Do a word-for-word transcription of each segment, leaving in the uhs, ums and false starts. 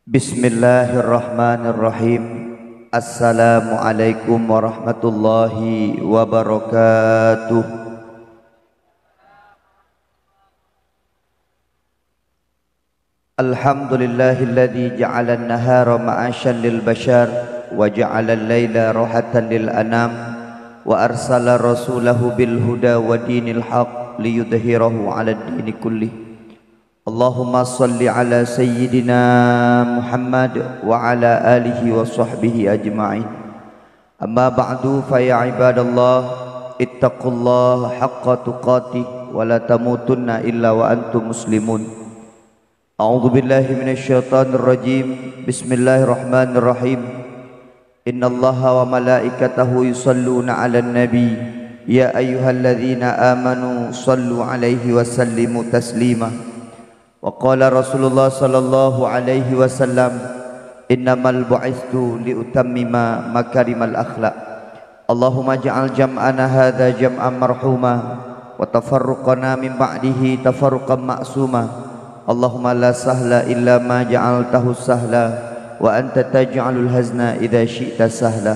Bismillahirrahmanirrahim. Assalamualaikum warahmatullahi wabarakatuh. Alhamdulillahilladzi ja'alan nahara ma'asyan lil bashar wa ja'alal laila rahatan lil anam wa arsala rasulahu bil huda wa dinil haq liyudhhirahu 'alad dini kullih. Allahumma shalli 'ala sayyidina Muhammad wa 'ala alihi wa sahbihi ajma'in. Amma ba'du, fa ya ibadallah, ittaqullaha haqqa tuqatih wa la tamutunna illa wa antum muslimun. A'udzu billahi minasy syaithanir rajim. Bismillahirrahmanirrahim. Innallaha wa malaikatahu yusalluna 'alan nabi. Ya ayyuhalladzina amanu shallu 'alaihi wa sallimu taslima. Wa qala Rasulullah shallallahu 'alaihi wasallam, "Innamal bu'itstu liutammima makarimal akhlak." Allahumma ja'al jam'ana hadza jam'an marhuma, wa tafarruqana min ba'dihi tafarruqan ma'suma. Allahumma la sahla illa ma ja'altahu sahla, wa anta taj'alul hazna idza syi'ta sahla.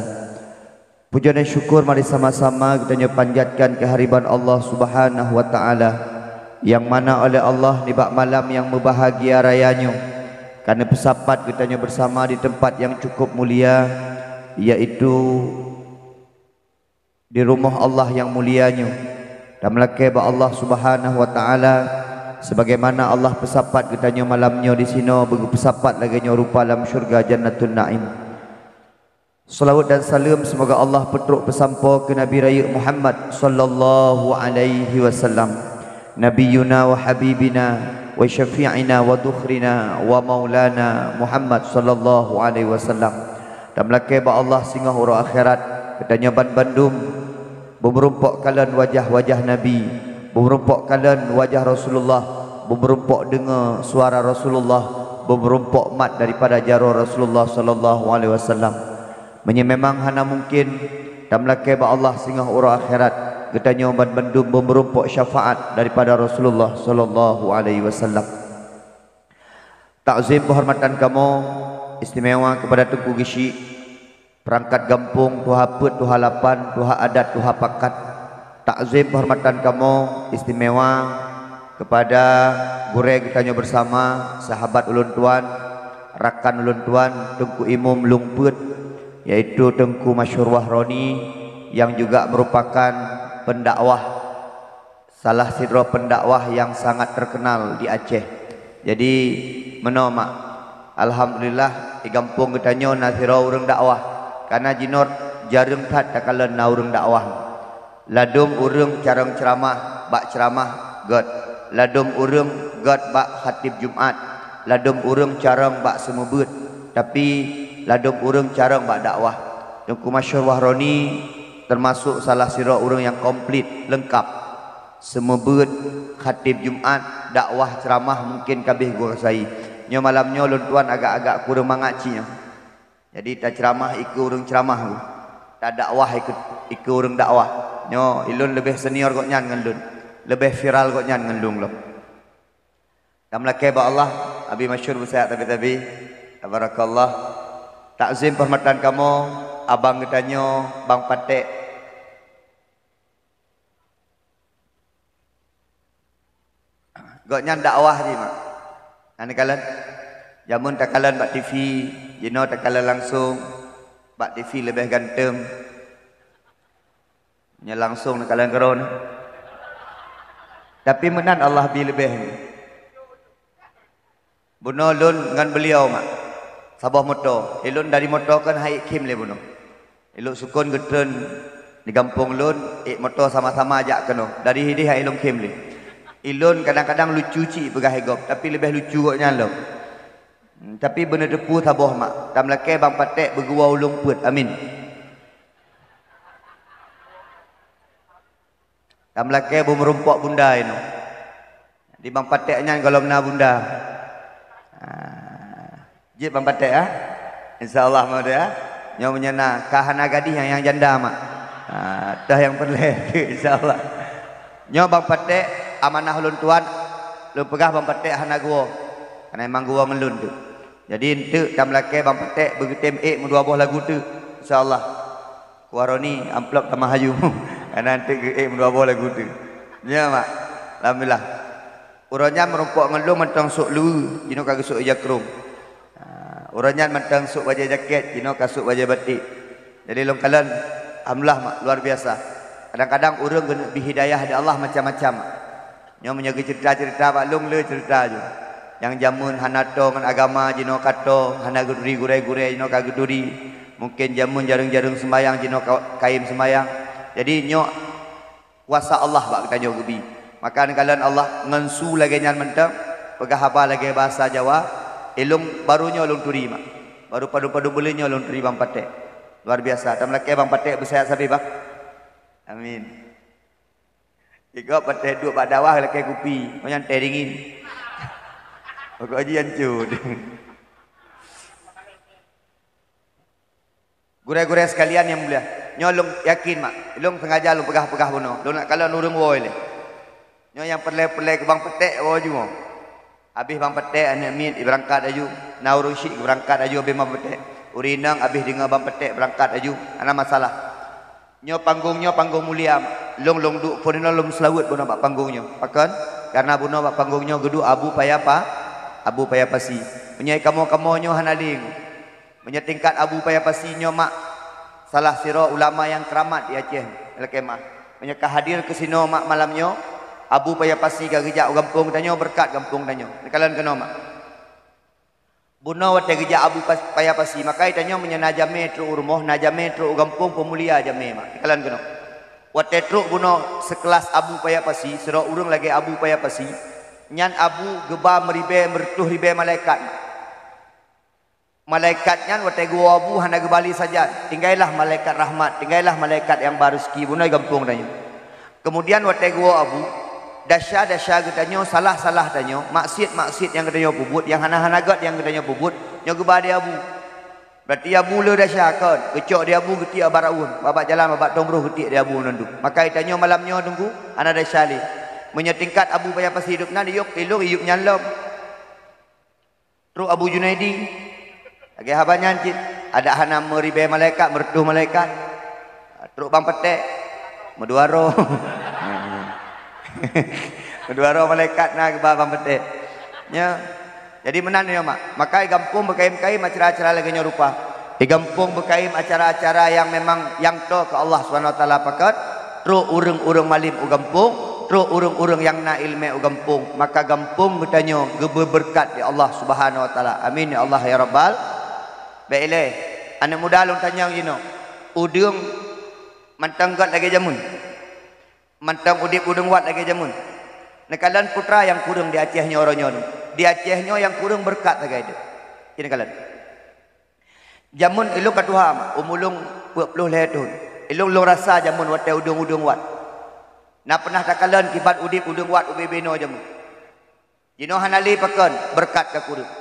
Puja dan syukur mari sama-sama geutanyoe panjatkan keuhadirat Allah Subhanahu wa Ta'ala, nyang mana oleh Allah nibak malam nyang meubahagia raya nyoe, ka neupeusapat geutanyoe beusama di teumpat nyang cukup mulia, yaitu di rumoh Allah nyang mulia nyoe. Tameulakée bak Allah Subhanahu wa Ta'ala, sebagaimana Allah peusapat geutanyoe malam nyoe disinoe, beugeupeusapat lagée nyoe rupa lam syurga Jannatun Naim. Salawat dan saleuem seumoga Allah peutrok peusampoe keu Nabi Rayeuk Muhammad sallallahu alaihi wasallam, Nabiyuna wa habibina wa syafi'ina wa dhukhrina wa maulana Muhammad sallallahu alaihi wasallam. Tameulakée bak Allah singoh uroe akhirat, geutanyoe banbandum beumeurumpok kalon wajah-wajah Nabi, beumeurumpok kalon wajah Rasulullah, beumeurumpok deungoe suara Rasulullah, beumeurumpok mat daripada jaroe Rasulullah sallallahu alaihi wasallam. Meunyoe memang hana mungkin, tameulakée bak Allah singoh uroe akhirat, geutanyoe banbandum beumeurumpok syafaat daripada Rasulullah sallallahu alaihi wasallam. Takzim penghormatan kamoe istimewa kepada Teungku Geuchik, perangkat gampông, tuha peuet, tuha lapan, tuha adat, tuha pakat. Takzim penghormatan kamoe istimewa kepada gurée geutanyoe bersama, sahabat ulôn tuan, rakan ulôn tuan, Teungku Imum Lueng Peuet, yaitu Teungku Masyhur Wahroni, yang juga merupakan pendakwah, salah sidroe pendakwah nyang sangat terkenal di Aceh. Jadi, meunoe mak, alhamdulillah, di gampông geutanyoe na sidroe ureuëng dakwah, kareuna jinoe jareueng that takalon na ureuëng dakwah. Ladôm ureuëng carông ceuramah bak ceuramah gét, ladôm ureuëng gét bak khatib Jumat, ladôm ureuëng carông bak seumeubeuet, tapi ladôm ureuëng carông bak dakwah. Teungku Masyhur Wahroni teumasok salah sidroe ureuëng nyang komplit, leungkap. Seumeubeuet, khatib Jumat, dakwah, ceuramah mungken ka abéh geukuasai. Nyoe malam nyoe lôn tuan agak-agak kureueng mangat cit nyoe. Jadi taceuramah ikeue ureuëng ceuramah, tadakwah ikeue, ikeue ureuëng dakwah. Nyoe ilôn leubeh senior gobnyan ngon lôn, leubeh viral gobnyan ngon lôn lom. Tameulakée bak Allah, Abi Masyhur beusayat tabi-tabi. Tabarakallah. Takzim penghormatan kamoe, abang geutanyoe, Bang Patek. Gobnyan dakwah jih mak. Hana kalon. Jameun takalon bak T V, jinoe takalon langsong, bak T V leubeh ganteng. Nyoe langsong takalon keudroe. Tapi meunan Allah bi leubeh nyoe. Bunoe lôn ngon beuliau mak, saboh moto. Ilôn dari moto kon han ék khém lé bunoe. Ilôn sukon geutreun di gampông lôn, ék moto sama-sama jak keunoe. Dari hidéh han ilôn khém lé. Ilôn kadang-kadang lucu cit peugah lé gob, tapi leubeh lucu gobnyan lom. Hmm, tapi beuneuteupeu saboh mak, tameulakée Bang Patek beuguwa u Lueng Peuet. Amin. Tameulakée beumeurumpok bunda inoe. Di Bang Patek nyan gohlom na bunda. Ah, jeuet Bang Patek, ah? Insya Allah, mak, ya. Nyoe meunyoe na, ka hana gadih nyang, nyang janda, mak. Ah, teuh nyang peureulée, insya Allah. Nyoe Bang Patek, amanah ulôn tuan, lôn peugah Bang Patek hana geuwoe. Kareuna memang geuwoe ngon lôn tu. Jadi, enteuk tameulakée Bang Patek beugeutem ék meudua boh lagu teuk, insya Allah. Kuaroni amplop tamah aju. Karena enteuk geuék meudua boh lagu teuk. Ya, Mak. Alhamdulillah. Uroe nyan meurumpok ngon lôn mantong sôk luweue, jinoe ka geusôk ija krông. Ha, uroe nyan mantong sôk bajée jakét, jinoe ka sôk bajée batik. Jadi lôn kalon, alhamdulillah, Mak, luar biasa. Kadang-kadang ureuëng geuneuk bri hidayah di Allah macam-macam, Mak. Nyoe meunyoe geuceurita-ceurita bak lôn le ceurita ju. Nyang jameun hana toe ngon agama jinoe ka toe, hana geuturi gurée-gurée jinoe ka geuturi. Mungken jameun jareueng-jareueng seumayang jinoe ka kayém seumayang. Jadi nyoe kuasa Allah bak geutanyoe geubi. Maka neukalon Allah ngon su lagée nyan mantong, peugah haba lagée bahasa Jawa, ilong baru nyoe lôn turi, Mak. Baru padum-padum buleuen nyoe lôn turi Bang Patek. Luar biasa. Tameulakée Bang Patek beusayat sabe, Bang. Amin. Igob Patek duek bak dawah lakée kupi, ngon nyan teh dingin. Pokok jih hancô. Gurée-gurée sekalian nyang mulia, nyoe lôn yakin, Mak, lôn sengaja lôn peugah-peugah bunoe. Lôn nak kalon ureuëng woe lé. Nyoe nyang peureulée-peureulée keu Bang Patek woe ju. Abéh Bang Patek aneuëk miet beurangkat aju, na ureuëng syiek beurangkat aju abéh Bang Patek. Ureuëng inong abéh deungoe Bang Patek beurangkat aju, hana masalah. Nyoe panggong nyoe panggong mulia, Mak. Lôn, lôn duek phon inoe lôn meuseulaweuet bunoe bak panggong nyoe. Pakon? Karena bunoe bak panggong nyoe geuduek Abu Paya Pa-, Abu Paya Pasi. Meunyoe kamoe-kamoe nyoe hana lé. Meunyoe tingkat Abu Paya Pasi nyoe, Mak, salah sidroe ulama nyang keuramat di Aceh, lakée meuah. Meunyoe ka hadir keu sinoe, Mak, malam nyoe, Abu Paya Pasi ka geujak u gampông tanyoe, beureukat gampông tanyoe. Neukalon keunoe, Mak. Bunoe watée geujak Abu Pas-, Paya Pasi, maka tanyoe meunyoe na jamé trok u rumoh, na jamé trok u gampông, peumulia jamé, Mak. Neukalon keunoe. Watée trok bunoe seukelas Abu Paya Pasi, sidroe ureuëng lagée Abu Paya Pasi, nyan Abu geuba meuribée, meureutoh ribée malaikat. Malaikat nyan watée geuwoe Abu hana geubali sajan, "Tinggailah malaikat rahmat, tinggailah malaikat nyang ba reuseuki bunoe gampông tanyoe." Keumudian watée geuwoe Abu, desya-desya geutanyoe, salah-salah tanyoe, maksiet-maksiet nyang geutanyoe peubuet, nyang hana-hana gét nyang geutanyoe peubuet, nyoe geuba di Abu. Berarti Abu le desya kon, geucok di Abu geutiek baraun, babak jalan babak tông broh geutiek di Abu nandum. Maka tanyoe malam nyoe teungku, hana desya lé. Meunyoe tingkat Abu Paya Pasi hidup nan, iyup ilong iyup nyan lom. Trok Abu Junaidi, lagée haba nyan cit, adak hana meuribée malaikat, meureutoh malaikat. Trok Bang Patek, meudua droe. Meudua droe malaikat na geuba Bang Patek. Nyoe. Jadi meunan nyoe, Mak. Maka i gampông beukayém-kayém acara-acara lagée nyoe rupa. Di gampông beukayém acara-acara nyang memang nyang toe keu Allah Subhanahu Wa Taala pakat, trok ureuëng-ureuëng malem u gampông, trok ureuëng-ureuëng nyang na iéleumé u gampông, maka gampông geutanyoe geubeubeureukat di Allah Subhanahu Wa Taala. Amin ya Allah ya Rabbal. Bék ilée, aneuëk muda lôn tanyong jinoe, udeueng mantong gét lagée jameun, mantong udeb udeueng wat lagée jameun. Neukalon putra nyang kureueng di Aceh nyoe uroe nyoe, di Aceh nyoe nyang kureueng beureukat sagai deuh. Ci neukalon. Jameun ilong ka tuha, Mak, umu lôn peuet ploh lhée thon. Ilong lôn rasa jameun watée udeueng-udeueng wat. Na peunah takalon kiban udeb udeueng wat ubé-bé noe jameun. Jinoe hana lé pakon, beureukat ka kureueng.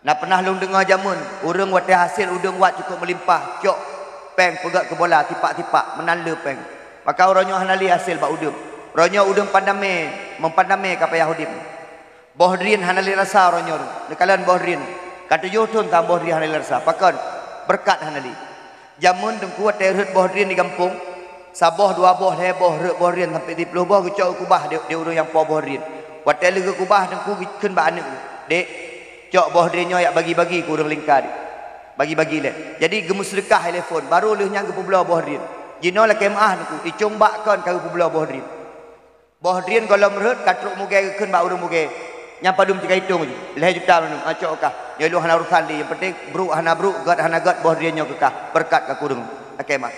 Na peunah lôn deungoe jameun, ureuëng watée hasé udeueng wat cukôp meulimpah, cok péng peugét keu bola tipak-tipak, meunan le péng. Maka uroe nyoe hana lé hasé bak udeueng. Uroe nyoe udeueng pandamé, meupandamé ka payah udeb. Boh drien hana lé rasa uroe nyoe, neukalon boh drien. Ka tujoh thon tam boh drien hana lé rasa. Pakon? Beureukat hana lé. Jameun teungku watée rhot boh drien di gampông, saboh, dua boh, lhée boh, rhot boh drien sampoe siploh boh geucok geukubah di, di ureuëng nyang po boh drien. Watée lheueh geukubah teungku geukheun bak aneuëk, "Dek, cok boh drien nyoe jak bagi-bagi keu ureuëng lingka dek. Bagi-bagi lé." Jadi geumeuseudeukah ilée phon, barô lheueh nyan geupeubloe boh drien. Jinoe lakée meuáh teungku, icong bak kon ka geupeubloe boh drien. Boh drien gohlom rhot ka trok mugée geukheun bak ureuëng mugée. Nyan padum tika itong ju. Lhée juta mandum, "Ah, cok kah. Nyoe lôn hana urosan lé. Nyang penting brok hana brok, gét hana gét, boh drien nyoe keu kah. Beureukat ka kureueng." Lakée meuáh.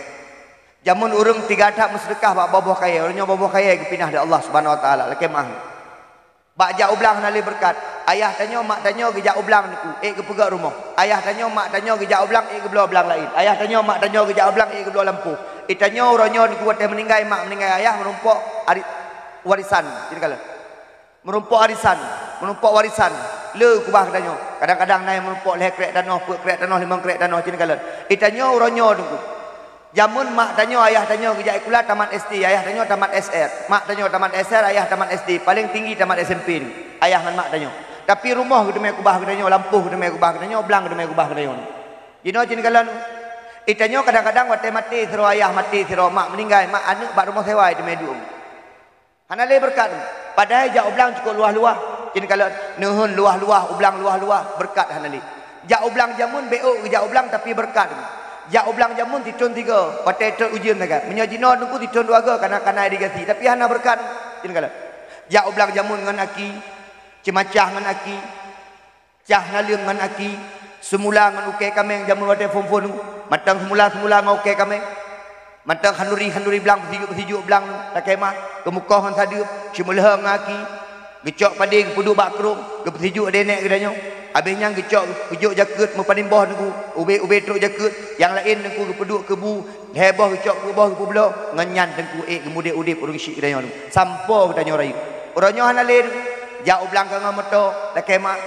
Jameun ureuëng tiga that meuseudeukah bak boh-boh kayée. Uroe nyoe boh-boh kayée geupinah lé Allah Subhanahu Wa Taala. Lakée meuáh. Bak jak u blang hana lé beureukat. Ayah tanyoe, mak tanyoe geujak u blang teungku, ék geupeugét rumoh. Ayah tanyoe, mak tanyoe geujak u blang, ék geubloe blang laén. Ayah tanyoe, mak tanyoe geujak u blang, ék geubloe lampôh. Di tanyoe uroe nyoe teungku watée meuninggai mak, meuninggai ayah, meurumpok ari-, warisan. Ci neukalon. Meurumpok arisan, meurumpok warisan, le kubah geutanyoe. Kadang-kadang na nyang meurumpok lhée krek tanoh, peuet krek tanoh, limong krek tanoh, ci neukalon. Di tanyoe uroe nyoe teungku. Jameun mak tanyoe, ayah tanyoe geujak sikula tamat S D, ayah tanyoe tamat S R. Mak tanyoe tamat S R, ayah tamat S D, paléng tinggi tamat S M P teungku. Ayah ngon mak tanyoe. Tapi rumoh geuteumé kubah geutanyoe, lampôh geuteumé kubah geutanyoe, blang geuteumé kubah geutanyoe. Jinoe cit kalon, geutanyoe kadang-kadang watée maté sidroe ayah, maté sidroe mak, meuninggai mak, aneuëk bak rumoh sewa teumé duek. Hana lé beureukat. Padahai jak u blang cukôp luwah-luwah. Cit kalon, neuheun luwah-luwah, u blang luwah-luwah, beureukat hana lé. Jak u blang jameun, bék ôk geujak u blang, tapi beureukat. Jak u blang jameun sithon tiga, watée trok ujeuen sagai. Meunyoe jinoe teungku sithon dua ga, kana-kana irigasi, tapi hana beureukat. Cit kalon, jak u blang jameun ngon aki, ceumacah ngon aki, cah naleueng ngon aki, seumula ngon ukée kaméng jameun watée phon-phon, mantong seumula-seumula ngon ukée kaméng. Mantong khanduri-khanduri blang, peusijuek-peusijuek blang, lakée mah, geumukoh ngon sadeueb, simeuleuhong ngon aki, geucok padé geupeuduek bak krueng, geupeusijuek lé nèk geutanyoe. Abéh nyan geucok geujok jakeuet meupanémboh teungku, ubé-ubé trok jakeuet, nyang laén teungku geupeuduek keu bu, lhée boh geucok keu boh geupeubloe, ngon nyan teungku ék geumudép udép ureuëng syik geutanyoe teungku. Sampoe geutanyoe rayeuk. Uroe nyoe hana lé teungku, jak u blang ka ngon moto, lakée mah.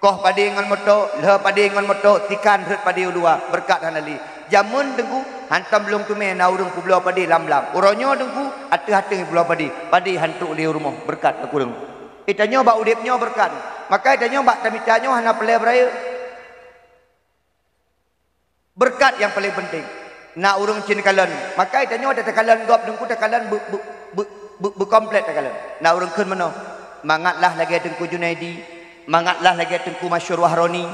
Koh padé ngon moto, lheueh padé ngon moto, tikan rhot padé u luwa, beureukat hana lé. Jameun teungku, hantom lôn teumé na ureuëng peubloe padé lam blang. Uroe nyoe teungku, ateueh-ateueh peubloe padé, padé han trok lé u rumoh, beureukat ka kureueng. Geutanyoe bak udép nyoe beureukat. Maka geutanyoe bak tamita nyoe hana peureulée beurayeuk. Beureukat nyang paleng peunteng. Na ureuëng cit kalon, maka geutanyoe takalon gob teungku, takalon beu-, beu-, beu-, beu-, beukomplek takalon. Na ureuëng kheun meunoe, mangatlah lagée Teungku Junaidi, mangatlah lagée Teungku Masyhur Wahroni.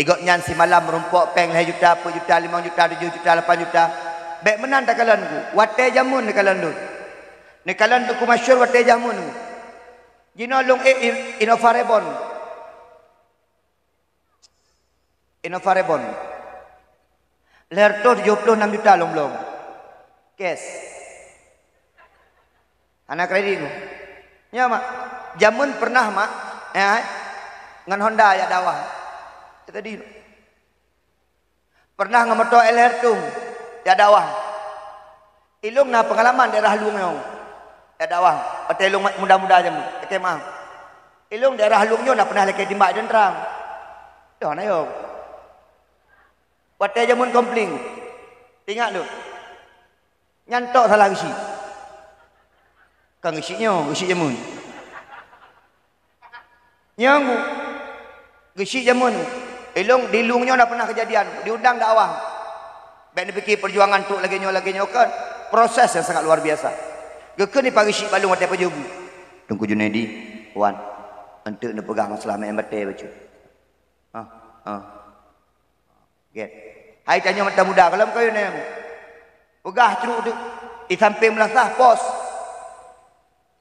Gobnyan simalam meurumpok péng lhée juta, peuet juta, limong juta, tujoh juta, lapan juta. Bék meunan takalon teungku, watée jameun takalon lôn. Neukalon Teungku Masyhur watée jameun teungku. Jinoe lôn ék in-, Innova Reborn. Innova Reborn. Lhée reutôh tujoh ploh nam juta lôn bloe. Cash. Hana kredit. Nyoe mak, jameun pernah mak, eh, ngon Honda jak dakwah. Tadi. Pernah ngon moto L R tu jak dakwah. Ilôn na peungalaman daerah Lueng nyoe. Jak dakwah, watée ilôn muda-muda jameun, S M A. Ilôn daerah Lueng nyoe na pernah lakée timbak teuntara. Yoh, na yoh. Watée jameun kompling. Ingat lôn. Nyan tok salah geusyik. Kon geusyik nyoe, geusyik jameun. Nyang geusyik jameun, ilôn di Lueng nyoe na pernah keujadian, diundang dakwah. Bék neupike peujuangan trok lagée nyoe, lagée nyoe, kon proses nyang sangat luar biasa. Geukheun di pageusyik bak lôn watée pajoh bu. Teungku Junaidi, wan, eunteuk neupeugah masalah meu'en batée bacut. Ah, ah. Gét. Hai tanyoe mata muda, gohlom kayém nyan. Peugah trok teuk, di sampéng meulasah pos.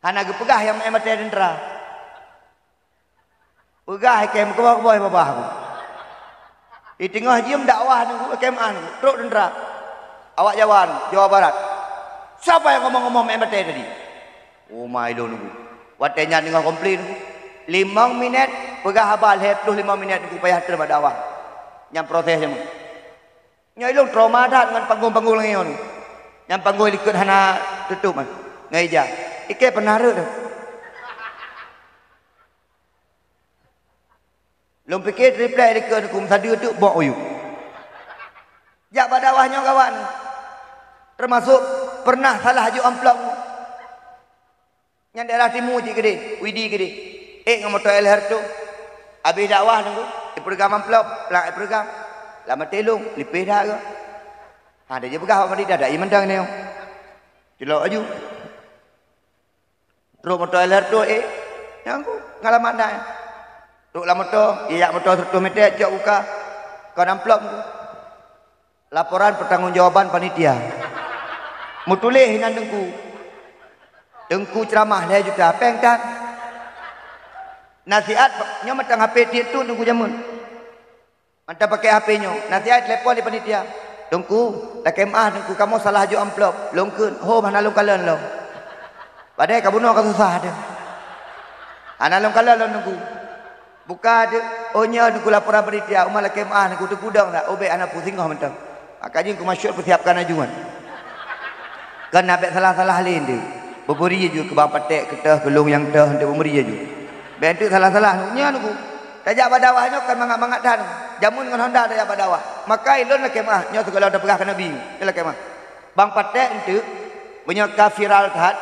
Hana geupeugah nyang meu'en batée teuntara. Peugah ikém keuboh-keuboh babah aku. Di teungoh jeuem dakwah nunggu ikém an trok teuntara. Awak Jawa, Jawa Barat. Sapa nyang ngomong-ngomong meu'en batée tadi? Oh, ma ilôn nunggu. Watée nyan teungoh komplen. Limong minét peugah haba lhée ploh limong minét nunggu payah treun bak dakwah. Nyang proses nyan. Nyoe ilôn trauma that ngon panggong-panggong lagée nyoe. Nyang panggong likot hana tutup kan. Ngon ija. Ikée pernah rhot. Lôn pike triplek likot hukum sadeue teuk bok uyuek. Jak bak dakwah nyoe kawan. Termasuk pernah salah jok amplop. Nyan daerah timu cit keudeh, Widi keudeh. Ék ngon moto L R tu. Abéh dakwah nunggu, ipeureugang amplop, plang ipeureugang. Lam até lôn, lipéh that geuh. Ha, dia je peugah bak Madinah, dak ie mantong nyoe. Cilok aju. Trok moto L R tu, ék. Nyang ku, pengalaman dah. Trok lam moto, ijak moto seratus meter, cok buka. Kon amplop tu. Laporan pertanggungjawaban panitia. Meutuléh inan teungku. Teungku ceramah lhée juta péng tan. Nasihat nyoe mantong H P tiep tu teungku jameun. Mantong pakai H P nyoe. Nasihat telepon di panitia. Teungku, lakée meu'ah teungku kamoe salah jok amplop. Lôn kheun, hom hana lôn kalon lom. Padahai ka bunoe ka susah teuh. Hana lôn kalon lom teungku. Buka teuk, oh nyoe teungku laporan panitia, uma lakée meu'ah teungku teugudong dak, ubek hana peue singoh mantong. Maka jih teungku masyhur peusiapkan ajuan. Kan na bék salah-salah lé teuk. Beubri aju keu bang patek, keu teuh, keu lôn nyang teuh, teuk beubri aju. Bék teuk salah-salah, nyoe teungku. Tajak bak dakwah nyoe kan mangat-mangat that. Jameun ngon honda tajak bak dakwah. Maka ilôn lakée meu'ah, nyoe sigohlom tapeugah keu Nabi. Nyoe lakée meu'ah. Bang patek enteuk, meunyoe ka viral that,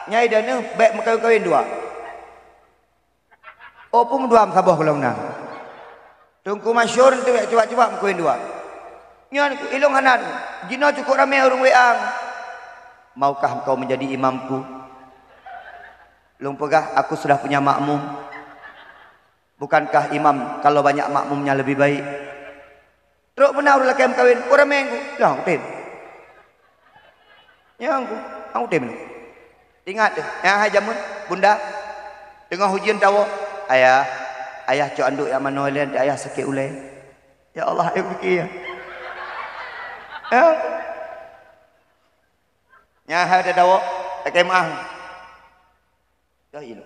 nyai dan neuh bék meukawen-kawen dua. Oh, peue meudua meusaboh gohlom na. Teungku Masyhur teuh cuba-cuba meukeuen dua. Nyan ilong hana tu. Jinoe cukup ramé ureuëng W A. "Maukah engkau menjadi imamku?" Lôn peugah, "Aku sudah punya makmum." "Bukankah imam kalau banyak makmumnya lebih baik?" Trok beuna ureuëng lakée meukawen, ureuëng menggu, lah, kutem. Nyang ku, aku tem. Ingat deh, nyang hai jameun, bunda, teungoh ujeuen tawoe, "Ayah, ayah cok anduk jak manoe lé, ayah sakét ulée." Ya Allah, ayah pikir ya. Ya. Nyang hai tawoe, sakét maah. Dah ilu.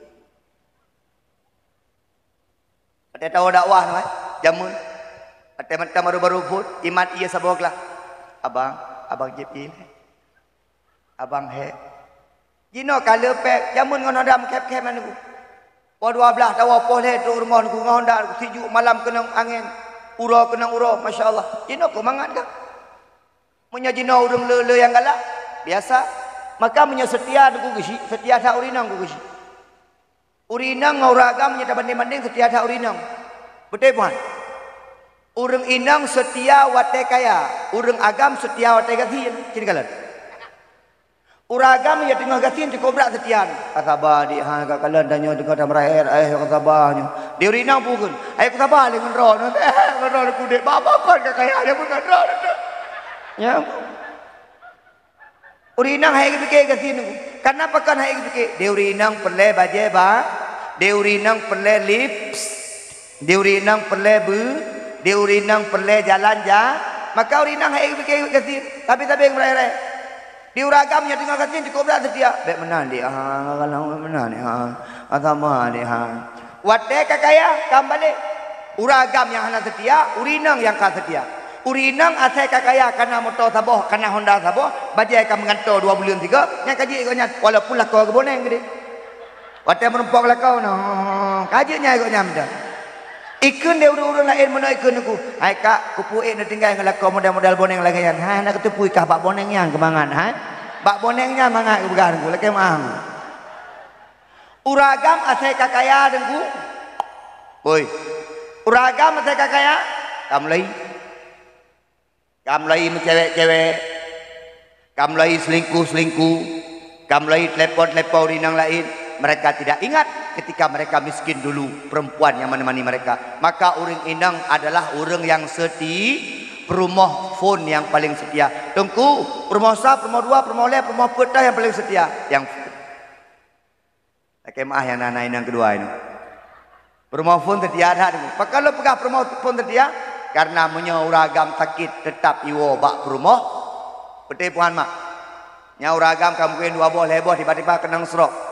Watée tawoe dakwah nyoe, jameun. Watée mantong baru-baru phon, imat ié saboh glah. "Abang, abang jieb ié lé. Abang hék." Jinoe ka leupek, jameun ngon Honda meukhép-khép nyan nunggu. Poh dua blaih tawoe, poh lhée trok rumoh nunggu ngon Honda, sijuek malam keunong angén, uroe keunong uroe, masya Allah. Jinoe keu mangat ka. Meunyoe jinoe ureuëng le-le nyang galak, biasa. Maka meunyoe seutia nunggu geuchik, seutia that ureuëng inong nunggu geuchik. Ureuëng inong ngon ureuëng agam meunyoe tabandeng-bandeng seutia that ureuëng inong. Beutôi, Puhan? Ureuëng inong seutia watée kaya, ureuëng agam seutia watée gasien. Cit kalon. Ureuëng agam meunyoe teungoh gasien cukup brat seutia. Ka saba dik ha, ka kalon tanyoe teungoh tameuhé, eh, ka saba nyoe. Di ureuëng inong peue kheun, "Ayo ka saba lé ngon droeneuh." "Eh, ngon droeneuh kudek, bak-bak kon ka kaya lé ngon droeneuh." Ya. Ureuëng inong hai geupike gasien nunggu. Kenapa kon hai geupike? Di ureuëng inong peureulée bajée ba, di ureuëng inong peureulée lips, di ureuëng inong peureulée beu, di ureuëng inong peureulée jalan ja, maka ureuëng inong hai geupike gasien. Tapi sabe ngon rai-rai. Di ureuëng agam nyang teungoh gasien cukup brat seutia. Bék meunan di ha, kalau meunan di ha. Agama di ha. Watée ka kaya, ka meubalek. Ureuëng agam nyang hana seutia, ureuëng inong nyang ka seutia. Ureuëng inong asai ka kaya, kana moto saboh, kana Honda saboh, bajée ka meugantoe dua buleuen sigoe, nyan ka jeuet gobnyan, walaupun lakoe geuboneng geude. Watée meurumpok lakoe, noh, ka jeuet nyan gobnyan meudan. Ikheun deh ureuëng-ureuëng laén meunoe ikheun nunggu, "Hai kak, kupeue ék neutinggai ngon lakoe model-model boneng lagée nyan." Hai, hana keuteupue kah bak boneng nyan keumangat, hai? Bak boneng nyan mangat geupeugah nunggu, lakée maah. Ureuëng agam asai ka kaya, Teungku. Woi. Ureuëng agam asai ka kaya, ka mulai. Ka mulai meucewek-cewek. Ka mulai selingkuh-selingkuh. Ka mulai telepon-telepon ureuëng inong laén. Mereka tidak ingat ketika mereka miskin dulu, perempuan yang menemani mereka. Maka ureuëng inong adalah ureuëng yang seti-, peurumoh phon yang paling setia. Teungku, peurumoh sa, peurumoh dua, peurumoh lhée, peurumoh peuet tah yang paling setia. Yang Lakée meuah nyang na, na inong keudua nyoe. Peurumoh phon seutia that. Pakon lôn peugah peurumoh phon seutia? Karena meunyoe ureuëng agam sakét, teutap iwoe bak peurumoh. Beutôi, Puhan, mak? Nyan ureuëng agam ka mungken dua boh, lhée boh, tiba-tiba keunong stroke.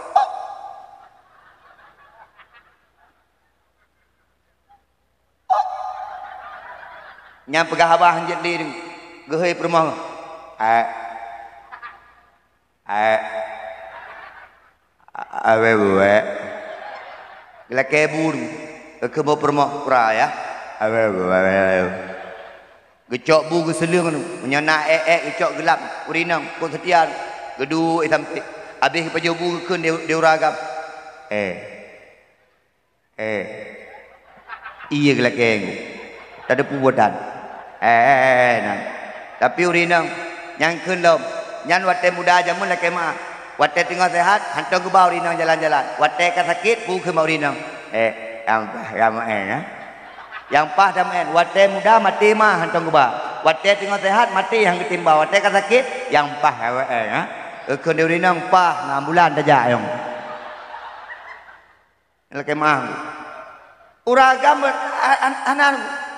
Nyan peugah haba hanjeuet lé, geuhôi peurumoh. Eh. Eh. Awé buet. Geulakée bu. Keukeue boh peurumoh pura ya. Awé buet. Geucok bu geuseuleueng, meunyoe na ék-ék geucok geulap, ureuëng inong, phon seutia, geuduek sampé. Habéh geupajoh bu geukheun di, di ureuëng agam. Eh. Eh. Iya geulakée ngu. Tadeupu bodan. Eh, eh, eh, eh, nah. Tapi ureuëng inong, nyang kheun lom, nyan watée muda jameun lakée meuah. Watée teungoh seuhat, hantom geuba ureuëng inong jalan-jalan. Watée ka sakét, peue kheun bak ureuëng inong? Eh, nyang paih ka meu'en, eh. Nyang paih ka meu'en. Watée muda maté ma hantom geuba. Watée teungoh seuhat, maté han geutem ba. Watée ka sakét, nyang paih ka meu'en, eh. Kheun di ureuëng inong, paih, na ambulan tajak nyang. Lakée meuah. Ureuëng agam, a-, an-, hana,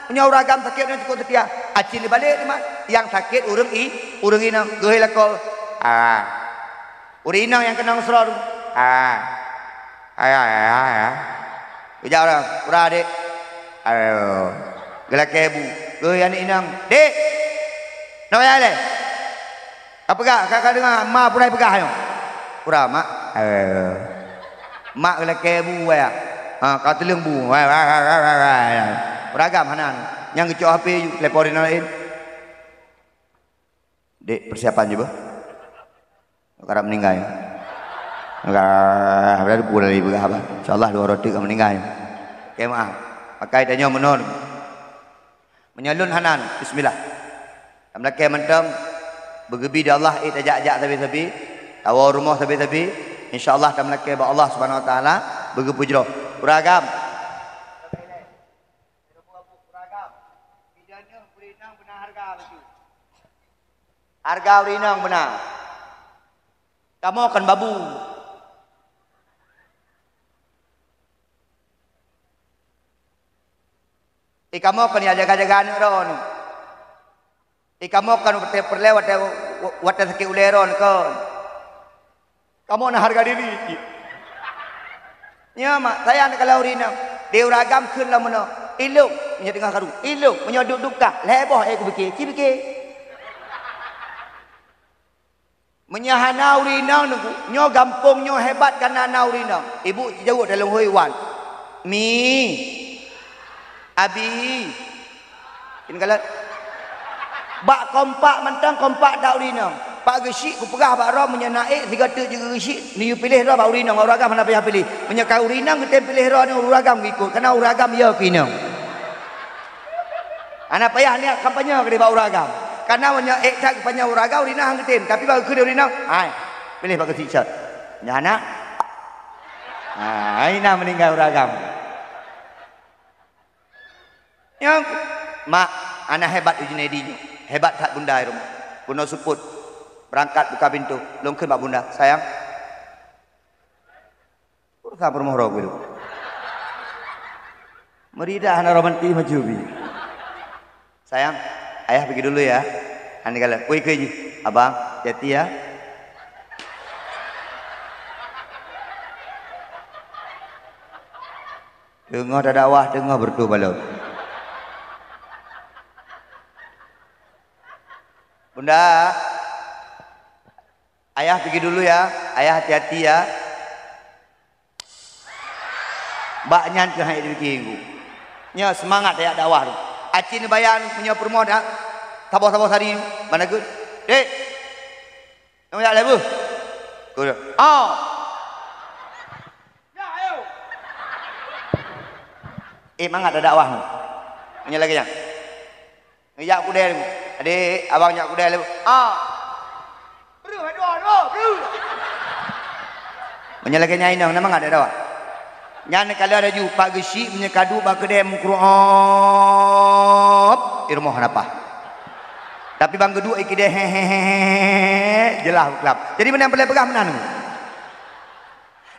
meunyoe ureuëng agam sakét nyoe cukup seutia. Aci neubalek teuma. Nyang sakét ureuëng i-, ureuëng inong. Geuhôi lakoe. Ah. Ureuëng inong nyang keunong stroke. Ah. Ay, ay, ay, ay, ay. Geujak ureuëng, "Pura, Dek." Ayo. Geulakée bu. Geuhôi aneuk inong. "Dek. Nyoe ya lé." Ka peugah, ka, ka deungoe ma pura peugah nyoe. Pura, Mak. Eh. Mak geulakée bu, ya. Ha, ka teuleueng bu. Wah, wah, wah. Ureuëng agam hana. Nyang geucok H P ju, telepon ureuëng laén. Dek, persiapan ju beuh. Karab meuninggai. Enggak, berarti pura lagi peugah apa. Insyaallah dua roti ka meuninggai. Oke, maaf. Pakai tanyoe meunan. Meunyoe lôn hana, bismillah. Tameulakée mantong, beugeubi di Allah, eh, tajak-jak sabe-sabe, tawoe rumoh sabe-sabe, insya Allah tameulakée bak Allah Subhanahu Wa Taala, beugeupeujroh. Ureueng agam. Hareuga ureueng inong beuna. Kamoe kon babu. Eh, kamoe kon nyang jaga-jaga aneuk droeneuh. Eh, kamoe kon watée peureulée, watée, watée sakét ulée droeneuh kon. Kamoe na hareuga diri. Nyoe mak, sayang takalon ureueng inong. Di ureueng agam kheun lom meunoe. Ilong, meunyoe teungoh karu. Ilong, meunyoe duek-duek kah, lhée boh, eh, kubike, cibike. Meunyoe hana ureueng inong, nyoe gampông nyoe hebat kareuna na ureueng inong. Ibu jijaweueb lé Lôn Hôi wan. Mi. Abi. Ini kalau bak kompak mantong, kompak that ureueng inong. Pak Geuchik kupeugah bak droe, meunyoe na ék sigoe teuk jigeuchik, neuyue piléh droe bak ureueng inong, bak ureueng agam hana payah piléh. Meunyoe ka ureueng inong geutem piléh droe, nyoe ureueng agam geuikot. Kareuna ureueng agam yo keu inong. Hana payah niat kampanye keudeh bak ureueng agam. Kareuna meunyoe ék that kampanye ureueng agam, ureueng inong han geutem. Tapi bak geukheun ureueng inong, hai, piléh Pak Geuchik cot. Nyan na. Hai, na meuninggai ureueng agam. Nyang, mak, aneuk hebat u Junaidi nyoe. Hebat that bunda i rumoh. Bunoe seupôt. Beurangkat buka pintoe. Lôn kheun bak bunda, "Sayang, urusan peurumoh droe keu lôn." Meuridah hana romantis maju bi. "Sayang, ayah pergi dulu ya." Hana galak. Woi, keu jih. "Abang, hati-hati ya." Teungoh tadakwah, teungoh beureutoh balon. "Bunda, ayah pergi dulu ya. Ayah hati-hati ya." Bak nyan keuh hai dipike ku. Nyoe seumangat tajak dakwah tu. Aci neubayan meunyoe peurumoh dak saboh-saboh sari mana keuh. "Dek, nyoe jak lé beuh." Ku, "Oh." Eh, mangat dakwah. Meunyoe lagée nyan. Neujak keudè lé. "Adek, abang jak keudè lé." "Ah." Breuh, aduh, aduh, breuh. Meunyoe lagèe nyan inong, na mangat dakwah. Nyan ka lheueh laju, Pak Geuchik meunyoe ka duek bak keudè meukrôp, i rumoh hana paih. Tapi ban geuduek i keudè, he, he, he, he, he, jeulaih beuklab. Jadi meunan peureulèe peugah meunan.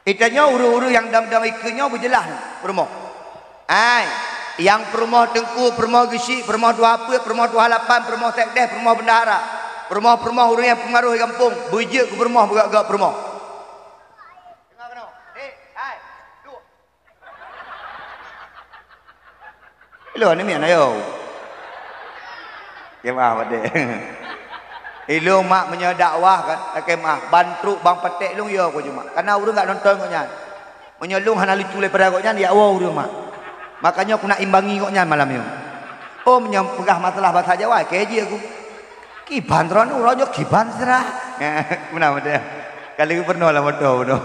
Geutanyoe ureueng-ureueng nyang dam-dam ikeue nyoe beujeulaih peurumoh. Hai, nyang peurumoh teungku, peurumoh geuchik, peurumoh tuha peuet, peurumoh tuha lapan, peurumoh sekdes, peurumoh bendahara, peurumoh-peurumoh ureueng nyang peupengaruh di gampông, beujeuet keu peurumoh beugöt-göt peurumoh. Deungoe keunoe. Dek, hai, duek. Ilôn ni miet ayo. Keumaah padé. Ilôn mak meunyoe dakwah kan, lakèe maah, ban trok bang patek ilôn yo keu jumat. Karena ureueng gak nonton gobnyan. Meunyoe lôn hana lucu lé pada gobnyan, ya woe ureueng mak. Makanya aku nak imbangi gobnyan malam nyoe. Oh, meunyoe peugah masalah bahasa Jawa, kèe jih aku. Kiban droeneuh, uroe nyoe kiban sira. Meunan padé. Kali peurunoe lam moto peurunoe.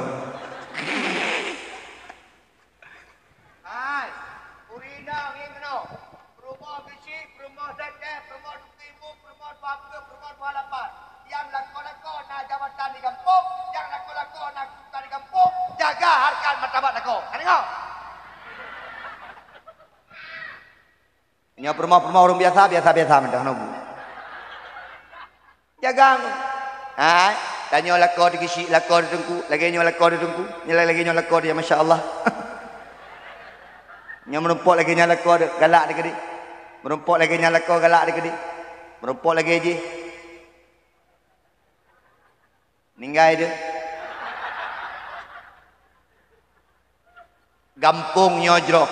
Hai, ureueng inong ngieng keunoe. Peurumoh geuchik, peurumoh sekdes, peurumoh teungku imum, peurumoh tuha peuet, peurumoh tuha lapan. Nyang lakoe-lakoe na jabatan di gampông, nyang lakoe-lakoe na kedudukan di gampông, jaga harkat martabat lakoe. Ka deungö? Nyoe peurumoh-peurumoh ureueng biasa, biasa-biasa mantong hana bu. Jaga. Hai, tanyoe lakoe di geuchik, lakoe di teungku, lagèe nyoe lakoe di teungku, nyoe lagèe nyoe lakoe di, masya Allah. Nyoe meurumpok lagèe nyan lakoe di, galak di keudéh. Meurumpok lagèe nyan lakoe galak di keudéh. Meurumpok lagèe jih. Ninggai deuh. Gampông nyoe jroh.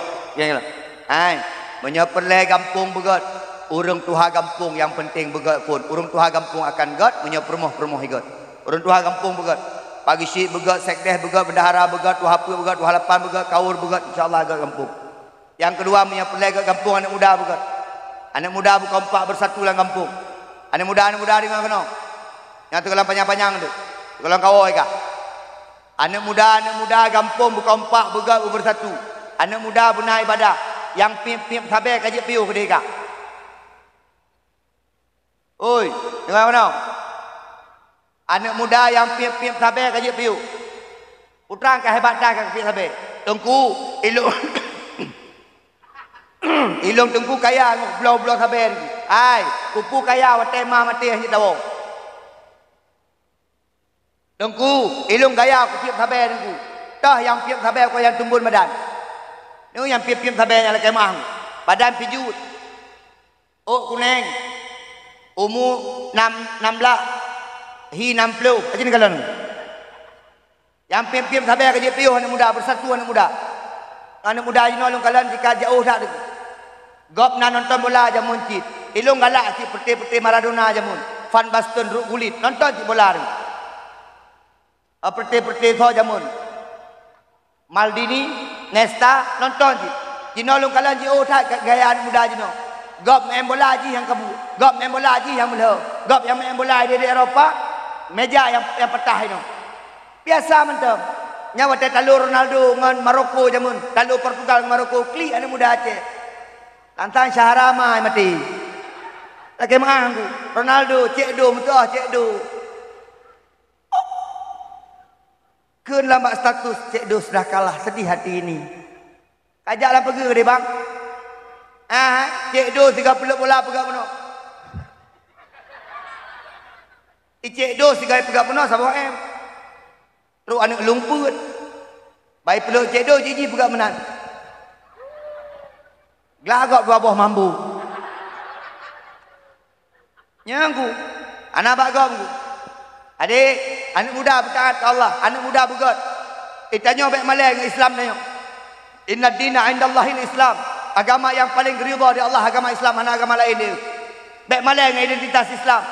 Hai, meunyoe peureulèe gampông beugöt, ureueng tuha gampông nyang peunteng beugöt phôn. Ureueng tuha gampông akan göt meunyoe peurumoh-peurumoh göt. Ureueng tuha gampông beugöt. Pak geuchik beugöt, sekdes beugöt, bendahara beugöt, tuha peuet beugöt, tuha lapan beugöt, kaur beugöt, insya Allah göt gampông. Nyang keudua, meunyoe peureulèe göt gampông, aneuk muda beugöt. Aneuk muda beukompak beusatu lam gampông. Aneuk muda, aneuk muda deungö keunoe. Nyang teuka lôn panyang-panyang tu. Teuka lôn kawoe ka. Aneuk muda, aneuk muda gampông beukompak beugöt beubeusatu. Aneuk muda beuna ibadah, nyang piep-piep sabe ka jeuet piôh keudeh ka. Oi, deungoe meunoe. Aneuk muda nyang piep-piep sabe ka jeuet piôh. Putra ka hebat that ka piep sabe. Teungku, ilôn, ilôn teungku kaya ngon bloe-bloe sabe. Hai, kupu kaya watée ma maté hana tawoe. Teungku, ilôn kaya kupiep sabe teungku. Toh nyang piep sabe ko nyang tumbon badan. Nyoe nyang piep-piep sabe nyang lakée meu'ah. Badan pijut. Ôk kuneng. Umu nam, nam blah. Hi nam ploh. Aja neukalon. Nyang piep-piep sabe ka jeuet piôh aneuk muda, beusatu aneuk muda. Aneuk muda jinoe lôn kalon tika jiôh that. Gob na nonton bola jameun cit. Ilôn galak cit peureté-peureté Maradona jameun. Van Basten, Ruud Gullit, nonton cit bola nyoe. Peureté-peureté soe jameun. Maldini, Nesta, nonton cit. Jinoe lôn kalon jiôh that ga-, gaya aneuk muda jinoe. Gob meu'en bola jih nyang kabu. Gob meu'en bola jih nyang meulhô. Gob nyang meu'en bola di, di Eropa, meja nyang, nyang patah inoe. Biasa mantong. Nyan watée talo Ronaldo ngon Maroko jameun, talo Portugal ngon Maroko, klik aneuk muda Aceh. Tantang Syahara mai maté. Lakée meu'ah ku. Ronaldo, Cek Do, meutuah Cek Do. Kheun lam bak status, "Cek Do sudah kalah, sedih hati ini." Kajak lam peugeuh deh, bang. Ah, Cek Do sigoe peuleuek bola peugah bunoe. I Cek Do sigoe peugah bunoe saboh em. Trok aneuk lumpeuet. Bai peuleuek Cek Do jiji peugah meunan. Glagok dua boh mambu. Nyang ku, hana bak gob ku. Adék, aneuk muda beutaat keu Allah, aneuk muda beugét. Eh, tanyoe bék malée ngon Islam tanyoe. Inna dina indallahil Islam. Agama nyang paleng geuridha di Allah agama Islam, hana agama laén deh. Bék malée ngon identitas Islam.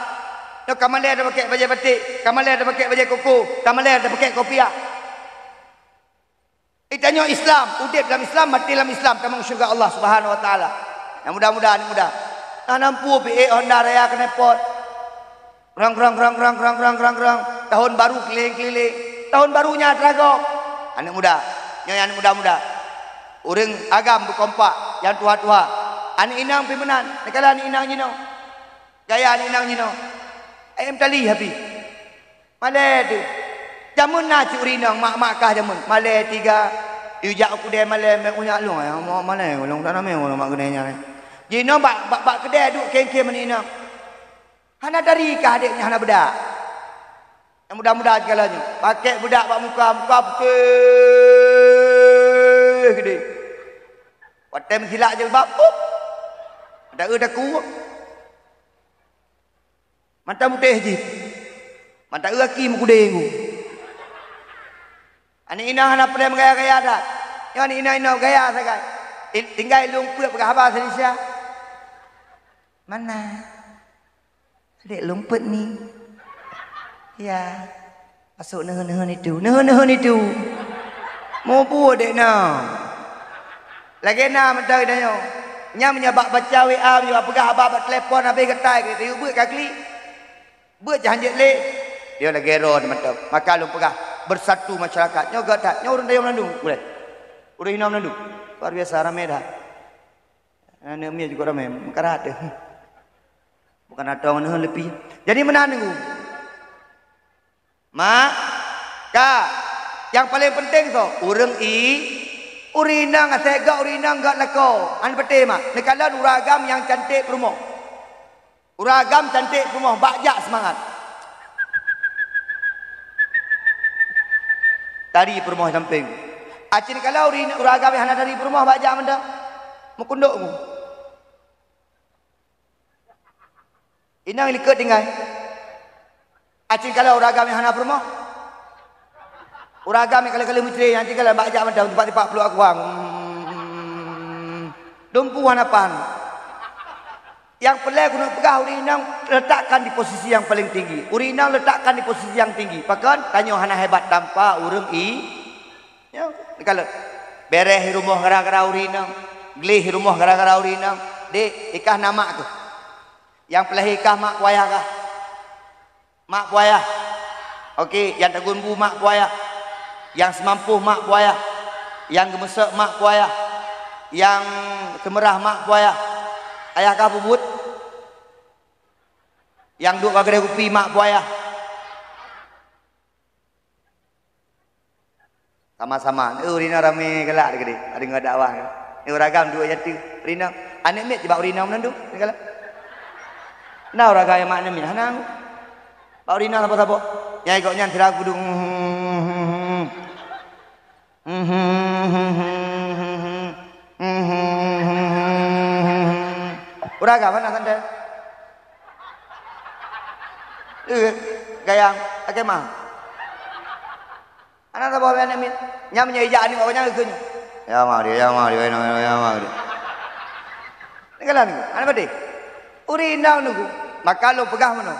Nyoe ka malée tapakék bajée batik, ka malée tapakék bajée koko, ka malée tapakék kopiah. Geutanyoe Islam, udeb lam Islam, maté lam Islam, tamong syeuruga Allah Subhanahu wa Taala. Nyang muda-muda, aneuk muda. Nah, nampu pi ék Honda Raya keuneuk pot. Rong, rong, rong. Tahun baru keliling-keliling. Tahun baru nyan teuragoe. Aneuk muda. Nyoe aneuk muda-muda. Ureuëng agam beukompak, nyang tuha-tuha. Aneuk inong pi meunan, neukalon aneuk inong jinoe. Gaya aneuk inong jinoe. Ayam tali hapi. Malée teuh. Jameun na cit ureuëng inong mak-mak kah jameun. Malée tiga. Yue jak u keudée malée, mek unyak lôn, eh, ma-, malée, ulôn tak namé, ulôn mak keudée nyan, eh. Jinoe bak, bak, bak keudée duek kém-kém aneuk inong. Hana tari kah adék nyan hana beudak. Nyang muda-muda sigohlom nyoe. Pakék beudak bak muka, muka putéh keudeh. Watée meusilak jilbab, pup. Ada eu daku. Mata putéh jih. Mata eu aki meukudeng. Aneuk inong hana peureulée meugaya-gaya that. Nyoe aneuk inong-inong gaya sagai. I-, tinggai lôn peuet peugah haba Indonesia. Mana? Adék lôn peuet ni. Ya. Masuk neuheun-neuheun itu. Neuheun-neuheun itu. Mubu adék na. Lagée na mantong tanyoe. Nyang meunyoe bak baca W A, meunyoe bak peugah haba bak telepon habéh geutai, geutayue beuet ka klik. Beuet cit hanjeuet lé. Dia lagée droe mantong. Maka lôn peugah bersatu masyarakat. Nyoe gét that. Nyoe ureuëng dayong Meunandung. Boleh. Ureuëng inong Meunandung. Luar biasa ramé that. Aneuk miet juga ramé. Meukarat teuh. Bukan atong neuheun leupie. Jadi meunan nunggu. Mak, ka, nyang paleng penting soe? Ureuëng i, ureuëng inong asai gét ureuëng inong gét lakoe. An peuté mak, neukalon ureuëng agam nyang cantik peurumoh. Ureuëng agam cantik peurumoh, bak jak seumangat. Tari peurumoh sampéng. Acin kalau ureuëng, ureuëng agam nyang hana tari peurumoh, bak jak mantong. Meukundok mu. Inong likot tinggai. Acin kalau ureuëng agam nyang hana peurumoh. Ureuëng agam nyang ka lheueh-lheueh meucre, nyan tinggai bak jak mantong, tipak-tipak pluek akuang. Hmm. Dumpu hana pan. Nyang peureulée keuneuk peugah ureuëng inong letakkan di posisi yang paling tinggi. Ureuëng inong letakkan di posisi yang tinggi. Pakon? Tanyoe hana hebat tanpa ureuëng i-, Nyoe, neukalon. Bèrèh i rumoh gara-gara ureuëng inong. Gleh i rumoh gara-gara ureuëng inong. Dek, i kah na mak keuh? Nyang peulahé i kah mak peue ayah kah? Mak peue ayah? Oke, nyang tagun bu mak peue ayah? Nyang seumampoh mak peue ayah? Nyang geumeusok mak peue ayah? Nyang seumeurah mak peue ayah? Ayah kah peubuet? Nyang duek bak keudè kupi mak peue ayah? Sama-sama. Eh, ureueng inong ramé galak teuh keudéh. Adeungoe dakwah. Eh, ureueng agam duek jati. Ureueng inong. Aneuk miet cit bak ureueng inong meunan tu. Galak. Na ureueng agam nyang mak aneuk miet? Hana. Bak ureueng inong saboh-saboh. Nyang gobnyan sira kudu. Ureueng agam hana santai. Eh, gayang, akemah. Hana saboh aneuk miet. Nyan meunyoe ijak aneuk awak nyan geukheun. Ya ma dia, ya ma dia, ya ma dia, ya ma dia. Ni kalon ni, hana padé. Ureueng inong nunggu. Maka lôn peugah meunoe.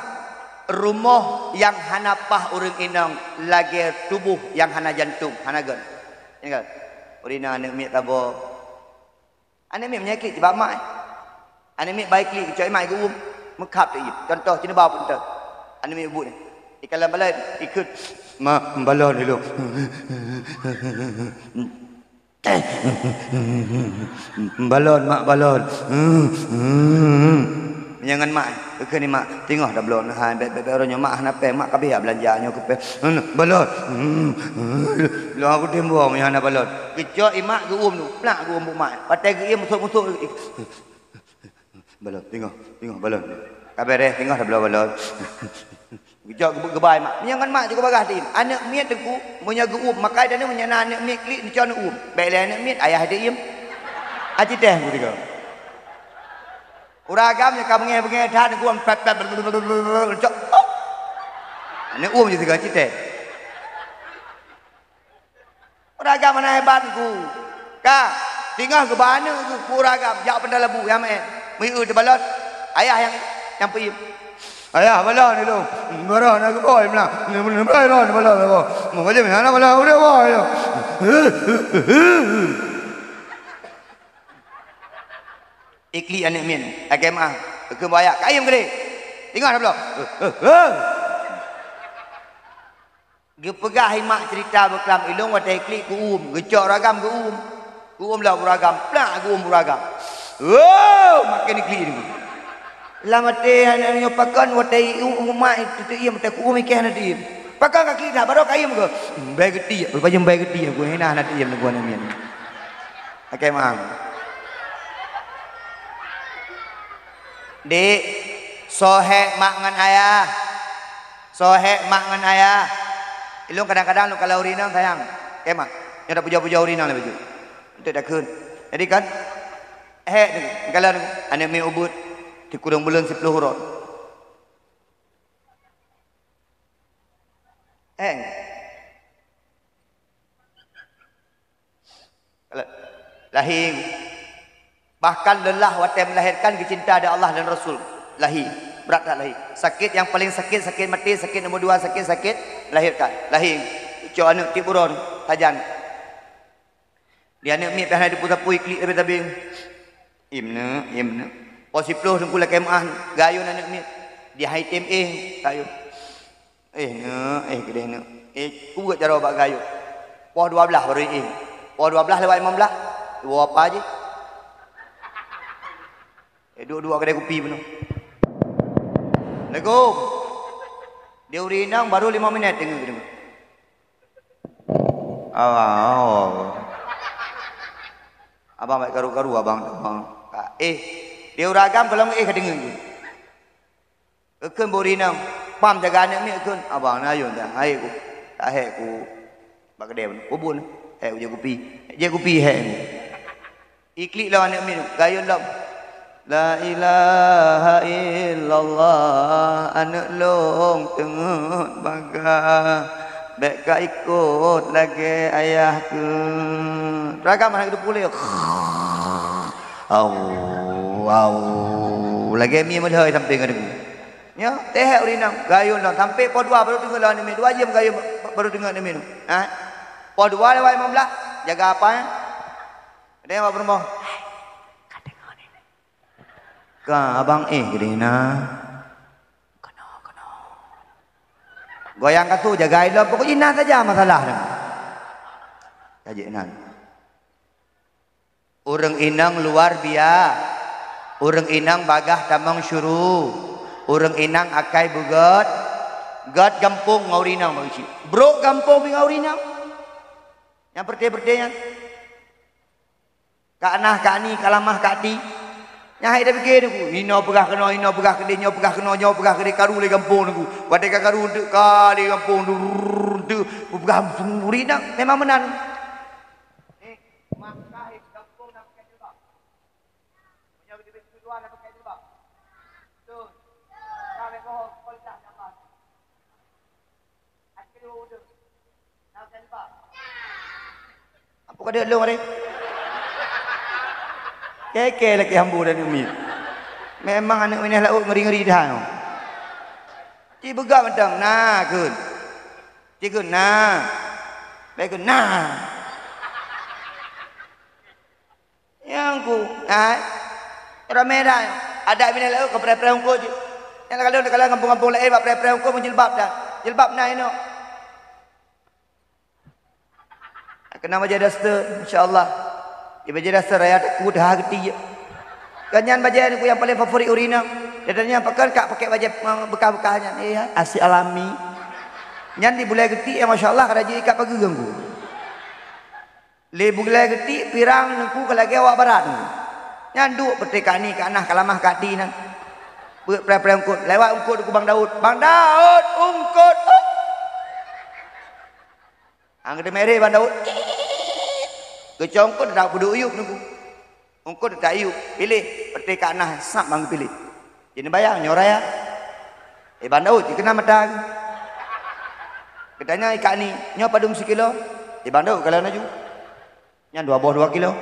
Rumoh nyang hana paih ureueng inong lagèe tuboh nyang hana jantong, hana gèt. Ingat, ureueng inong aneuk miet saboh. Aneuk miet meunyoe klik cit bak mak, eh. Aneuk miet bai klik keucok mak geuuem, meukhab teuk jih. Contoh, ci neuba peuntah. Aneuk miet buet nyan. Ikalon balon, ikheun, "Ma, balon ilôn." "Balon, mak, balon." Meunyoe ngon mak, eh. Ikheun ni mak, "Teungoh tabloe neuh hai, bèk, bèk, bèk, uroe nyoe mak hana péng, mak ka bri beulanja nyoe keu péng." "Balon." "Lôn aku timbong meunyoe hana balon." Keucok i mak geuuem tu, plak geuuem bak mak. Watèe geuiem musok-musok. "Balon, teungoh, teungoh balon." Ka bèrèh, teungoh tabloe balon. Geujok geu-, geubai mak. Meunyoe ngon mak jeuet keu bagah teuiem. Aneuk miet teungku, meunyoe geuuem, makai dan meunyoe na aneuk miet klik neucok neuuem. Bèk lé aneuk miet, ayah teuiem. Aci teh geutinggai. Ureueng agam nyang ka beungèh-beungèh that neuuem pet pet neucok. Neuuem jih sigoe aci teh. Ureueng agam hana hebat ku. Ka, teungoh geuba aneuk ku, ku ureueng agam, jak peundalabu nyang meu'èn. Meu'èn teubalon. Ayah nyang, nyang peu'iem. "Ayah, balon ilôn. Baroh na geuboh meunan. Neubroe droe balon ilôn. Meukaji meunan balon udah boh ilôn." Iklik aneuk miet. Akemah. Keu baya. "Kayém keudéh. Teungoh tabloe." Geupeugah i mak ceurita beuklam ilôn watèe klik geuuem, geucok ureueng agam geuuem. Geuuem lom ureueng agam, plak geuuem ureueng agam. Woe, maken iklik nyoe. Lam até aneuk nyoe pakon watèe iuem mak teuiem watèe kuuem ikèh na teuiem. Pakon ka klik that baroe kayém keu. Bèk geutiek, bèk geutiek, hana teuiem lé aneuk miet. Akemah. Dik, soe hék mak ngon ayah. Soe hék mak ngon ayah. Ilôn kadang-kadang lôn kalon ureueng inong sayang. Kemah. Nyoe tapujoe-pujoe ureueng inong lé bacut. Untuk takheun. Jadi kan? Hék tu, kalon aneuk miet ubit sikureueng buleuen siploh uroe. Hék. Lahé. Bahkan lelah watèe melahirkan geucinta di Allah dan Rasul. Lahé. Brat that lahé. Sakét nyang paleng sakét, sakét maté, sakét nomor dua, sakét, sakét melahirkan. Lahé. Cok aneuk tiep uroe sajan. Di aneuk miet pih hana dipu-sapu iklik tabe-tabe. Im neuk, im neuk. Poh siploh teungku lakèe meu'ah gayôn aneuk miet. Di hai tem éh gayôn. Éh neuk, éh keudéh neuk. Éh, kubuet jaroe bak gayôt. Poh dua blaih baru éh. Poh dua blaih lewat limong blaih. Dua apa jih? Éh, duek-duek keudéh kupi bunoe. Assalamualaikum. Di ureueng inong baru lima minèt deungö, deungö. Awak, awak. Abang bèk karu-karu abang, abang. Ka, éh, di ureueng agam kalau éh ka deungö. Geukheun bak ureueng inong, "Pam jaga aneuk miet," geukheun. "Abang, na yôn dah, hai ku, tak hék ku bak keudè, ku bun, hék ku jép kupi, jép kupi hék ku." Iklik lom aneuk miet, gayôn lom. "La ilaha illallah, aneuk lôn teungeut bagah, bèk ka ikot lagèe ayah keuh." Ragam aneuk geuteupulé. Au, au, lagèe mie meulhôi sampéng aneuk. Nyoe, teuhèk ureueng inong, gayôn lom, sampoe poh dua baru deungö lom aneuk miet, dua jeuem gayôn baru deungö aneuk miet. Ha? Poh dua lewat limong blaih, jaga apa, eh? Ada nyang bak peurumoh. Ka deungö ni. Ka abang éh keudéh na. Keunoe, keunoe. Goyang kasô, jaga ilôn, pokok jih na saja masalah nyan. Ka jeuet nan. Ureuëng inong luar bia-, ureuëng inong bagaih tamong syuru, ureuëng inong akai beugét, gét gampông ngon ureuëng inong bak cit. Brok gampông pih ngon ureuëng inong. Nyang peureté-peureté nyan. Kak nah, kak ni, kak lamah, kak ti. Nyang hai tapike nyoe, inoe peugah keunoe, inoe peugah keudeh, nyoe peugah keunoe, nyoe peugah keudeh, karu lé gampông nyoe. Watée ka karu eunteuk ka lé gampông, durr, eunteuk peugah murit nyan, memang meunan. Apa kata lôn hari? Keke lagi hambu dan umi. Memang anak minah laut ngeri-ngeri dah. Ci beugah mantong, na, keun. Ci keun, na. Baik keun, na. Nyang ku, hai. Ramé dah. Adak binèh laôt ka preh-preh ungkot jih. Nyang ka lôn, ka lôn gampông-gampông laén bak preh-preh ungkot meujilbab dah. Jilbab na inoe. Keunong bajèe daster, insya Allah. Di bajèe daster raya takue ha geuti jih. Kan nyan bajèe nyang paleng favorit ureueng inong. Dan nyan pakon ka pakèk bajèe, eh, beukah-beukah nyan. Eh, asoe alami. Nyan di bulèe geuti, eh, masya Allah, ka rajin ikat pageue ngon ku. Lé bulèe geuti pirang nengku ka lagèe awak barat nyoe. Nyan duek peuté kani ka nah ka lamah kati nyan. Peuet preh-preh ungkot, lewat ungkot ku Bang Daud. "Bang Daud, ungkot!" Ang geuteumé ré Bang Daud. Geucok ungkot dak peuduek uyup nengku. Ungkot dak uyup, piléh peuté ka nah sab bang piléh. Jadi bayang nyoe raya. Eh, Bang Daud, dikeuna mata. Geutanyong i kak ni, "Nyoe padum sikilo?" Eh, Bang Daud, kalau laju. Nyan dua boh dua kilo.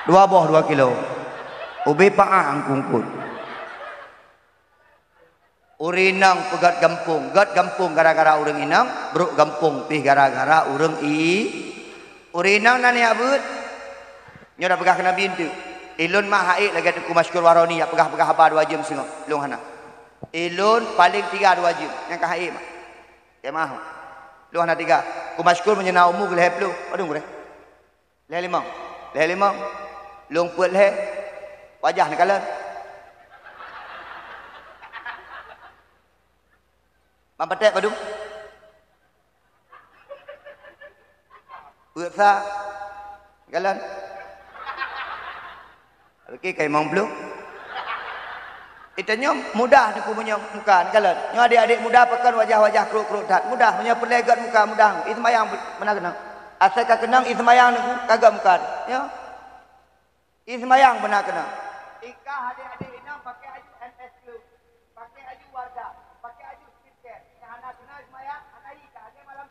Dua boh dua kilo. Ubé paah angkungkut. Ureueng inong peugét gampông, gét gampông gara-gara ureueng inong, brok gampông pih gara-gara ureueng i-, ureueng inong na neujak beuet. Nyoe dak peugah keu Nabi eunteuk. Ilôn mak haiek lagèe Teungku Masykur Waroni jak peugah-peugah haba dua jeuem singoh. Lôn hana. Ilôn paleng tiga dua jeuem nyang ka haiek mak. Kemah mak. Lôn hana tiga. Teungku Masykur meunyoe na umu geulhèe ploh. Padum gurèe? Lhèe limong. Lhèe limong. Lôn peuet lhèe. Wajah neukalon. Bang Patek padum? Peuet sa. Neukalon. Oke, kai mong blok. Itanyoe mudah Teungku meunyoe muka neukalon. Nyoe adék-adék muda pakon wajah-wajah krok-krok that. Mudah meunyoe peureulèe gét muka mudah. Iseumayang beuna keunong. Asai ka keunong iseumayang Teungku ka gét muka. Nyoe. Iseumayang beuna keunong. Ikah adék-adék inong pakai aju M S Glow, pakai aju Wardah, pakai aju skincare. Nyang hana keunong iseumayang, hana ikah lagèe malam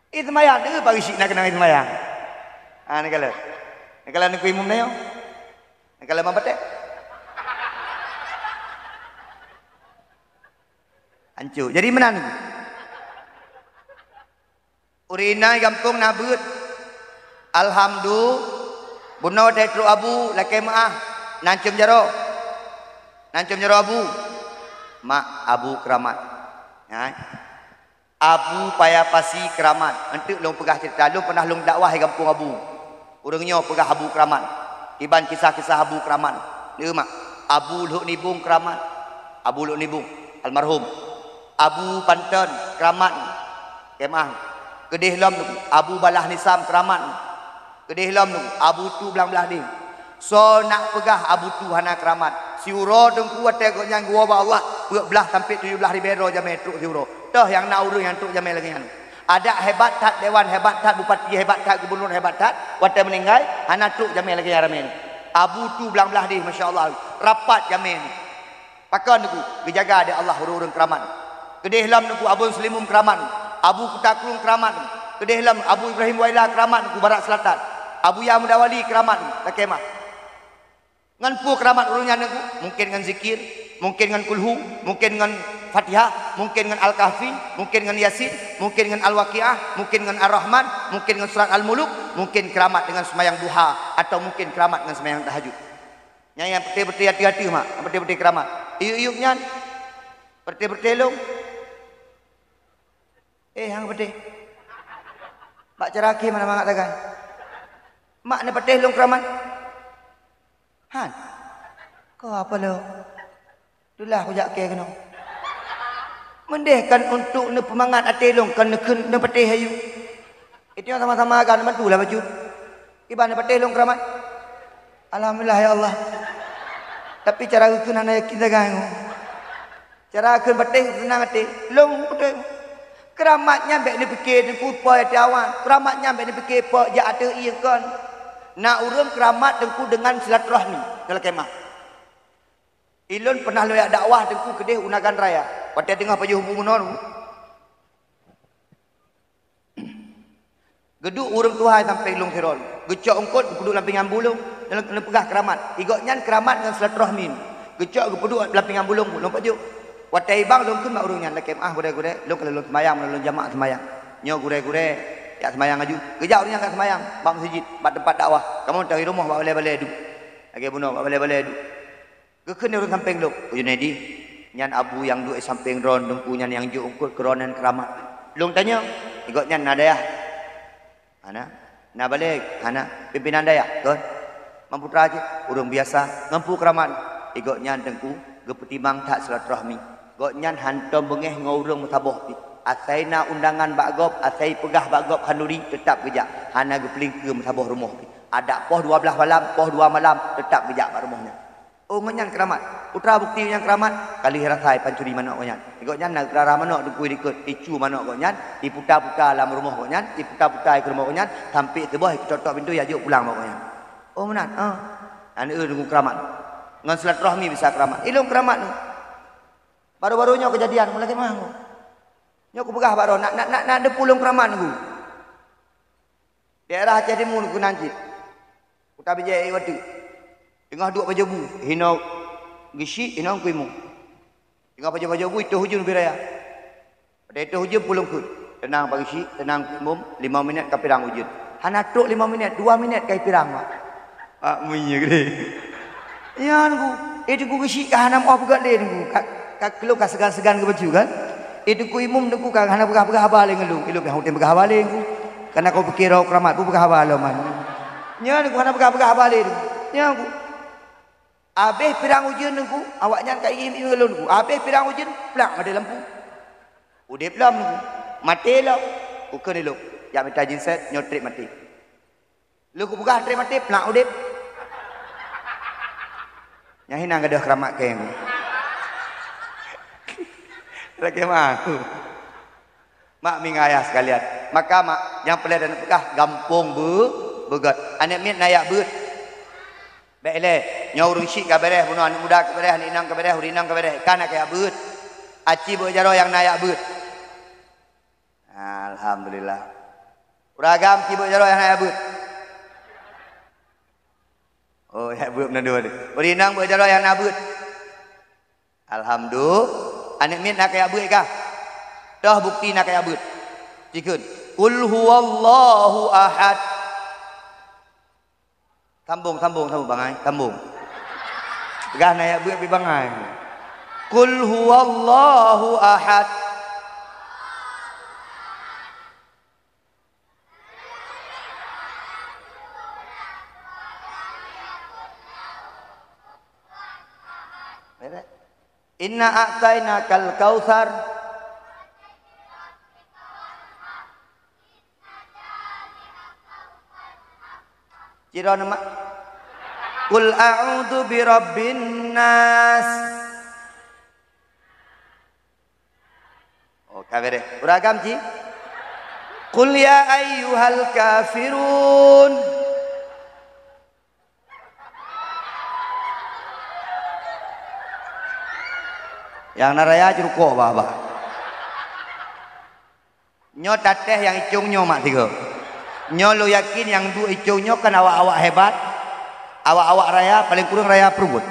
Ih, seumayang, deuh pagi syik na keunong seumayang. Ah, neukalon. Neukalon Teungku Imum na nyoe. Neukalon Bang Patek. Hancô. Jadi meunan. Ureueng inong gampông na beuet. Alhamdu-, bunoe watèe trok abu lakèe meu'ah. Na ancôm jaroe. Na ancôm jaroe abu. Mak, abu keuramat. Nyan. Abu Paya Pasi keuramat. Eunteuk lôn peugah ceurita, lôn peunah lôn dakwah di gampông abu. Ureueng nyoe peugah abu keuramat. Iban kisah-kisah abu keuramat. Neu mak, Abu Lhok Nibong keuramat. Abu Lhok Nibong, almarhum. Abu Panton keuramat. Kemah. Keudeh lom Abu Balah Nisam keuramat. Keudeh lom Abu Tu Blang Blaih Deh. Soe nak peugah Abu Tu hana keuramat? Siuroe Teungku watèe gobnyan geuwoe bak Allah, peuet blaih sampoe tujoh blaih ribèe droe jamèe trok siuroe. Toh nyang na ureueng nyang trok jamèe lagèe nyan. Adak hebat that, dewan hebat that, bupati hebat that, gubunur hebat that, watèe meuninggai hana trok jamèe lagèe nyan ramè nyoe. Abu Tu Blang Blaih Deh, masya Allah, rapat jamèe nyoe. Pakon Teungku? Geujaga lé Allah ureueng-ureueng keuramat. Keudeh lom Teungku Abu Seulimum keuramat. Abu Kuta Krueng keuramat. Keudeh lom Abu Ibrahim Waila keuramat Teungku Barat Selatan. Abuya Muda Wali keuramat Teungku, lakèe meu'ah. Ngon peue keuramat ureueng nyan Teungku? Mungken ngon zikir, mungken ngon kulhu, mungken ngon Fatihah, mungken ngon Al-Kahfi, mungken ngon Yasin, mungken ngon Al-Waqiah, mungken ngon Ar-Rahman, mungken ngon surat Al-Muluk, mungken keuramat deungon seumayang duha, atau mungken keuramat ngon seumayang tahajud. Nyan nyang peureté-peureté ateueh-ateueh mak, nyang peureté-peureté keuramat. Iyup-iyup nyan, peureté-peureté lôn. Eh, nyang peureté. Bak cara akhé mana mangat tagai. Mak neupatéh lôn keuramat? Han. Ko apa lo? Tulah kujak keu keunoe. Meudeh kan untuk neupeumangat até lôn kan neukheun neupatéh ayue. Itu nyang sama-sama kan bantulah bacut. Iban neupatéh lôn keuramat. Alhamdulillah ya Allah. Tapi cara geukheun hana yakin sagai. Cara kheun patéh seunang até. Lôn beutôi. Keuramat nyan bék neupike teungku po até awak. Keuramat nyan bék neupike po jak ateueh ié kon. Na ureuëng keuramat teungku deungon silaturahmi dalam kemah. Ilôn pernah lôn jak dakwah teungku keudeh u Nagan Raya. Watée teungoh pajoh bu meunoe. Geuduek ureuëng tuha sampéng lôn sidroe, geucok eungkôt geupeuduek lam pingan bulông, lôn, lôn peugah keuramat. Igok nyan keuramat ngon silaturahmi. Geucok geupeuduek lam pingan bulông, lôn pajoh. Watée ibang lôn kheun bak ureuëng nyan, "Lakée meuáh gurée-gurée, lôn ka lôn seumayang, lôn jamak seumayang. Nyoe gurée-gurée, jak seumayang aju." Geujak ureuëng nyan ka seumayang, bak meuseujid, bak teumpat dakwah. Kamoe teuh i rumoh bak balée-balée duek. Lagée bunoe bak balée-balée duek. Geukheun lé ureuëng sampéng lôn, "Junedi, nyan abu nyang duek sampéng droen teungku nyan nyang jok eungkôt keu droen nyan keuramat." Lôn tanyong, "Igok nyan na dayah?" "Hana." "Na balée?" "Hana." "Pimpinan dayah?" "Kon." "Man putra jih?" "Ureuëng biasa." "Ngon peue keuramat?" "Igok nyan teungku geupeutimang that silaturahmi. Gobnyan hántom beungéh ngon ureuëng meusaboh pih. Asai na undangan bak gob, asai peugah bak gob khanduri, teutab geujak. Hana geupeulingkeue meusaboh rumoh pih. Adak poh dua blaih malam, poh dua malam, teutab geujak bak rumoh nyan. Oh, ngon nyan keuramat. Peue teuma bukeuti nyan keuramat? Ka lheueh rasai pancuri manok gobnyan. Gobnyan na geurara manok teungku likot, icu manok gobnyan, iputa-puta lam rumoh gobnyan, iputa-puta i keu rumoh gobnyan, sampai suboh ipeutok-tok pintoe, ijok pulang bak gobnyan. Oh, meunan. Ah. Nyan teungku keuramat. Ngon silaturahmi bisa keuramat. Ilôn keuramat nyoe. Baru-baru nyoe keujadian, mulai keumah nyoe. Nyoe kupeugah bak droe, nak, nak, nak, nak deungoe lôn keuramat nyoe. Daerah Aceh Timu keunan cit. Kuta bijéh ék watèe. Teungoh duek pajoh bu, hinoe geusyik, hinoe kuimeum. Teungoh pajoh-pajoh bu, itôh ujeuen ubé raya. Watèe itôh ujeuen peulungkeut. Teunang pageusyik, teunang kuimeum, limong minèt ka pirang ujeuen. Hana trôk limong minèt, dua minèt ka pirang, Mak. Ah, meunyoe geude. Nyan ku, eh, teungku geusyik ka hana meu'oh peugöt lé teungku. Ka, ka keu lôn ka seugan-seugan geubacut kan. Eh, teungku imum teungku ka hana peugah-peugah haba lé ngon lôn. Eh, lôn pih hana kutem peugah haba lé teungku. Karena ku pikir roh keuramat, peugah haba lom man. Nyan teungku hana peugah-peugah haba lé teungku. Nyan ku. Abéh pirang ujeuen teungku, awaknyan ka iem-iem ngon lôn teungku. Abéh pirang ujeuen, plak maté lampu. Udép lom teungku. Maté lom. Kukheun lé lôn, jak mita genset, nyoe trép maté. Lheueh kupeugah trép maté, plak udép. Nyan hinan gadôh keuramat kèe. Lakèe meu'ah. Mak, mi ngon ayah sekalian. Maka mak, nyang peureulèe tapeugah gampông be-, beugöt. Aneuk miet na jak beuet. Bèk lé, nyoe ureueng syik ka bèrèh, bunoe aneuk muda ka bèrèh, aneuk inong ka bèrèh, ureueng inong ka bèrèh. Ka na kajak beuet. Aci beuet jaroe nyang na jak beuet. Alhamdulillah. Ureueng agam ci beuet jaroe nyang na jak beuet. Oh, jak beuet meunan dua. Ureueng inong beuet jaroe nyang na beuet. Alhamdulillah. Aneuk miet na kajak beuet kah? Toh bukti na kajak beuet. Ci kheun, "Qul huwallahu ahad." Sambông, sambông, sambông, bangai, sambông. Peugah na jak beuet pih bangai. "Qul huwallahu ahad." Inna a'tainakal kautsar. Ciro nama. Qul a'udzu birabbin nas. Oh, ka bèrèh. Ureueng agam ci. Qul ya ayyuhal kafirun. Nyang na raya jurukok bah-bah. Nyoe tatéh nyang icong nyoe mak tiga. Nyoe lôn yakin nyang duek icong nyoe kan awak-awak hebat. Awak-awak raya, paléng kureueng raya pruet.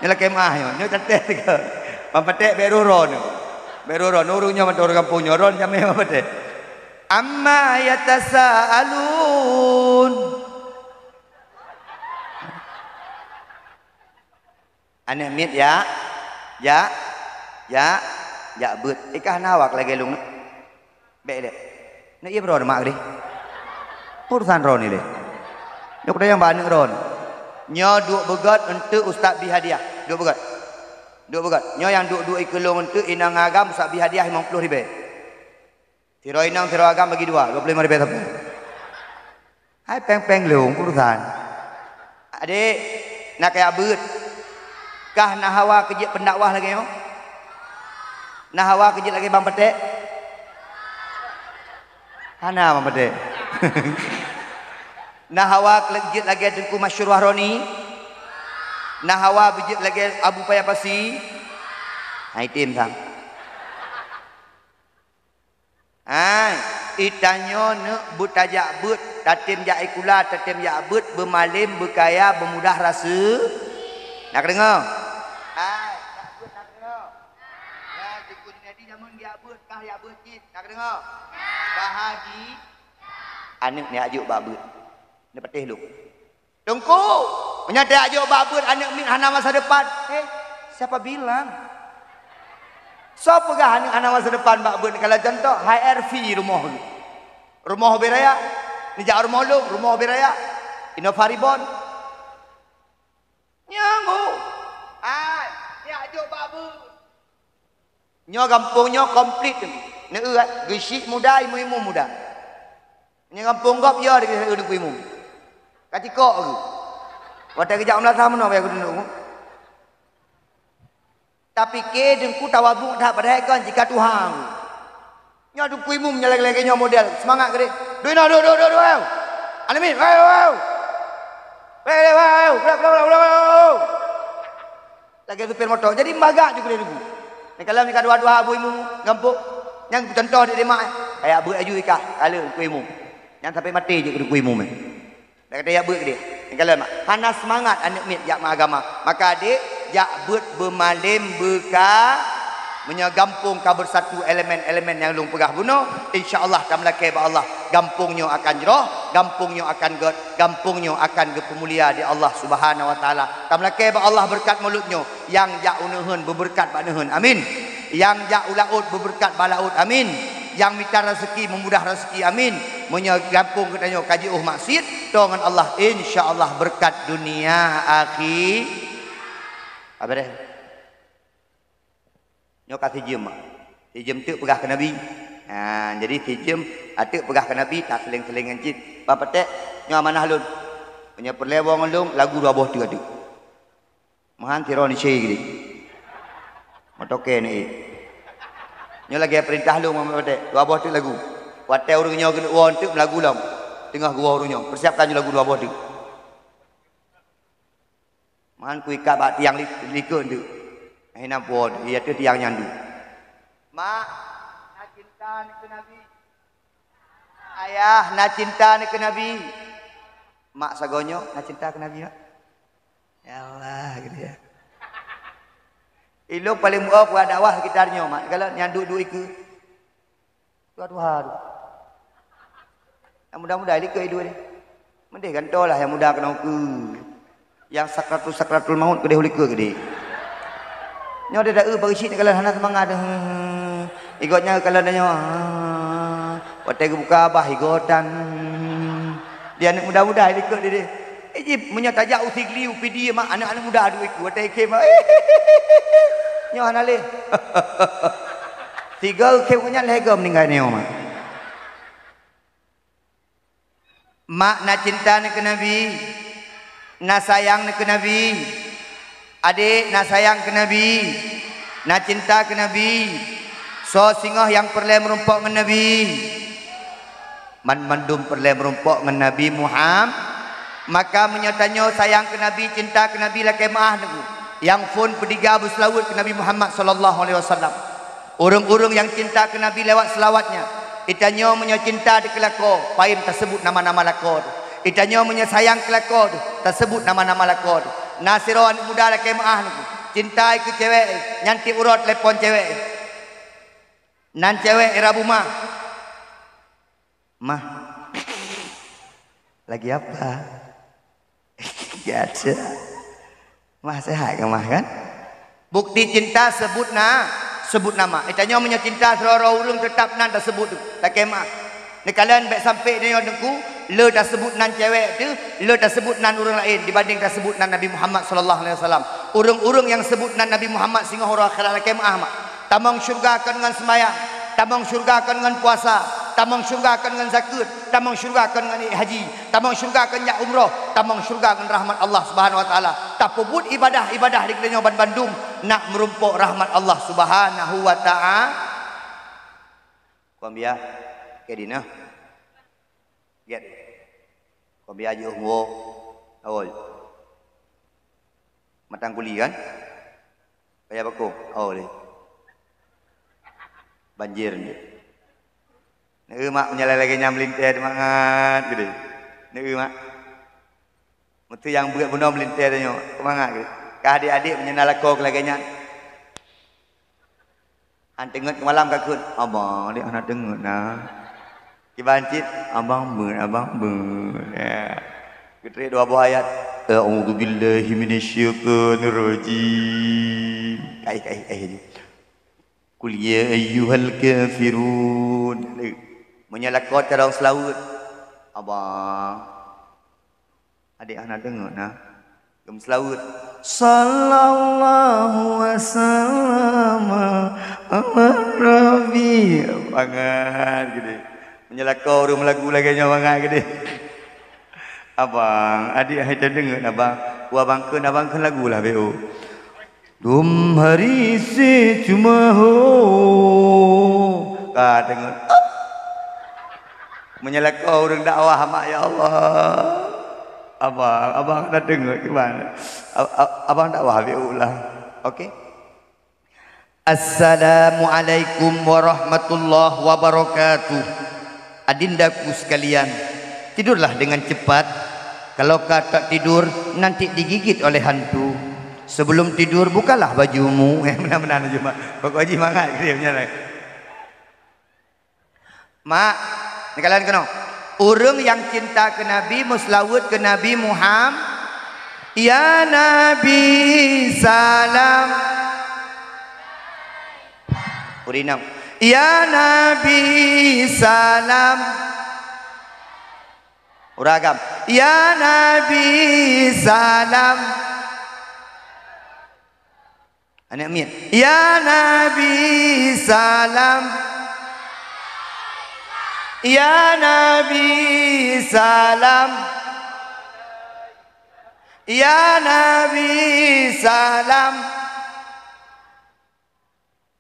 Nyoe lakèe meu'ah nyoe, nyoe tatéh tiga. Papaték bèk roh-roh nyoe. Bèk roh-roh, nyoe ureueng nyoe mantong ureueng gampông nyoe, roh jamèe papaték. Amma yatasaalun. Aneuk miet jak, jak, jak, jak beuet. Ikah na awak lagèe lôn. Bèk lé. Neuk ié droe mak deh. Urusan droe ni deh. Nyoe kuda nyang bak aneuk ron. Nyoe duek beugöt eunteuk Ustaz bri hadiah. Duek beugöt. Duek beugöt. Nyoe nyang duek-duek ikeulong eunteuk inong agam Ustaz bri hadiah limong ploh ribèe. Sidroe inong, sidroe agam bagi dua, dua ploh limong ribèe sapeue. Hai péng-péng lôn urusan. Adék, na kajak beuet. Kah na hawa keu jeuet pendakwah lagèe nyoe? Na hawa keu jeuet lagèe Bang Patek? Hana Bang Patek. Na hawa keu jeuet lagèe Teungku Masyhur Wahroni? Na hawa beujeuet lagèe Abu Paya Pasi? Hai tem sang. Hai, itanyoe neuk beutajak beuet, tatem jak sikula, tatem jak beuet, beumalém, beukaya, beumudah rase-, na kadeungoe? Hai, jak beuet na kadeungoe? Ya, Teungku Junedi jameun geujak beuet, kah jak beuet cit, na kadeungoe? Bah haji, aneuk neujak jok bak beuet. Neupatéh lôn. Teungku, meunyoe tajak jok bak beuet aneuk miet hana masa depan. Eh, siapa bilang? Soe peugah aneuk hana masa depan bak beuet? Kalau contoh, H R V rumoh. Rumoh ubé raya. Neujak rumoh lôn, rumoh ubé raya. Innova Reborn. Nyang hu. Hai, jak jok bak beuet. Nyoe gampông nyoe komplit teuma. Neu-eu, eh, geusyik muda, imeum-imeum muda. Nyoe gampông gob yo di Teungku Imum. Ka cikok geuh. Watèe geujak u meulasah meunoe bak Teungku Imum. Tapike Teungku tawabuk that padahai kon jika Tuhan. Nyoe Teungku Imum nyang lagèe-lagèe nyoe model, seumangat keudéh. Duek inoe, duek, duek, duek, duek. Aneuk miet, weu, weu. Weu, weu, weu, weu. Lagèe supir moto. Jadi, meubagak ju keudéh Teungku. Neukalon ka dua-dua Abu Imum gampông. Nyan peucontoh di mak, eh. Kajak beuet aju ikah, kala Teungku Imum. Nyan sampai maté jeuet keu Teungku Imum, eh. Dak kata jak beuet keudéh. Neukalon mak. Hana seumangat aneuk miet jak meuagama. Maka adék, jak beuet beumalém beuka. Meunyoe gampông ka beusatu elemen-elemen nyang lôn peugah bunoe, insya Allah tameulakèe bak Allah. Gampông nyoe akan jroh, gampông nyoe akan gèt, gampông nyoe akan geupeumulia di Allah Subhanahu wa Taala. Tameulakèe bak Allah beureukat mulod nyoe, nyang jak u neuheun beubeureukat bak neuheun, amin. Nyang jak u laôt beubeureukat bak laôt, amin. Nyang mita raseuki meumudah raseuki, amin. Meunyoe gampông geutanyoe ka jiôh maksiet, toe ngon Allah, insya Allah beureukat dunia akhi-, Abéh. Nyoe ka sijeuem, mak. Sijeuem teuk peugah keu Nabi. Ha, jadi sijeuem ateuk peugah keu Nabi, taseuleng-seuleng ngon cit. Bang Patek, nyoe amanah lôn. Meunyoe peureulèe woe ngon lôn, lagu dua boh teuk ateuk. Meuhan sidroe neusie geude. Meutoke neuék. Nyoe lagèe peurintah lôn, Bang Patek. Dua boh teuk lagu. Watèe ureueng nyoe keuneuk woe teuk meulagu lom. Teungoh geuwoe ureueng nyoe. Peusiapkan nyoe lagu dua boh teuk. Man kuikat bak tiang li-, likot tu. Hina po, di ateueh tiang nyan tu. Mak, na cinta neukeu Nabi. Ayah, na cinta neukeu Nabi. Mak sagoe nyoe, na cinta keu Nabi, Mak? Ya Allah, gitu ya. Ilong paling muah buat dakwah sekitar nyoe, Mak. Kalau nyang duek-duek ikeu. Tuha-tuha tu. Nyang muda-muda likot iduek ni. Mendeh gantoe lah nyang muda keunoe keu. Nyang sakratul, sakratul maut keudeh u likot keudeh. Nyoe deda eu bak geuchik ni kalau hana seumangat. Igot nyan kalau nyoe. Watèe geubuka babah igotan. Di aneuk muda-muda likot deh. Iji meunyoe tajak u Sigli, u Pidie mak aneuk-aneuk muda duek ikeu watèe ikhém. Nyoe hana lé. Tiga khém nyan lhèe goe meuninggai nyoe mak. Mak na cinta neukeu Nabi, na sayang neukeu Nabi. Adék na sayang keu Nabi, na cinta keu Nabi. Soe singoh nyang peureulèe meurumpok ngon Nabi? Banmandum peureulèe meurumpok ngon Nabi Muham-, maka meunyoe tanyoe sayang keu Nabi, cinta keu Nabi, lakèe meu'ah Teungku. Nyang phôn peudiga beuseulaweuet keu Nabi Muhammad sallallahu alaihi wasallam. Ureueng-ureueng nyang cinta keu Nabi lewat seulawatnya. Itanyoe meunyoe cinta dikeue lakoe, paim taseubut nama-nama lakoe teuh. Itanyoe meunyoe sayang keu lakoe teuh, taseubut nama-nama lakoe teuh. Na sidroe aneuk muda lakèe meu'ah Teungku. Cinta ikeu cewek, nyan tiep uroe telepon cewek. Nan cewek i Rabu mah. Mah, lagi apa? Gata. Mah sehat kan, Mah, kan? Bukti cinta sebut na-, sebut nama. Itanyoe meunyoe cinta sidroe-droe ureueng teutap nan taseubut tu. Lakèe meu'ah. Neukalon bèk sampai nyoe Teungku, Le taseubut nan cewek teuh, le taseubut nan ureuëng laén dibandéng taseubut nan Nabi Muhammad sallallahu alaihi wasallam. Ureuëng-ureuëng nyang seubut nan Nabi Muhammad singoh uroe akhirat lakée meuáh mak. Tamong syurga kon ngon seumayang, tamong syurga kon ngon puasa, tamong syurga kon ngon zakeuet, tamong syurga kon ngon ék haji, tamong syurga kon jak umroh, tamong syurga ngon rahmat Allah Subhanahu wa Taala. Tapeubuet ibadah-ibadah di geutanyoe banbandum nak meurumpok rahmat Allah Subhanahu wa Taala. Kon biya, keu dinah. Gét. Kon biya jiôh muwoe. Awai. Matang kuli kan? Payah bakong. Awai. Banjir ni. Neu mak meunyalah lagée nyan meulintée mangat geude. Neu mak. Meuteu nyang beuet bunoe meulintée tanyoe, keumangat geuh. Ka adik-adik meunyoe na lakoe keu lagée nyan. Han teungeut keu malam ka kheun, "Abang, adik hana teungeut na." Kiban cit, "Abang beuet, abang beuet." Ya. Geutrek dua boh ayat, "A'udzubillahi minasyaitonirrajim." Kaih, kaih, kaih. "Qul ya ayyuhal kafirun." Meunyoe lakoe carông seulaweuet, "Abang." Adik hana deungoe na. Geumeuseulaweuet. Sallallahu wasallam ala Nabi. Bangat geude. Meunyoe lakoe ureuëng meulagu lagée nyoe bangat geude. Abang, adik hai tadeungoe na bang. Ku abang kheun, abang kheun lagu lah B O. Dum hari se cuma ho. Ka deungoe. Meunyoe lakoe ureuëng dakwah mak, ya Allah. Abang, abang na deungoe kiban. Ab-, ab-, abang dakwah habéh ulah. Oke. Assalamualaikum warahmatullahi wabarakatuh. Adindaku sekalian, tidurlah dengan cepat. Kalau ka tak tidur, nanti digigit oleh hantu. Sebelum tidur, bukalah bajumu. Eh, benar-benar cuma. Pokok jih mangat ke dia punya lain. Mak, ni kalian kena. Ureuëng nyang cinta keu Nabi, meuseulaweuet keu Nabi Muhammad. Ya Nabi salam. Urinam. Ya Nabi salam. Uragam. Ya Nabi salam. Aneuk miet. Ya Nabi salam. Ya Nabi salam. Ya Nabi salam.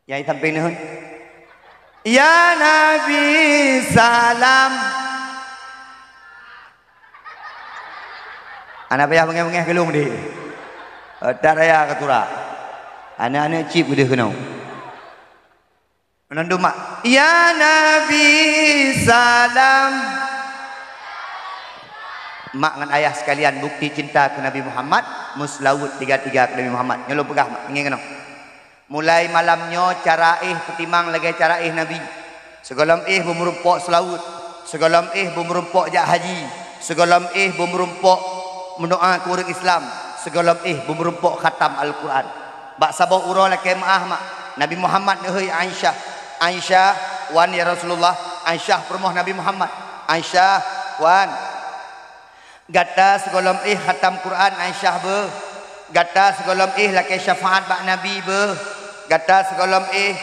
Nyang di samping neuh. Ya Nabi salam. Hana payah beungéh-beungéh geulong deh. Otak raya ketura. Aneuk-aneuk cip geudeh keunoe. Meunandum mak. Ya Nabi salam. Mak ngon ayah sekalian, bukti cinta keu Nabi Muhammad, meuseulaweuet tiga-tiga keu Nabi Muhammad. Nyoe lôn peugah mak, ingat keunoe. Mulai malam nyoe cara éh peutimang lagée cara éh Nabi. Sigohlom éh beumeurumpok seulaweuet, sigohlom éh beumeurumpok jak haji, sigohlom éh beumeurumpok meudoá keu ureuëng Islam, sigohlom éh beumeurumpok khatam Al-Quran. Bak saboh uroe lakée meuáh mak, Nabi Muhammad neuhôi Aisyah, "Aisyah, wan ya Rasulullah." Aisyah peurumoh Nabi Muhammad. "Aisyah, wan." Gata sigohlom éh khatam Quran Aisyah beuh. Gata sigohlom éh lakée syafaat bak Nabi beuh. Gata sigohlom éh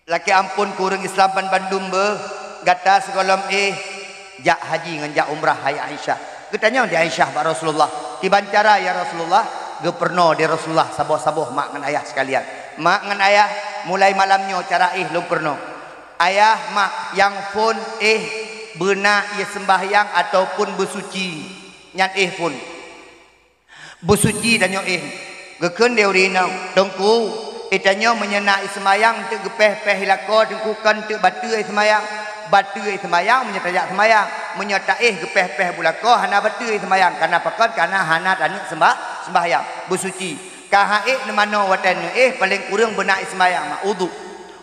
lakée amphon keu ureuëng Islam banbandum beuh. Gata sigohlom éh jak haji ngon jak umrah hai Aisyah. Geutanyong di Aisyah bak Rasulullah, "Kiban cara ya Rasulullah?" Geupeurunoe di Rasulullah saboh-saboh mak ngon ayah sekalian. Mak ngon ayah, mulai malam nyoe cara éh lôn peurunoe. Ayah mak nyang phon éh beuna ie seumbahyang ataupun beusuci, nyan éh phon. Beusuci tanyoe éh. Geukheun lé ureuëng inong, "Teungku, éh tanyoe meunyoe na ie seumbahyang teuk geupéh-péh ie lakoe Teungku, kon teuk bateue ie seumbahyang." Bateue ie seumbahyang meunyoe tajak seumbahyang. Meunyoe taéh geupéh-péh bu lakoe hana bateue ie seumbahyang. Kana pakon? Kana hana taneuk seumbah-, seumbahyang. Beusuci. Ka han ék neumanoe watée neuéh, paleng kureueng beuna ie seumbahyang mak, udhu.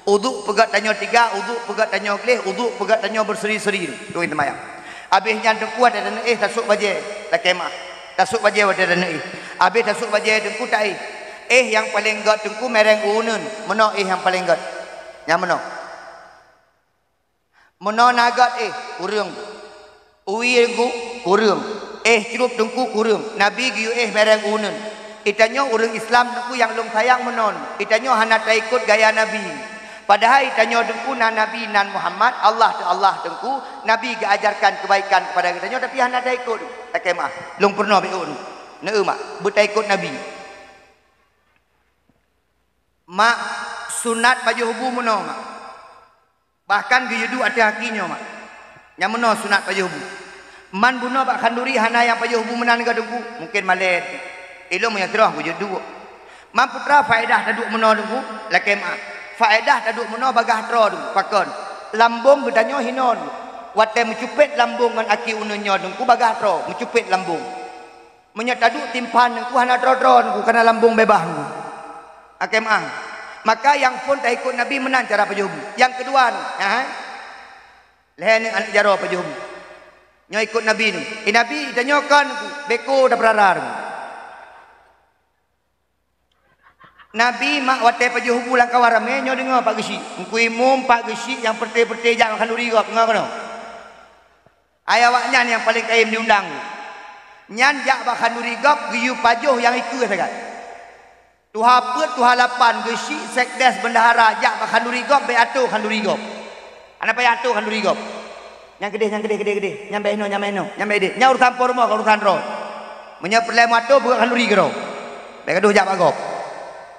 Udhu peugét tanyoe tiga, udhu peugét tanyoe gleh, udhu peugét tanyoe beuseri-seri. Turi teumayang. Abéh nyan Teungku watée taneuk éh tasôk bajée lakée meuáh. Tasôk bajée watée taneuk éh. Abéh tasôk bajée Teungku taéh. Éh nyang paleng gét Teungku mereng u uneuen. Meunoe éh nyang paleng gét. Nyang meunoe. Meunoe na gét éh, ureuëng. Uwie Teungku kureueng, éh crup Teungku kureueng, Nabi geuyue éh mereng uneuen. Geutanyoe ureuëng Islam Teungku nyang lôn sayang meunan, geutanyoe hana taikot gaya Nabi. Padahai geutanyoe Teungku na Nabi nan Muhammad, Allah teu Allah Teungku, Nabi geuajarkan keubaikan keupada geutanyoe, tapi hana taikot. Lakée meuáh, lôn peurunoe bék uneuen. Neu mak, beutaikot Nabi. Mak, sunat pajoh bu meunoe mak. Bahkan geuyue duek ateueh aki nyoe mak. Nyang meunoe sunat pajoh bu. Man bunoe bak khanduri hana nyang pajoh bu meunan ka Teungku, mungken malée. Ilôn meunyoe troh geuyue duek. Man putra faedah taduek meunoe Teungku, lakée meuáh. Faedah taduek meunoe bagaih troh Teungku, pakon? Lambong geutanyoe hinoe Teungku. Watée meucupet lambong ngon aki uneuen nyoe Teungku bagaih troh, meucupet lambong. Meunyoe taduek timphan Teungku hana droe-droe Teungku, kana lambong beubaih Teungku. Lakée meuáh. Maka nyang phon taikot Nabi meunan cara pajoh bu. Nyang keudua Teungku, ha? Lhée neuk aneuk jaroe pajoh bu. Nyoe ikot Nabi Teungku. Eh Nabi, tanyoe kon Teungku, beko tapeurara Teungku. Nabi mak watée pajoh bu lam kawan ramé nyoe deungoe Pak Geuchik. Teungku Imum Pak Geuchik nyang peureute-peureute jak bak khanduri gob, deungoe keunoe. Ai awaknyan nyang paleng kayém diundang. Nyan jak bak khanduri gob geuyue pajoh nyang ikeue sagai. Tuha peuet, tuha lapan, geuchik sekdes bendahara jak bak khanduri gob, bék atô khanduri gob. Hana payah atô khanduri gob. Nyang keudeh, nyang keudeh, keudeh, keudeh. Nyang bék inoe, nyang bék inoe, nyang bék ideh. Nyan urusan po rumoh, kon urusan droe. Meunyoe peureulée meuatô, beuet khanduri keudroe. Bék gadoh jak bak gob.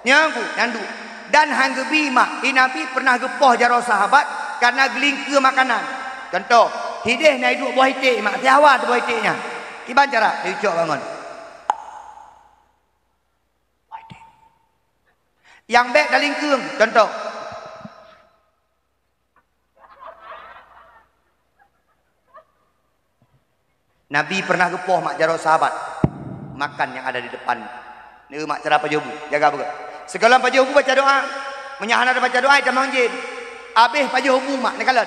Nyan ku, nyan duek. Dan han geubi mak, i Nabi pernah geupoh jaroe sahabat karena geulingkeue makanan. Contoh, hideh na iduek boh iték mak, sihawa teuh boh iték nyan. Kiban cara, teucok bangon. Nyang bék talingkeue, contoh. Nabi pernah geupoh mak jaroe sahabat makan nyang ada di depan. Neu mak cara pajoh bu, jaga beugét. Sigohlom pajoh bu baca doa. Meunyoe hana tabaca doa, itamong jén. Abéh pajoh bu mak, neukalon.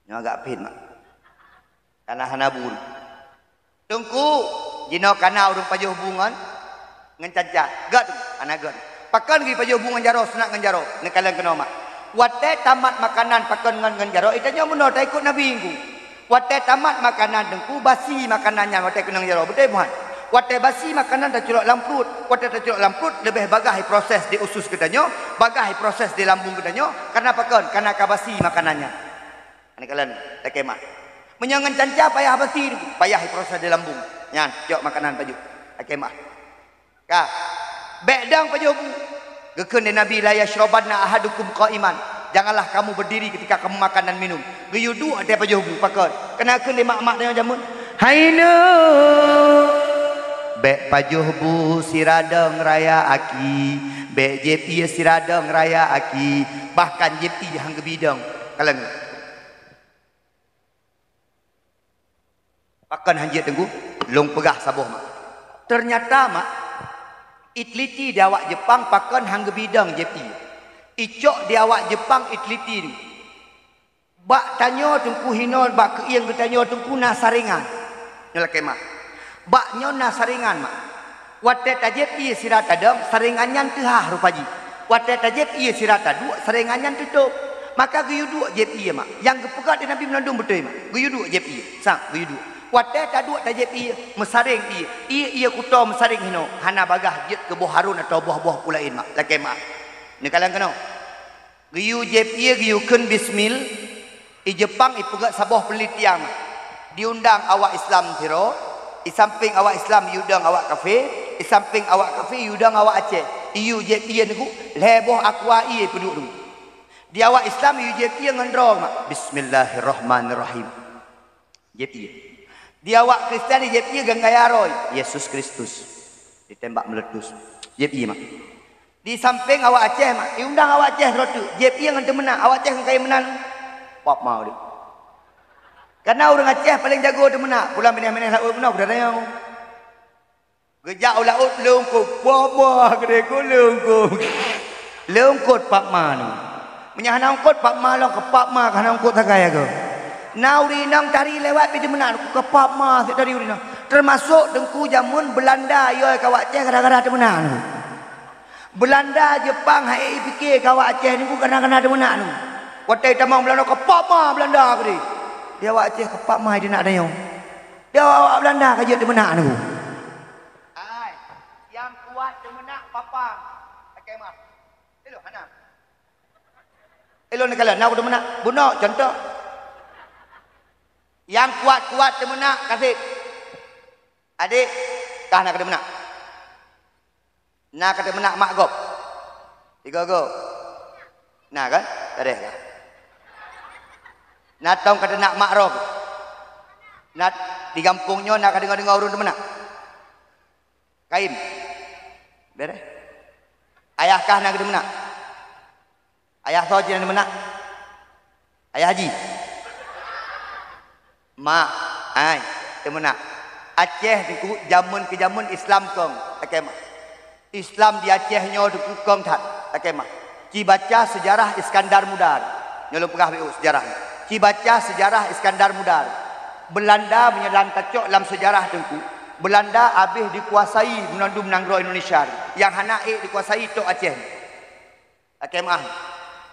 Nyoe agak pit mak. Kana hana bu. Teungku, jinoe kana ureuëng pajoh bu ngon, ngon canca. Gét, hana gét. Pakon geupajoh bu ngon jaroe, sunat ngon jaroe. Neukalon keunoe mak. Watée tamat makanan pakon ngon, ngon jaroe, itanyoe meunoe taikot Nabi Teungku. Watée tamat makanan Teungku, basi makanan nyan watée keunong jaroe. Beutôi buhan? Watée basi makanan taculok lam pruet. Watée taculok lam pruet, leubeh bagaih proses di usus geutanyoe, bagaih proses di lambung geutanyoe. Karena pakon? Karena ka basi makanan nyan. Aneuk kalon, lakée meuáh. Meunyoe ngon canca payah basi, payah proses di lambung. Nyan, cok makanan pajoh. Lakée meuáh. Ka. Bék dong pajoh bu. Geukheun lé Nabi, "La yasyrabanna ahadukum qa'iman." Janganlah kamu berdiri ketika kamu makan dan minum. Geuyue duek watée pajoh bu, pakon? Kana kheun lé mak-mak tanyoe jameun, "Hai neuk, bék pajoh bu sira dong raya aki, bék jieb ié sira dong raya aki." Bahkan jieb ié han geubi dong. Kalon. Pakon han jeuet Teungku? Lôn peugah saboh mak. Teunyata mak, iteliti di awak Jeupang pakon han geubi dong jieb ié. Icok di awak Jeupang iteliti Teungku. Bak tanyoe Teungku hinoe bak keuieng geutanyoe Teungku na saringan. Nyoe lakée meuáh. Bak nyoe na saringan mak. Watée tajieb ié sira tadong, saringan nyan teuhah rupa jih. Watée tajieb ié sira taduek, saringan nyan teutôb. Maka geuyue duek jieb ié mak. Nyang geupeugah lé Nabi meunan dum beutôi mak. Geuyue duek jieb ié. Sang, geuyue duek. Watée taduek tajieb ié, meusaréng ié. Ié, ié kuto meusaréng hinoe. Hana bagaih jeuet keu boh harun atawa boh-boh peue laén mak. Lakée meuáh. Neukalon keunoe. Geuyue jieb ié geuyue kheun bismil, i Jeupang ipeugét saboh peunelitian. Diundang awak Islam sidroe, i sampéng awak Islam iyue dong awak kafé, i sampéng awak kafé iyue dong awak Aceh. Iyue jieb ié Teungku, lhée boh aqua ié ipeuduek Teungku. Di awak Islam iyue jieb ié ngon droe mak, "Bismillahirrahmanirrahim." Jieb ié. Di awak Kristian jieb ié ngon gaya roh, "Yesus Kristus." Ditembak meletus. Jieb ié mak. Di sampéng awak Aceh mak, iundang awak Aceh sidroe teuk, jieb ié ngon teumeunak, awak Aceh ngon kayém meunan. Pap ma udeb. Karena ureuëng Aceh paleng jago teumeunak, pulang binéh-binéh laôt meunoe, kuda tanyong. Geujak u laôt leungkot, boh-boh geude ku leungkot. Leungkot pap ma nyoe. Meunyoe hana eungkot pap ma lom, keu pap ma ka hana eungkot sagai agoe. Na ureuëng inong tari lewat pih teumeunak, keu pap ma sit tari ureuëng inong. Teumasok Teungku jameun Beulanda yôi keu awak Aceh gara-gara teumeunak nyoe. Beulanda, Jeupang hana jipike keu awak Aceh nyoe kana-kana teumeunak nyoe. Watèe tamong Beulanda, ka pama Beulanda keudeh. Di awak Aceh ka pama teumeunak tanyoe. Di awak Beulanda ka jeuet teumeunak nyoe. Ai, nyang kuat teumeunak papang. Lakèe meu'ah. Ilôn hana. Ilôn neukalon, na kuteumeunak. Bunoe, cuntoh. Nyang kuat-kuat teumeunak kaseb. Adék, kah na kuteumeunak. Na kuteumeunak mak gob. Tiga go. Na kan? Tadeh kan? Na tông kuteumeunak mak roh. Na di gampông nyoe na kudeungoe-deungoe ureueng teumeunak. Kaim. Bereh. Ayah kah na kuteumeunak. Ayah soe cit na teumeunak? Ayah Haji. Mak, ai, teumeunak. Aceh nyoe jameun keu jameun Islam kong, lakèe meu'ah. Islam di Aceh nyoe nyoe kong that, lakèe meu'ah. Ci baca sejarah Iskandar Muda. Nyoe lôn peugah beu sejarah. Ci baca sejarah Iskandar Muda. Beulanda meunyoe lam tacok lam sejarah teungku, Beulanda habéh dikuasai meunandum nanggroe Indonesia. Nyang hana ék dikuasai tok Aceh. Lakèe meu'ah.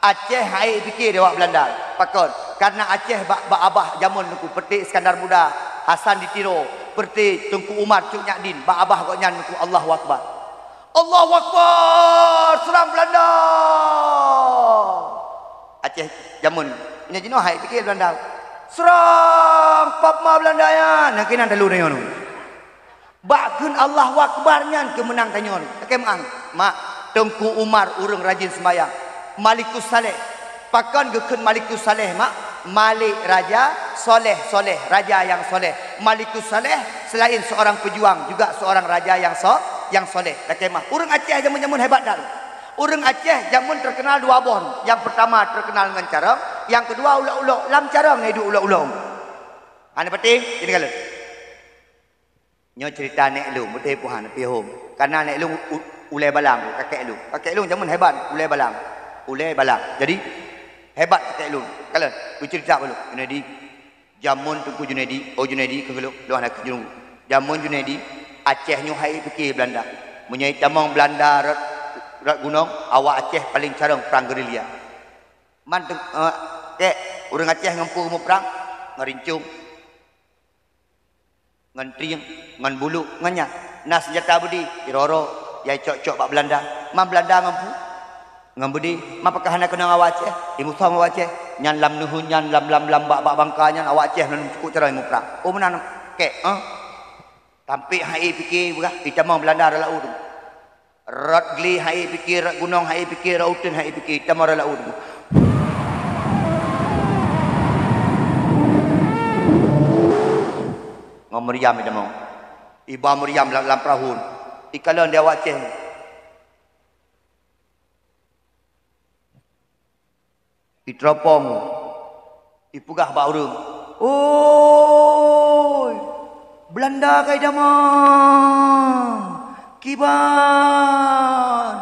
Aceh hana jipike di awak Beulanda. Pakon? Karena Aceh bak, bak babah jameun teungku, peureute Iskandar Muda, Hasan di Tiro, peureute Teungku Umar Cut Nyak Dien, bak babah gobnyan teungku, Allahu Akbar. Allahu Akbar! Seurang Beulanda! Aceh jameun. Nyan jinoe hana jipike Beulanda. Seurang papa Beulanda nyan! Nyang keunan talu tanyoe nyoe. Bak kheun Allahu Akbar nyan keuh meunang tanyoe. Lakèe meu'ah, mak, Teungku Umar ureueng rajin seumayang. Malikus Saleh. Pakon geukheun Malikus Saleh, mak? Malik raja, Saleh, Saleh, raja nyang saleh. Malikus Saleh selain seorang pejuang, juga seorang raja nyang sa-, nyang saleh. Lakèe meu'ah. Ureueng Aceh jameun-jameun hebat that. Ureueng Aceh jameun terkenal dua boh. Nyang pertama terkenal ngon carông, nyang keudua ulok-ulok. Lam carông na iduek ulok-ulok. Hana patéh, ini kalau. Nyoe cerita nèk lôn, beutôi peue hana pihom. Karena nèk lôn u-, u-, ulèe balang, kakek lôn. Kakek lôn jameun hebat, ulèe balang. Ulèe balang. Jadi, hebat kakek lôn. Kalon, kucerita bak lôn. Junaidi, jameun Teungku Junaidi, oh Junaidi, keu lôn, lôn hana keu Junaidi. Jameun Junaidi, Aceh nyoe hana jipike Beulanda. Meunyoe jitamong Beulanda rot, rot gunong, awak Aceh paleng carông prang gerilya. Man teung-, eh, kek, ureueng Aceh ngon peue muprang? Ngon rincong. Ngon trieng, ngon buluk, ngon nyan. Na seunjata beudé, iroro, nyang jicok-cok bak Beulanda. Man Beulanda ngon peue? Ngon beudé. Man pakon hana keunong awak Aceh? Imusom awak Aceh. Nyan lam neuheun nyan, lam, lam, lam bak, bak bangka nyan, awak Aceh ngon cukôp cara imuprang. Oh, meunan kek, eh? Tampék hana jipike, peugah, itamong Beulanda rot laôt. Rot glé hana jipike, rot gunong hana jipike, rot uteuen hana jipike, itamong rot laôt. Ngon meuriam itamong. Iba meuriam lam, lam peurahô. Ikalon di awak Aceh. Itropong, ipeugah bak ureueng, "Oi, Beulanda ka idamong! Kiban?"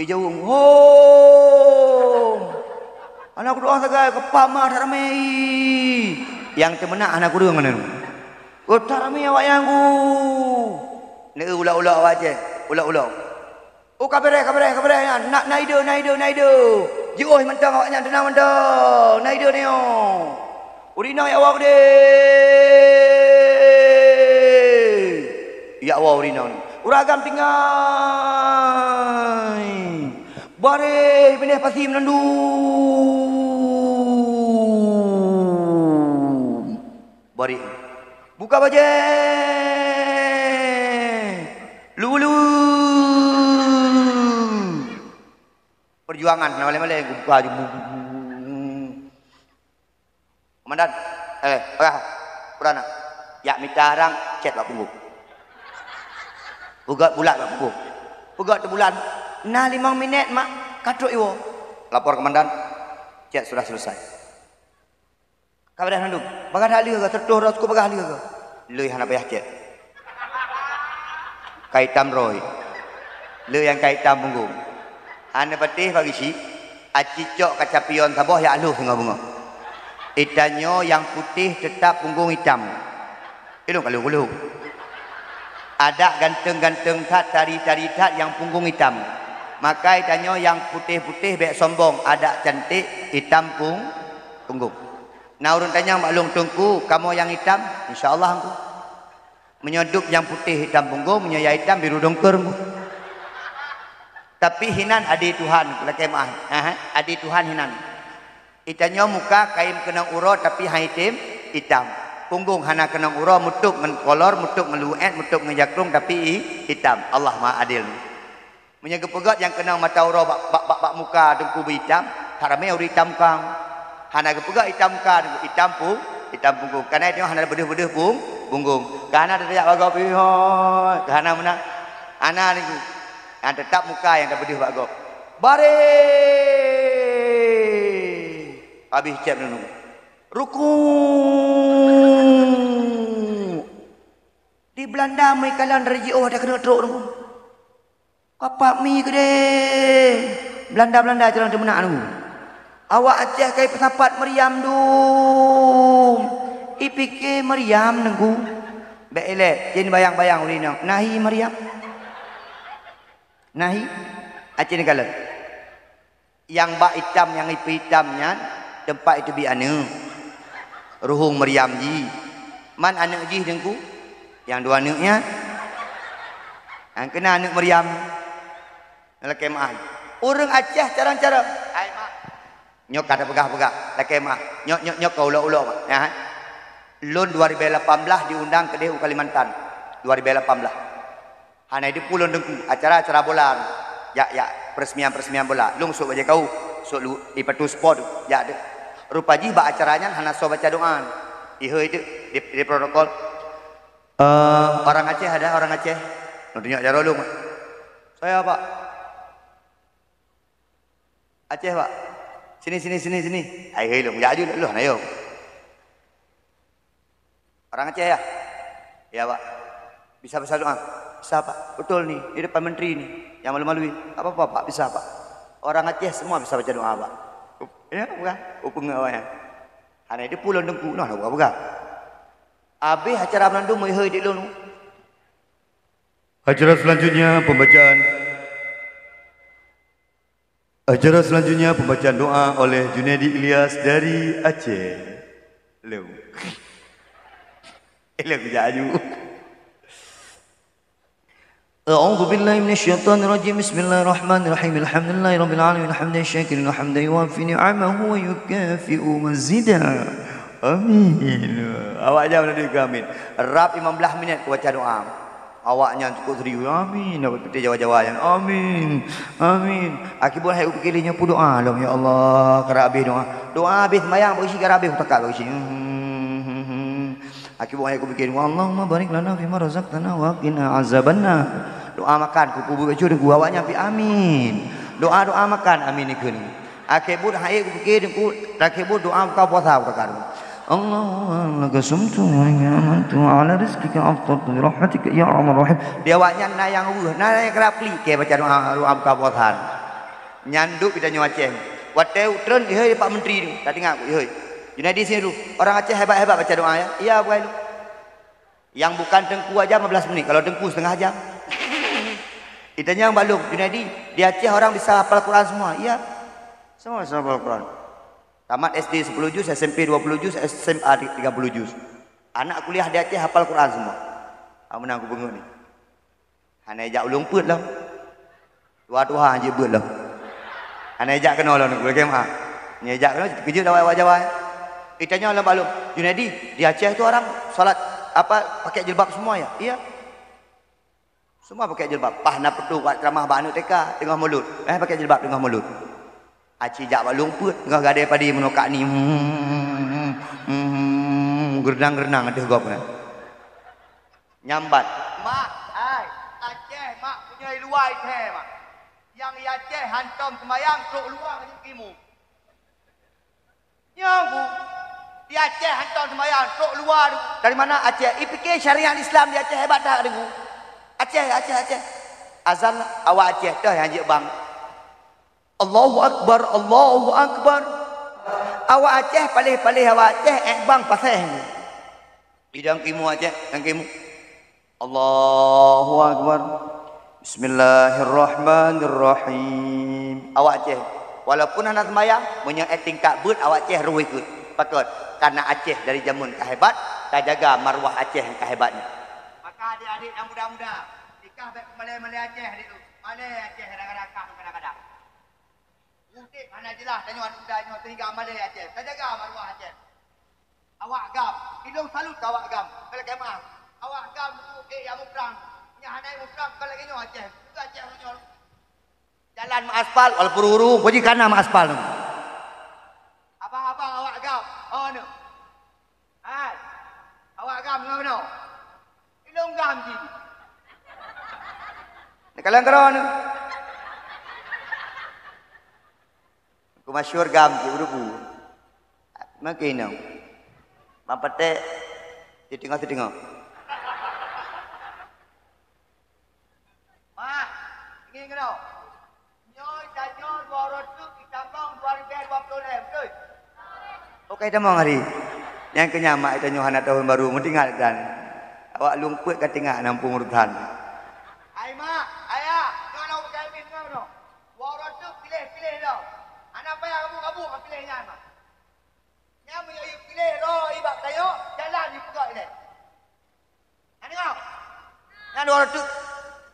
Ijaweueb, "Hom! Hana kudoa sagai, ka pama that ramé!" Nyang teumeunak hana kureueng ngon nyan. "Oh, that ramé awaknyan ku!" Neu ulok-ulok awak Aceh, ulok-ulok. Oh, ka beureh, ka beureh, ka beureh nyan. Na, na ideh, na ideh, na ideh. Jiôh mantong awaknyan, teunang mantong. Na ideh nyoe. Ureueng inong jak woe keudeh. Jak woe ureueng inong. Ureueng agam tinggai. Bareh binéh pasi meunandum. Bari. Buka bajée. Lu-lu. Perjuangan, na malée-malée buka je. Komandan, eh, peugah, peurana. Jak mita arang, cét bak punggong. Peugét bulat bak punggong. Peugét teubulan. Na limong minét, mak, ka trok iwoe. Lapor komandan. Cét sudah selesai. Ka beureh mandum. Bagah that lheueh geuh, seureutôh droe sukôt bagah lheueh geuh. Lheueh hana payah cét. Ka itam droe. Lheueh nyang ka itam punggong. Hana patéh bagi chik, aci cok kaca pion saboh jak lhôh singoh beungoh. Itanyoe nyang putéh teutap punggong itam. Ilôn ka lhôh-lhôh. Adak ganteng-ganteng that, tari-tari that nyang punggong itam. Maka tanyoe nyang putéh-putéh bék sombong, adak cantik, itam pung-, punggong. Na ureuëng tanyong bak lôn, "Teungku, kamoe nyang itam?" "Insya Allah, Teungku." Meunyoe dub nyang putéh itam punggong, meunyoe nyang itam biru dongker, Teungku. Tapi hinan ade Tuhan, lakée meuáh. Aha, ade Tuhan hinan. Itanyoe muka kayém keunong uroe tapi han item itam. Punggong hana keunong uroe, meutup ngon kolor, meutup ngon luet, meutup ngon jakrong tapi i-, itam. Allah Maha Adil. Meunyoe geupeugét nyang keunong mata uroe bak, bak, bak, bak muka Teungku beu itam, that ramé ureuëng itam muka. Hana geupeugét itam muka, itam pu-, itam punggong. Kareuna itanyoe hana beudeuh-beudeuh pung-, punggong. Ka hana tajak bak gob, "Ih, hoi," ka hana meunan. Hana Teungku. Nyang teutap muka nyang tabeudeuh bak gob. Bareh! Habéh céb neunoe. Ruku'! Di Beulanda meuikalon dari jiôh ata keuneuk trok Teungku. Kapak mi keudeh. Beulanda-Beulanda calon teumeunak Teungku. Awak Aceh ka ipeusapat Maryam dum. Ipike Maryam Teungku. Bék ilée, cen bayang-bayang ureuëng inong. Nahi Maryam? Nahi? Aceh neukalon. Nyang bak itam nyang ipeuitam nyan teumpat iteubiet aneuëk. Ruhueng Maryam jih. Man aneuëk jih Teungku? Nyang dua aneuëk nyan. Nyang keuna aneuëk Maryam. Lakée meuáh. Ureuëng Aceh carông-carông. Hai mak. Nyoe ka tapeugah-peugah. Lakée meuáh. Nyoe, nyoe, nyoe ka ulok-ulok mak. Ya. Lôn dua ribu lapan belas diundang keudeh u Kalimantan. Dua ribu lapan belas. Hana jiteupeue lôn Teungku, acara-acara bola. Jak, jak, peresmian-peresmian bola. Lôn sôk bajée kawöm, sôk lu-, ipatu sport, jak deuh. Rupa jih bak acara nyan hana soe baca doa. Ihôi deuh di, di protokol. "Eh, orang Aceh ada, orang Aceh?" Lôn tunyok jaroe lôn. "Saya, Pak." "Aceh, Pak." "Sini, sini, sini, sini." Hai, hai, lôn jak aju, lôn, lôn, ayo. "Orang Aceh, ya?" "Ya, Pak." "Bisa baca doa?" "Bisa, Pak." "Betul ni, di depan menteri ni, yang malu-maluin." "Tak apa-apa, Pak, bisa, Pak." "Orang Aceh semua bisa baca doa, Pak." Ya, bukan? Upeung awaknyan. Hana jiteupeue lôn Teungku, noh, buka-buka. Habéh acara meurandum, meuhôi di lôn. Acara selanjutnya pembacaan Acara selanjutnya pembacaan doa oleh Junaidi Ilyas dari Aceh. Hello. Hello, kejap aju. أعوذ بالله من الشيطان الرجيم. بسم الله الرحمن الرحيم. الحمد لله رب العالمين. حمدا شاكرا وحمدا يوافي نعمه ويكافئ مزيدا. Amin. Awak jaweueb laju keu amin. Rab lima belas minit kubaca doa. Awaknyan cukup serius. Amin. Awak putih Jawa-Jawa nyan. Amin. Amin. Akhé buet hai kupike lé nyoe peudoa lom, ya Allah, karab habéh doa. Doa habéh seumayang bak isi, karab habéh kutakat bak isi. Akhé buet hai kupike, Allahumma barik lana fima razaqtana wa qina azabannar. Doa makan, kupeubuet bacut deungon awaknyan pi amin. Doa-doa makan, amin ikheun. Akhé buet hai kupike deungon, akhé buet doa buka puasa kutakat. Allahumma laka sumtu wa laka amantu wa ala rizqika aftartu bi rahmatika ya arhamar rahim. Di awaknyan na nyang weueh, na nyang karab klik keu baca doa, doa buka puasa. Nyan duek geutanyoe Aceh. Watée uteuen ihôi Pak Menteri tu, tadeungoe ku ihôi. Junaidi sini dulu. Orang Aceh hebat-hebat baca doa ya. Iya bukai lu. Nyang bukan teungku aja lima belas menit, kalau teungku setengah jam. Itanyong bak lôn, Junaidi, di Aceh orang bisa hafal Quran semua? Iya. Semua bisa hafal Quran. Tamat S D sepuluh juz, S M P dua puluh juz, S M A tiga puluh juz. Anak kuliah di Aceh hafal Quran semua. Ah, meunan kupeungeut ni. Hana jak ulôn peuet lom. Tuha-tuha jeuet beuet lom. Hana jak keunoe lom, lakée meuáh. Nyang jak keunoe keujeuet awak-awak Jawa. Itanyong lom bak lôn, Junaidi, di Aceh tu orang salat apa pakai jilbab semua ya? Iya. Semua pakai jilbab. Pah na peutu buat ceramah bak aneuk T K teungoh mulod. Eh, pakai jilbab teungoh mulod. Aci jak bak lôn peuet, teungoh gadée padi meunoe kak ni. Hmm, hmm, hmm, hmm, geurdang-geurdang ateueh gob nyan. Nyambat, "Mak, ai, Aceh mak punya luwa Aceh mak. Yang di Aceh hantom sembayang trok luwa ngon kimu." Nyoe ku, di Aceh hantom sembayang trok luwa. Dari mana Aceh? Ipike syariat Islam di Aceh hebat that deungoe. Aceh, Aceh, Aceh. Azan awak Aceh teuh nyang jeuet bang. Allahu Akbar, Allahu Akbar. Awak Aceh paléh-paléh awak Aceh ék bang paséh. Idang kimu Aceh, dang kimu. Allahu Akbar. Bismillahirrahmanirrahim. Awak Aceh, walaupun hana seumayang, meunyoe ék tingkat beuet awak Aceh rui keuh. Pakon? Karena Aceh dari jameun ka hebat, ka jaga marwah Aceh nyang ka hebat nyan. Maka adik-adik nyang muda-muda, nikah bèk malèe-malèe Aceh adik tu. Malèe Aceh kadang-kadang kah kadang-kadang. Udép hana jeulaih tanyoe aneuk muda nyoe sehingga malèe Aceh. Tajaga marwah Aceh. Awak GAM, ilôn salut keu awak GAM. Kon lagèe mah, awak GAM tu ék jak muprang. Nyang hana muprang kon lagèe nyoe Aceh. Bukan Aceh nyoe. Jalan meuaspal walaupun ureueng, puji kana meuaspal tu. Abang-abang awak GAM, oh, nyoe. Hai, awak GAM ngon meunoe. Ilôn GAM jih. Neukalon keudroe nyoe. Ku masyhur GAM jih, urubu. Mungkin nyoe. Mapatek, siteungoh-siteungoh. Mah, ingat keunoe. Nyoe tanyoe dua uroe teuk itamong dua ribèe dua ploh lhèe, beutôi? Oke, tamong hari. Nyang keu nyan mak tanyoe hana tahun baru, meutinggai dan awak lôn peuet ka tinggai nampung urusan. Hai mak, ayah, nyoe na uroe keumin nyoe. Dua uroe teuk piléh-piléh lom. Hana payah gabu-gabu ngon piléh nyan, mak. Nyan meunyoe piléh roh ibak tanyoe, jalan jipeugöt ilèe. Nyan dua uroe teuk,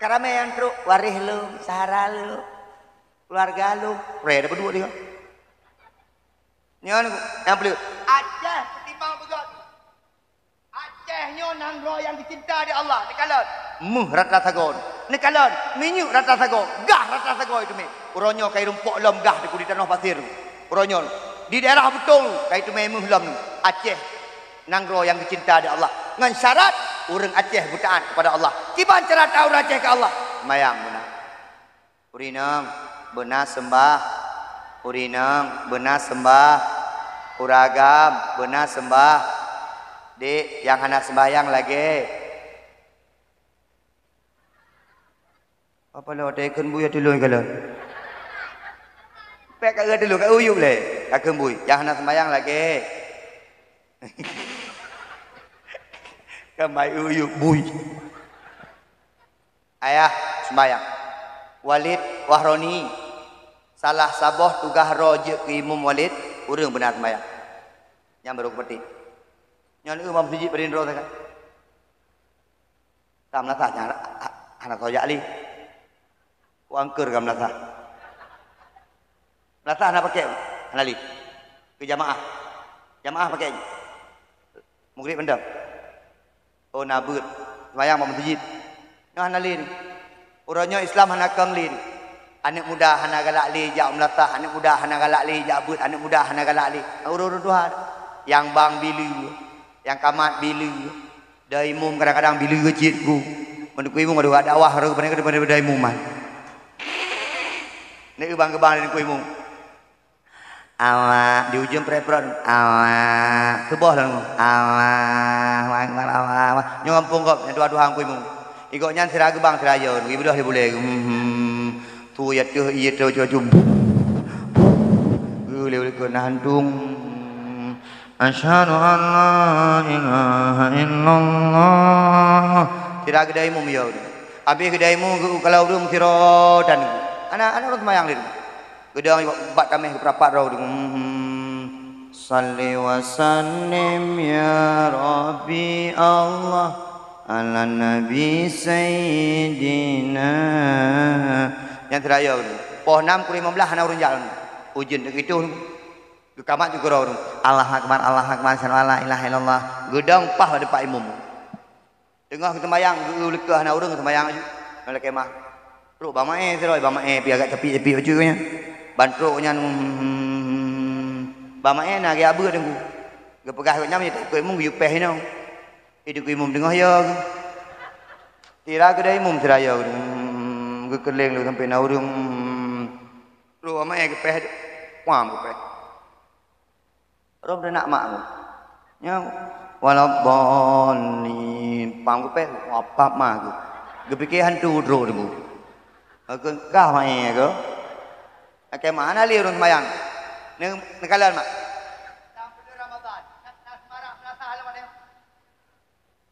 karamè nyang trok, waréh lôn, syedara lôn, keuluwarga lôn, preh dapeuduek tiga. Nyan nyang peuleueh. Aceh ketimbang beugöt. Aceh nyoe nanggroe nyang geucinta di Allah. Neukalon, méuh rata sagoe. Neukalon, minyeuk rata sagoe. Gah rata sagoe teumé. Uroe nyoe ka irumpok lom gah teungku di tanoh pasir. Uroe nyoe, di daerah Beutong ka iteumé méuh lom. Aceh nanggroe nyang geucinta di Allah. Ngon syarat, ureueng Aceh beutaat kepada Allah. Kiban cara taat ureueng Aceh keu Allah? Seumayang beuna. Ureueng inong, beuna seumbah. Ureueng inong, beuna seumbah. Ureueng agam, beuna seumbah. Dek, nyang hana seumbahyang lagèe. Apa lo teukeun bui ateueh lôn kalon? Pèk ka eu ateueh lôn, ka eu yup lé. Ka keun bui, nyang hana seumbahyang lagèe. Ka mai eu yup bui. Ayah seumbahyang. Walid Wahroni, salah saboh tugaih droe jeuet keu imum Walid, ureueng beuna seumbahyang. Nyan barô kupeugah. Nyan eu imum sijik beurin droe sagai. Ka meulasah nyan ha-, ha-, hana soe jak lé. Ku angkeur ka meulasah. Meulasah hana pakèk, hana lé. Keu jamaah. Jamaah pakèk jih. Mugrib mantong. Oh, na beuet. Seumayang bak meuseujid. Nyoe hana lé nyoe. Uroe nyoe Islam hana kong lé nyoe. Aneuk muda hana galak lé jak meulasah, aneuk muda hana galak lé jak beuet, aneuk muda hana galak lé. Ureueng-ureueng tuha. Nyang bang bileue, nyang kamat bileue. Dai imum kadang-kadang bileue cit ku. Meunteuk imum aduh dakwah rot beuneuk daripada dai imum man. Neuk geubang-geubang di neuk imum. Allah, di ujong preh-preh. Allah, suboh lom. Allah, Allahu Akbar, Allah, Allah. Nyoe gampông gob, nyoe dua-dua ngku imum. Igok nyan sira geubang sira yo, geubeudôh di bulèe. Hmm. Tu ya teuh, iya teuh, cu, cu. Geulé ulèe keu na hantung. Asyhadu an la ilaha illallah. Sira geudai imum yo. Habéh geudai imum geu kalau ureueng sira dan ana, ana ureueng seumayang lé. Geudong bak tamèh geupeupat droe. Hmm. Salli wa sallim ya Rabbi Allah ala Nabi Sayyidina. Nyang teurakhir, poh nam kureueng lima belas hana ureueng jak lom. Ujeuen teuk itu. Geukamat ju keudroe. Allahu Akbar, Allahu Akbar, asyhadu an la ilaha illallah. Geudong paih bak teumpat imum. Teungoh geuseumayang, geu-, geu-, leukoh hana ureueng seumayang aju. Ngon lakèe mah. Trok bak maé sidroe, bak maé pih agak tepi-tepi bacut nyan. Ban trok nyan, hmm, bak maé na geujak beuet teungku. Geupeugah gobnyan meunyoe takot imum geuyue péh inoe. Ideh imum teungoh yo. Sira geudai imum sira yo. Hmm, geukeuleng lé sampoe na ureueng. Hmm. Trok bak maé geupéh. Wah, geupéh. Rhom teunak mak tu. Nyan, "Waladdallin." Pam geupéh, wah, pap mak tu. Geupike hantu droe tu. Aku kah main aku. Lakèe mak hana lé ureueng seumayang. Neu-, neukalon mak.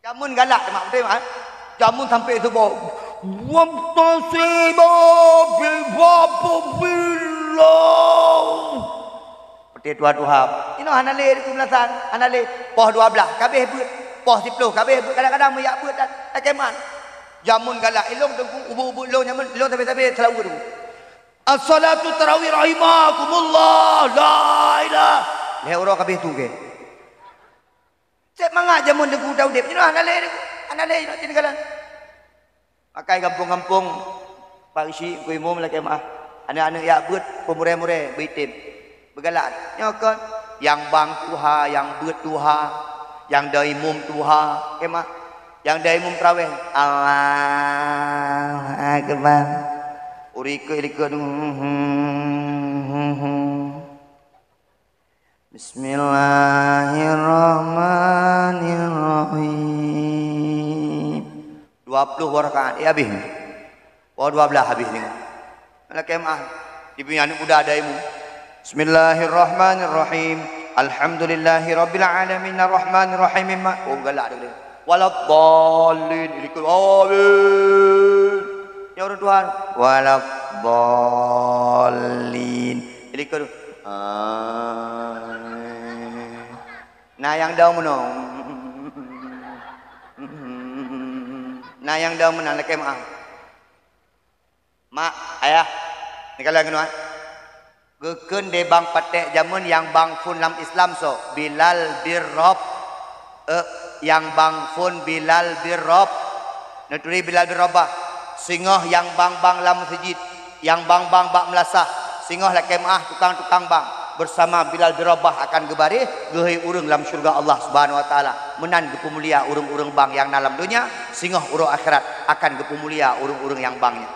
Jameun galak teuma, beutôi, mak? Jameun sampoe suboh. Wa'tasimu bihabilillah. Watée tuha-tuha, inoe hana lé di keubelasan, hana lé. Poh dua blaih ka abéh beuet, poh siplôh ka abéh beuet, kadang-kadang meuyak beuet dan lakée meu'ah. Jameun galak ilong teungku, ubeut-ubeut ilong jameun, ilong sabe-sabe seulaweuet teungku. As-salatu tarawih rahimakumullah, la ilah. Lhée uroe ka abéh tugée. Cék mangat jameun teungku ta udeb, inoe hana lé teungku, hana lé inoe cit galak. Makai gampông-gampông, Pak Geuchik, Teungku Imum lakée meu'ah. Aneuk-aneuk yak beuet, peumurée-murée, beuitem. Beugalak. Nyoe kon, nyang bang tuha, nyang beuet tuha, nyang dong imum tuha, lakée meu'ah. Nyang dong imum traweh, Allahu Akbar. Ureueng ikot-ikot, Bismillahirrahmanirrahim. Dua ploh rakaat, eh, habéh. Oh, dua blaih habéh ni. Lakée meu'ah. Di punya aneuk muda ada ilmu. Bismillahirrahmanirrahim. Alhamdulillahirabbil alamin, arrahmanirrahim. Ma-, oh, galak dia. Waladdallin. Ilikot. Amin. Ya Allah Tuhan. Waladdallin. Ilikot. Amin. Na nyang dong meunoe. Na nyang dong meunan lakée meu'ah. Mak, ayah, ni kalian keunoe. Geukheun deh bang patéh jameun nyang bang phon lam Islam soe? Bilal bin Rab-, eh, nyang bang phon Bilal bin Rab-, neuturi Bilal bin Rabah. Singoh nyang bang-bang lam meuseujid, nyang bang-bang bak meulasah, singoh lakée meu'ah tukang-tukang bang, beusama Bilal bin Rabah akan geubaréh geuhôi ureuëng lam syeuruga Allah Subhanahu wa Taala. Meunan geupeumulia ureuëng-ureuëng bang nyang na lam donya, singoh uroe akhirat akan geupeumulia ureuëng-ureuëng nyang bang nyan.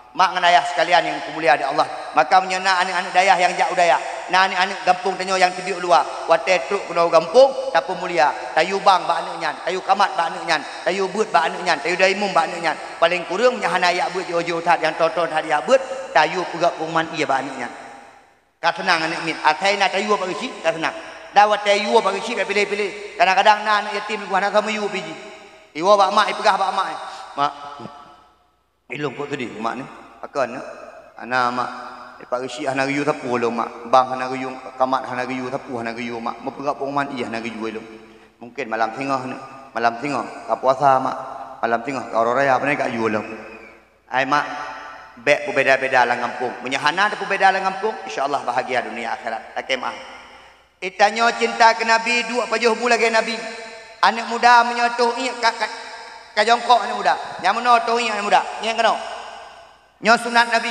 Mak ngon ayah sekalian nyang dipeumulia di Allah, maka meunyoe na aneuk-aneuk dayah nyang jak u dayah, na aneuk-aneuk gampông tanyoe nyang teubiet u luwa, watée trok keunoe u gampông, tapeumulia, tayue bang bak aneuk nyan, tayue kamat bak aneuk nyan, tayue beuet bak aneuk nyan, tayue dong imum bak aneuk nyan. Paleng kureueng meunyoe hana yak beuet jiôh-jiôh that, nyang toe-toe that yak beuet, tayue peugah pengumuman ié bak aneuk nyan. Ka seunang aneuk miet, asai na tayue bak geuchik, ka seunang. Dan watée yue bak geuchik, ka piléh-piléh. Kadang-kadang na aneuk yatim, hana soe meuyue pih jih. Iwoe bak mak, ipeugah bak mak, "Mak, ilong kok seudeh mak ni, pakon na?" "Hana mak, Pak Geuchik hana geuyue sapeue lom mak, bang hana geuyue, kamat hana geuyue, sapeue hana geuyue mak, meupeugah pengumuman ié hana geuyue lom. Mungken malam singoh ni, malam singoh ka puasa mak, malam singoh ka uroe raya, pane ka yue lom." Ai mak, bék peubeda-beda lam gampông. Meunyoe hana tapeubeda lam gampông, insya Allah bahagia dunia akhirat. Lakée meu'ah. Geutanyoe cinta keu Nabi, duek pajoh bu lagée Nabi. Aneuk muda meunyoe toh iék ka, ka, ka jongkok aneuk muda. Nyang meunoe toh iék aneuk muda. Nyang keunoe. Nyoe sunat Nabi.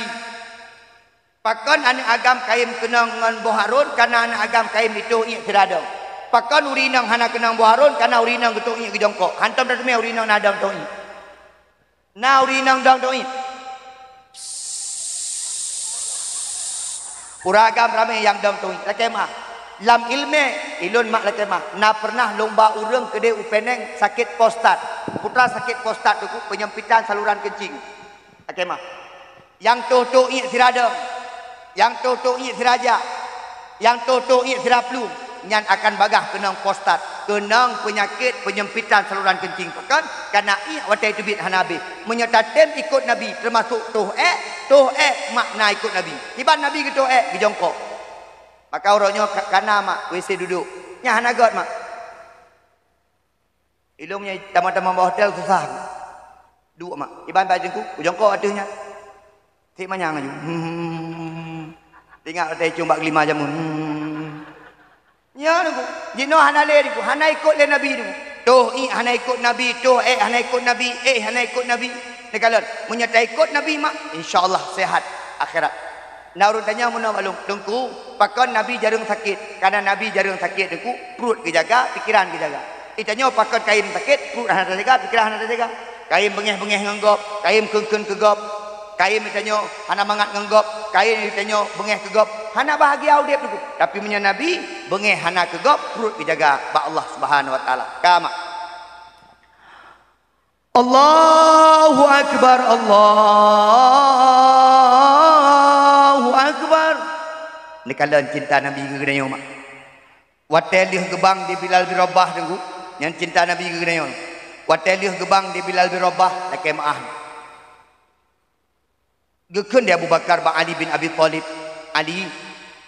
Pakon aneuk agam kayém keunong ngon boh harôn, kana aneuk agam kayém jitoh iék sira dong. Pakon ureuëng inong hana keunong boh harôn, kana ureuëng inong geutoh iék geujongkok. Hantom tateumé ureuëng inong na dong toh iék. Na ureuëng inong dong toh iék. Ureuëng agam ramé nyang dong toh iék. Lakée meu'ah. Lam iéleumé, ilôn mak lakée meu'ah, na peureunah lomba ureuëng keudeh u Penang sakét prostat. Peue treuk sakét prostat teungku, penyempitan saluran kencing. Lakée meu'ah. Nyang toh-toh iék sira dong, nyang toh-toh iék sira jak, nyang toh-toh iék sira plueng, nyan akan bagaih keunong prostat, keunong peunyakét penyempitan saluran kencing. Pakon? Kana iék watée teubiet hana habéh. Meunyoe tatem ikot Nabi, teumasok toh ék, toh ék makna ikot Nabi. Kiban Nabi geutoh ék, geujongkok. Maka uroe nyoe ka-, kana mak, W C dudoe. Nyan hana göt mak. Ilong nyoe tamong-tamong bak hotel susah. Duek mak. Iban bak teungku, kujongkok ateueh nyan. Sik manyang laju. Hmm. Teuingat watée icong bak geulima jameun. Hmm. Nyan teungku. Jinoe hana lé teungku, hana ikot lé Nabi teungku. Toh iék hana ikot Nabi, toh ék hana ikot Nabi, éh hana ikot Nabi. Neukalon, meunyoe taikot Nabi mak, insya Allah sehat akhirat. Na ureuëng tanyong meunoe bak lôn, "Teungku, pakon Nabi jareueng sakét?" Kana Nabi jareueng sakét teungku, pruet geujaga, pikeran geujaga. Itanyoe pakon kayém sakét, pruet hana tajaga, pikeran hana tajaga. Kayém beungéh-beungéh ngon gob, kayém kheun-kheun keu gob. Kayém itanyoe hana mangat ngon gob, kayém itanyoe beungéh keu gob. Hana bahagia udeb teungku. Tapi meunyoe Nabi, beungéh hana keu gob, pruet geujaga bak Allah Subhanahu wa Taala. Ka mak. Allahu Akbar, Allahu Akbar. Neukalon cinta Nabi keu geutanyoe mak. Watée lheueh geubang di Bilal bin Rabah teungku, nyan cinta Nabi keu geutanyoe. Watée lheueh geubang di Bilal bin Rabah, lakée meu'ah. Geukheun lé Abu Bakar bak Ali bin Abi Thalib, "Ali,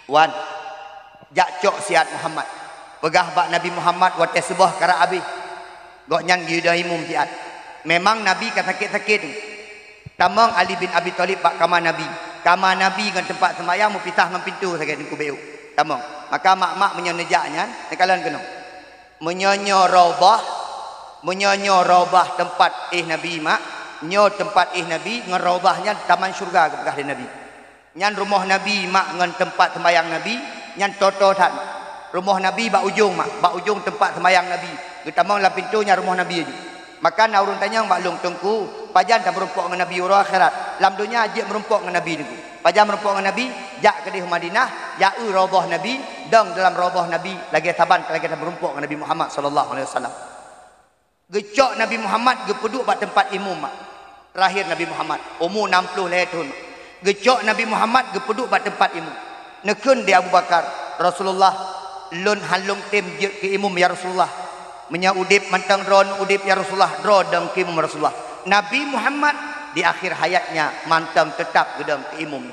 wan, jak cok siat Muhammad. Peugah bak Nabi Muhammad watée suboh karab abéh, gobnyan geuyue dong imum siat. Memang Nabi ka sakét-sakét." Tamong Ali bin Abi Thalib bak kama Nabi. Kama Nabi ngon teumpat seumayang meupisah ngon pintoe sagai teungku beu. Tamong. Maka mak-mak meunyoe neujak nyan, neukalon keunoe. Meunyoe nyoe Raudhah, meunyoe nyoe Raudhah teumpat éh Nabi mak, nyoe teumpat éh Nabi ngon Raudhah nyan taman syeuruga geupeugah lé Nabi. Nyan rumoh Nabi mak ngon teumpat seumayang Nabi, nyan toe-toe that mak. Rumoh Nabi bak ujong mak, bak ujong teumpat seumayang Nabi. Geutamong lam pintoe nyan rumoh Nabi aju. Maka na ureuëng tanyong bak lôn, "Teungku, pajan tameurumpok ngon Nabi uroe akhirat? Lam donya jeuet meurumpok ngon Nabi Teungku." Pajan meurumpok ngon Nabi, jak keudeh u Madinah, jak eu Raudhah Nabi, dong dalam Raudhah Nabi, lagée saban lagée tameurumpok ngon Nabi Muhammad sallallahu alaihi wasallam. Geucok Nabi Muhammad geupeuduek bak teumpat imum mak. Terakhir Nabi Muhammad, umu enam puluh lhée thon. Geucok Nabi Muhammad geupeuduek bak teumpat imum. Neukheun lé Abu Bakar, "Rasulullah, lôn hán lôn tem jeuet keu imum ya Rasulullah. Meunyoe udeb mantong droeneuh udeb ya Rasulullah, droe dong keu imum Rasulullah." Nabi Muhammad di akhir hayatnya mantong teutab geudong keu imum.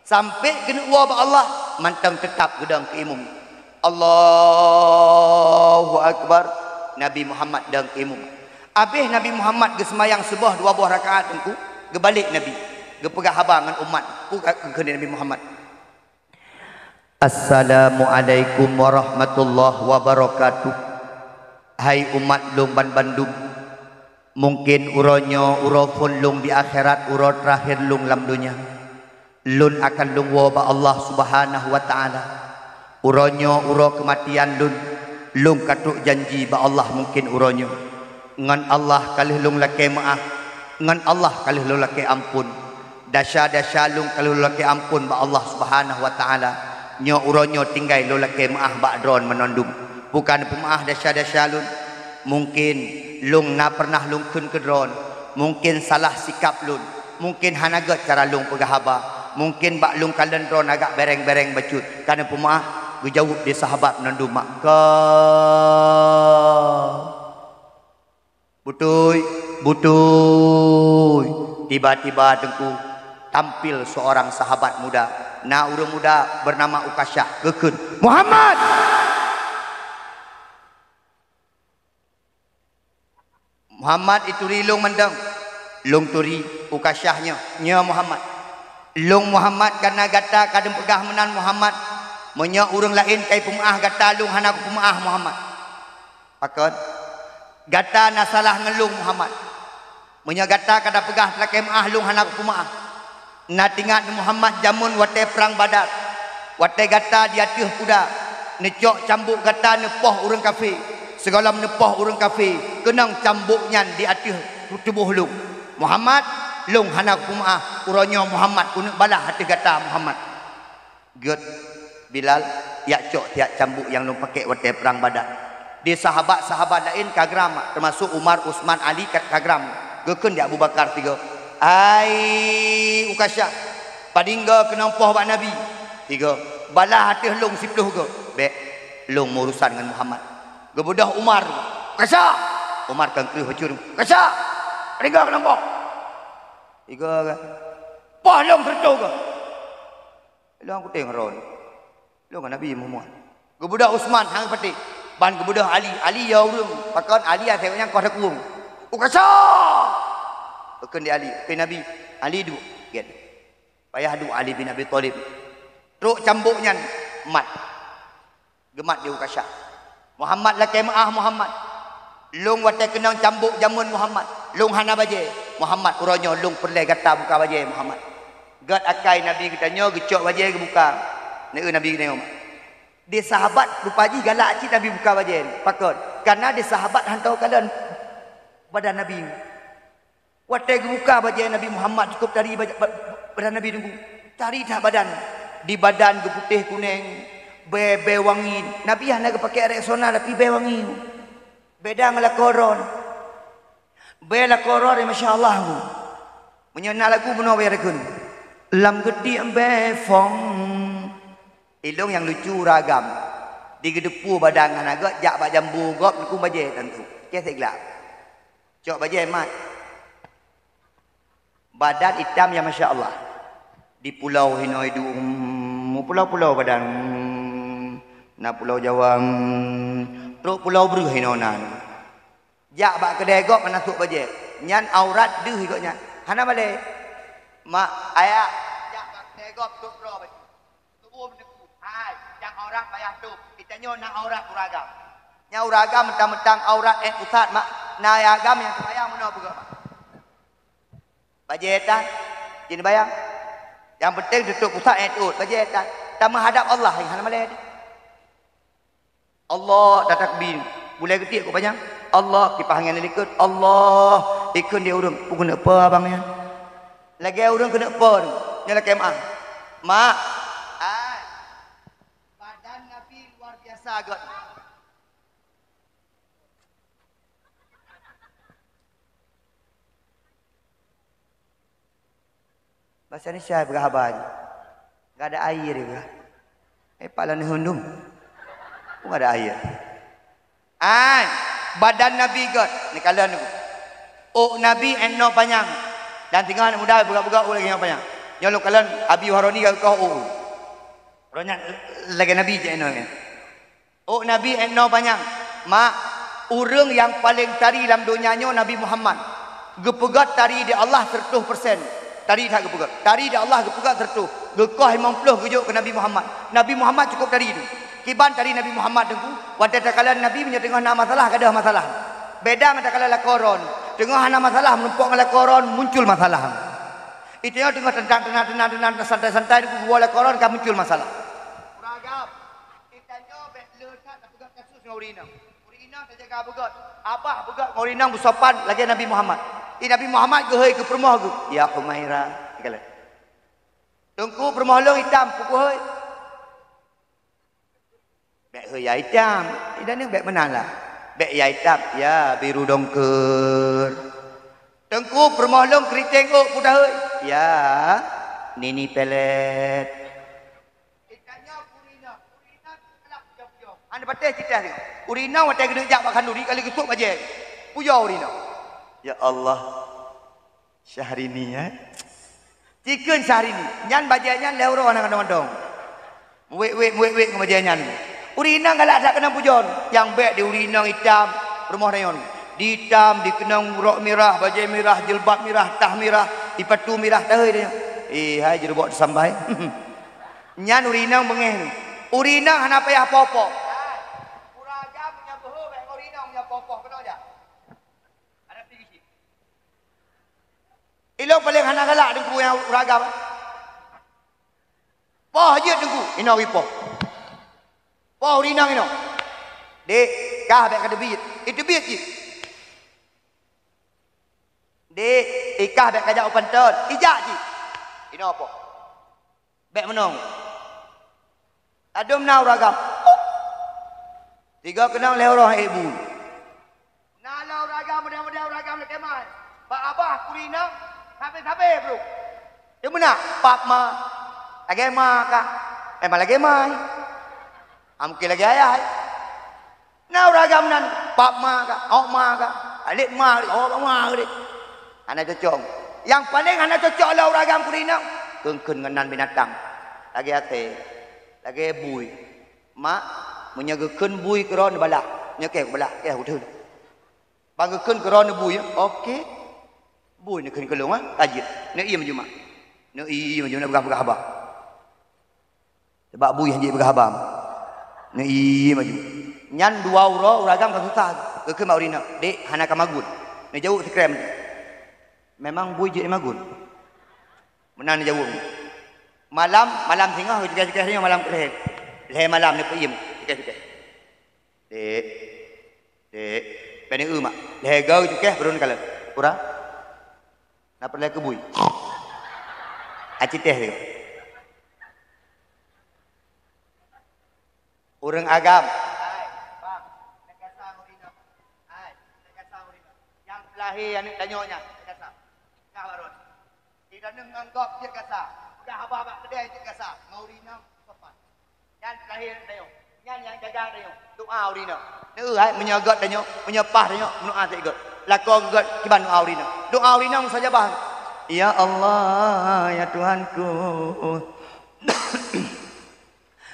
Sampai keuneuk woe bak Allah, mantong teutab geudong keu imum. Allahu Akbar, Nabi Muhammad dong keu imum. Abéh Nabi Muhammad geuseumayang suboh dua boh rakaat Teungku, geubalek Nabi, geupeugah haba ngon umat, peue ka geukheun lé Nabi Muhammad. "Assalamualaikum warahmatullahi wabarakatuh. Hai umat lôn banbandum, mungken uroe nyoe uroe phon lôn di akhirat, uroe terakhir lôn lam donya. Lôn akan lôn woe bak Allah Subhanahu wa Ta'ala. Uroe nyoe uroe keumatian lôn, lôn ka trok janji bak Allah mungken uroe nyoe. Ngon Allah ka lheueh lôn lakée meuáh, ngon Allah ka lheueh lôn lakée amphon. Desya-desya lôn ka lheueh lôn lakée amphon bak Allah Subhanahu wa Ta'ala. Nyoe uroe nyoe tinggai lôn lakée meuáh bak droeneuh banmandum. Peue ka neupeumeuáh desya-desya lôn? Mungken lôn na peureunah lôn kheun keu droeneuh, mungken salah sikap lôn, mungken hana gét cara lôn peugah haba, mungken bak lôn kalon droeneuh agak bereng-bereng bacut. Ka neupeumeuáh?" Geujaweueb lé sahabat banmandum mak, "Ka." Beutôi, beutôi. Tiba-tiba Teungku, tampil seorang sahabat muda. Na ureuëng muda bernama Ukasyah, geukheun, "Muhammad!" Muhammad ituri lôn mantong. Lôn turi, Ukasyah nyoe, "Nyoe Muhammad. Lôn Muhammad kareuna gata ka neupeugah meunan Muhammad. Meunyoe ureuëng laén ka ipeumeuáh gata, lôn hana kupeumeuáh Muhammad." "Pakon?" "Gata na salah ngon lôn Muhammad. Meunyoe gata ka tapeugah lakée meuáh, lôn hana kupeumeuáh. Na teuingat Muhammad jameun watée prang Badar, watée gata di ateueh kuda, neucok cambuk gata neupoh ureuëng kafé. Sigohlom neupoh ureuëng kafé, keunong cambuk nyan di ateueh tuboh lôn. Muhammad, lôn hana kupeumeuáh, uroe nyoe Muhammad keuneuk balaih ateueh gata Muhammad." "Gét, Bilal, jak cok siat cambuk nyang lôn pakék watée prang Badar." Di sahabat-sahabat laén ka gram, teumasok Umar, Utsman, Ali ka, ka gram. Geukheun lé Abu Bakar sigoe, "Hai Ukasyah, padinggoe keunong poh bak Nabi?" Sigoe, "Balaih ateueh lôn siplôh goe." "Bék, lôn meurusan ngon Muhammad." Geubeudôh Umar, "Ukasyah!" Umar ka kreueh bacut, "Ukasyah! Padinggoe keunong poh?" Sigoe, "Poh lôn sireutôh goe." "Lôn kutem droeneuh. Lôn ngon Nabi Muhammad." Geubeudôh Utsman, hana geupatéh. Ban geubeudôh Ali. Ali ya ureuëng. Pakon? Ali asai gobnyan koh takuwong. "Ukasyah!" Geukheun lé Ali, "Keu Nabi." Ali duek. Gét. Payah duek Ali bin Abi Thalib. Trok cambuk nyan mat. Geumat lé Ukasyah. "Muhammad lakée meuáh Muhammad. Lôn watée keunong cambuk jameun Muhammad, lôn hana bajée. Muhammad, uroe nyoe lôn peureulée gata buka bajée Muhammad." Gét akai Nabi geutanyoe geucok bajée geubuka. Neu Nabi geutanyoe. Di sahabat rupa jih galak cit Nabi buka bajée. Pakon? Kareuna di sahabat hana tao kalon badan Nabi. Watée geubuka bajée Nabi Muhammad, cukôp tari baja-, ba-, badan Nabi Teungku. Tari that badan. Di badan geuputéh kunéng, bée-bée wangi. Nabi hana geupakék Rexona, tapi bée wangi. Beda ngon lakoe droe. Bée lakoe droe, masya Allah. Meunyoe na lagu bunoe bée lagu ni. Lam geutiek bée fong. Ilong nyang lucu ragam. Di geudeupue badan hana gét, jak bak jambu gob, neukheun bajée tantu. Céh siglak. Cok bajée mat. Badan itam ya masya Allah. Di pulo hinoe dum, pulo-pulo badan. Na pulo Jawa, trok pulo breuh hinoe nan. Jak bak keudè gob hana sôk bajèe. Nyan aurat deuh gobnyan. Hana malèe. Mak, ayah, jak bak keudè gob sôk droe bajèe. Tuboh meuneuku. Hai, nyang aurat payah tôb. Geutanyoe na aurat ureueng agam. Nyang ureueng agam meuntang-meuntang aurat èt pusat, mak. Na ayah agam nyang teubayang meunoe peugah, mak. Bajèe tan, jeuet bayang. Nyang peunteng teutôp pusat èt ôt, bajèe tan. Tameuhadap Allah, hana malèe. Allah tatakbir. Bulèe geutiek keu panyang. Allah, kipaih angén likot. Allah, ikheun di ureueng, "Peue keuneuk peue abang nyan?" Lagèe ureueng keuneuk peue, nyoe lakèe meu'ah. Mak, ai, badan Nabi luar biasa gèt. Basa Indonesia peugah haba jih. Enggak ada air, dia peugah. Eh, pala neuheun dum. Enggak ada air. Ai, badan Nabi gèt. Neukalon Teungku. Ôk Nabi èt noe panyang. Dan singoh aneuk muda peugah-peugah ôk lagèe nyoe panyang. Nyoe lôn kalon Abi Wahroni ka geukoh ôk. Roh nyan lagèe Nabi cit èt noe nyan. Ôk Nabi èt noe panyang, mak, ureueng nyang paleng tari lam donya nyoe Nabi Muhammad. Geupeugèt tari di Allah seureutoh persen. Tari that geupeugèt. Tari di Allah geupeugèt seureutoh. Geukoh limong ploh geujok keu Nabi Muhammad. Nabi Muhammad cukôp tari tu. Kiban tari Nabi Muhammad Teungku, watèe takalon Nabi meunyoe teungoh na masalah, gadôh masalah. Beda ngon takalon lakoe droeneuh. Teungoh hana masalah, meurumpok ngon lakoe droeneuh, muncul masalah. Iteungoh teungoh teuntang, teuntang, teuntang, teuntang, santai-santai, geuwoe lakoe droeneuh ka muncul masalah. Ureueng agam. Geutanyoe bèk le that tapeugèt kasus ngon ureueng inong. Ureueng inong tajaga beugèt. Abah beugèt ngon ureueng inong beusopan lagèe Nabi Muhammad. Di Nabi Muhammad geuhôi keu peurumoh geuh, "Ya Humaira." Geukalon. "Teungku, peurumoh lôn itam, peue kuhôi?" "Bèk hôi ya itam." Idan nyan bèk meunan lah. "Bèk ya itam, ya biru dongkeur." "Teungku, peurumoh lôn keuriteng ôk, peue tahôi?" "Ya nini pelet." Hana patéh cit teuh. Ureueng inong watèe geuneuk jak bak khanduri, ka lheueh geusôk bajèe. Pujoe ureueng inong. Ya Allah. Syahrini, eh. Cikheun Syahrini. Nyan bajèe nyan lhèe uroe hana kantong-kantong. Wék-wék, wék-wék ngon bajèe nyan. Ureueng inong galak that keunan pujoe. Nyang bèk di ureueng inong itam, rumoh rayon. Ditam, dikeunong rok mirah, bajèe mirah, jilbab mirah, tah mirah, sipatu mirah, tahôi dia. Eh, hai jeurubok teusambai. Nyan ureueng inong beungéh nyoe. Ureueng inong hana payah po-po. Ureueng agam meunyoe beuhe bèk ngon ureueng inong meunyoe po-po keunoe jak. Ada pi gisi. Ilong paleng hana galak Teungku nyang ureueng agam. Poh jeuet Teungku, inoe geupoh. Poh ureueng inong inoe. Dek, kah bèk ka teubiet. Iteubiet cit. Dek, ikah bèk ka jak u panton. Ijak cit. Inoe poh. Bèk meunong. Ladôm na ureueng agam. Tiga keunong lhèe uroe ék bu. Na lom ureueng agam, mudah-mudah ureueng agam lakèe mai. Bak abah kuri na, sabe-sabe brôk. Dia meunak, pap ma. Lagèe ma kah. Memang lagèe ma. Ah, mungkin lagèe ayah. Na ureueng agam nan, pap ma ka, ôk ma ka, alek ma, ôk ma ka deh. Hana cocok. Nyang paleng hana cocok lom ureueng agam kuri na, kheun-kheun ngon nan binatang. Lagèe asèe, lagèe bui. Mak, meunyoe geukheun bui keudroe neubalah, nyoe kèe kubalah, kèe kutheun. Ban geukheun keudroe neubui, oke. Bui neukheun keu lôn, ha, ka jeuet. Neuiem ju mak. Neuiem ju, neupeugah-peugah haba. Sabab bui han jeuet peugah haba. Neuiem ju. Nyan dua uroe, ureueng agam ka susah. Geukheun bak ureueng inong, "Dek, hana ka magun." Neujaweueb sikrem. "Memang bui jeuet magun?" Meunan neujaweueb. Malam, malam singoh, cukai-cukai singoh malam keulhèe. Lhèe malam neupeuiem, cukai-cukai. "Dek, dek." Bèk neu-eu mak. Lhèe goe cukai, baru neukalon. "Pura? Na peureulèe keu bui?" Aci teh tu. Ureueng agam. Hai, bang, neukasa ureueng inong. Hai, neukasa ureueng inong. Nyang lahé aneuk tanyoe nyan, neukasa. Ka baron. Di dalam ngon gob jeuet kasa. Peugah haba bak keudè jeuet kasa. Ngon ureueng inong sopan. Nyan lahé tanyoe. Nyan nyang jaga tanyoe. Doa ureueng inong. Neu hai meunyoe göt tanyoe, meunyoe paih tanyoe, meudoa sigoe. Lakoe göt kiban doa ureueng inong. Doa ureueng inong mustajabah. Ya Allah, ya Tuhanku.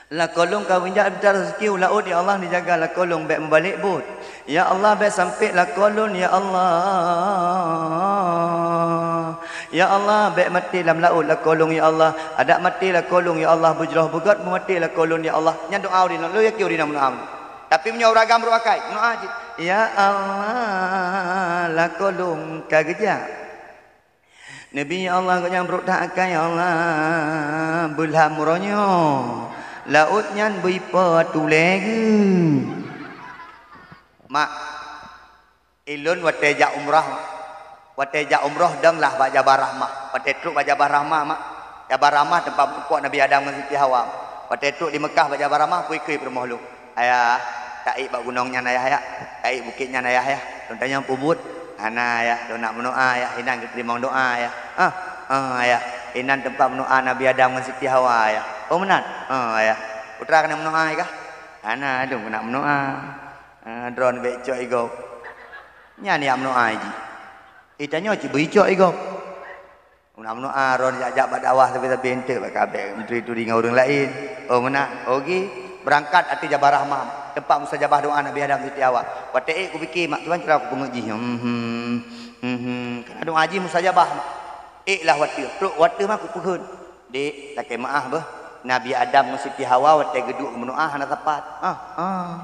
Lakoe lôn ka geujak mita raseuki u laôt, ya Allah, neujaga lakoe lôn bék meubalek buet. Ya Allah, bék sampék lakoe lôn, ya Allah. Ya Allah, bék maté lam laôt lakoe lôn, ya Allah. Adak maté lakoe lôn, ya Allah, beujroh beugöt meumaté lakoe lôn, ya Allah. Nyan doa ureueng inong, lôn yakin ureueng inong meudoa. Tapi meunyoe ureueng agam brôk akai, meudoa cit. Ya Allah, lakoe lôn ka geujak. Nabi, ya Allah, gobnyan brôk that akai, ya Allah, beulam uroe nyoe. Laôt nyan beuipo tulée geuh. Mak, ilôn watée jak umrah, mak. Watée jak umrah dong lah bak Jabal Rahmah. Watée trok bak Jabal Rahmah, mak. Jabal Rahmah teumpat meurumpok Nabi Adam ngon Siti Hawa. Watée trok di Meukah bak Jabal Rahmah, peue ikheun peurumoh lôn. Ayah, taék bak gunong nyan, Ayah, ya. Taék bukét nyan, Ayah, ya. Lôn tanyong peue buet. Hana, Ayah, lôn nak meudoa, Ayah. Inan geuteurimong doa, Ayah. Ah, ah, Ayah. Inan teumpat meudoa Nabi Adam ngon Siti Hawa, Ayah. Oh, meunan? Ah, Ayah. Putra keuneuk meudoa, Ayah kah? Hana, lôn keuneuk meudoa. Ah, droeneuh bék cok i gob. Nyan jak meudoa jih. Eh, tanyoe cit beuicok i gob. Meudoa-meudoa, droeneuh jak-jak bak dakwah sabe-sabe eunteuk, bak kabeh menteri turi ngon ureueng laén. Oh, meunan. Oh, geuh. Beurangkat ateueh Jabal Rahmah, teumpat mustajabah doa Nabi Adam Siti Hawa. Watée ék kupike, mak, kiban cara kupeungeut jih. Hmm, hmm, hmm, hmm. Karena doa jih mustajabah, mak. Ék lah watée, trok watée mah kupeugah. Dek, lakée meuáh beuh. Nabi Adam ngon Siti Hawa watée geuduek meudoa hana sapat. Ah, ah.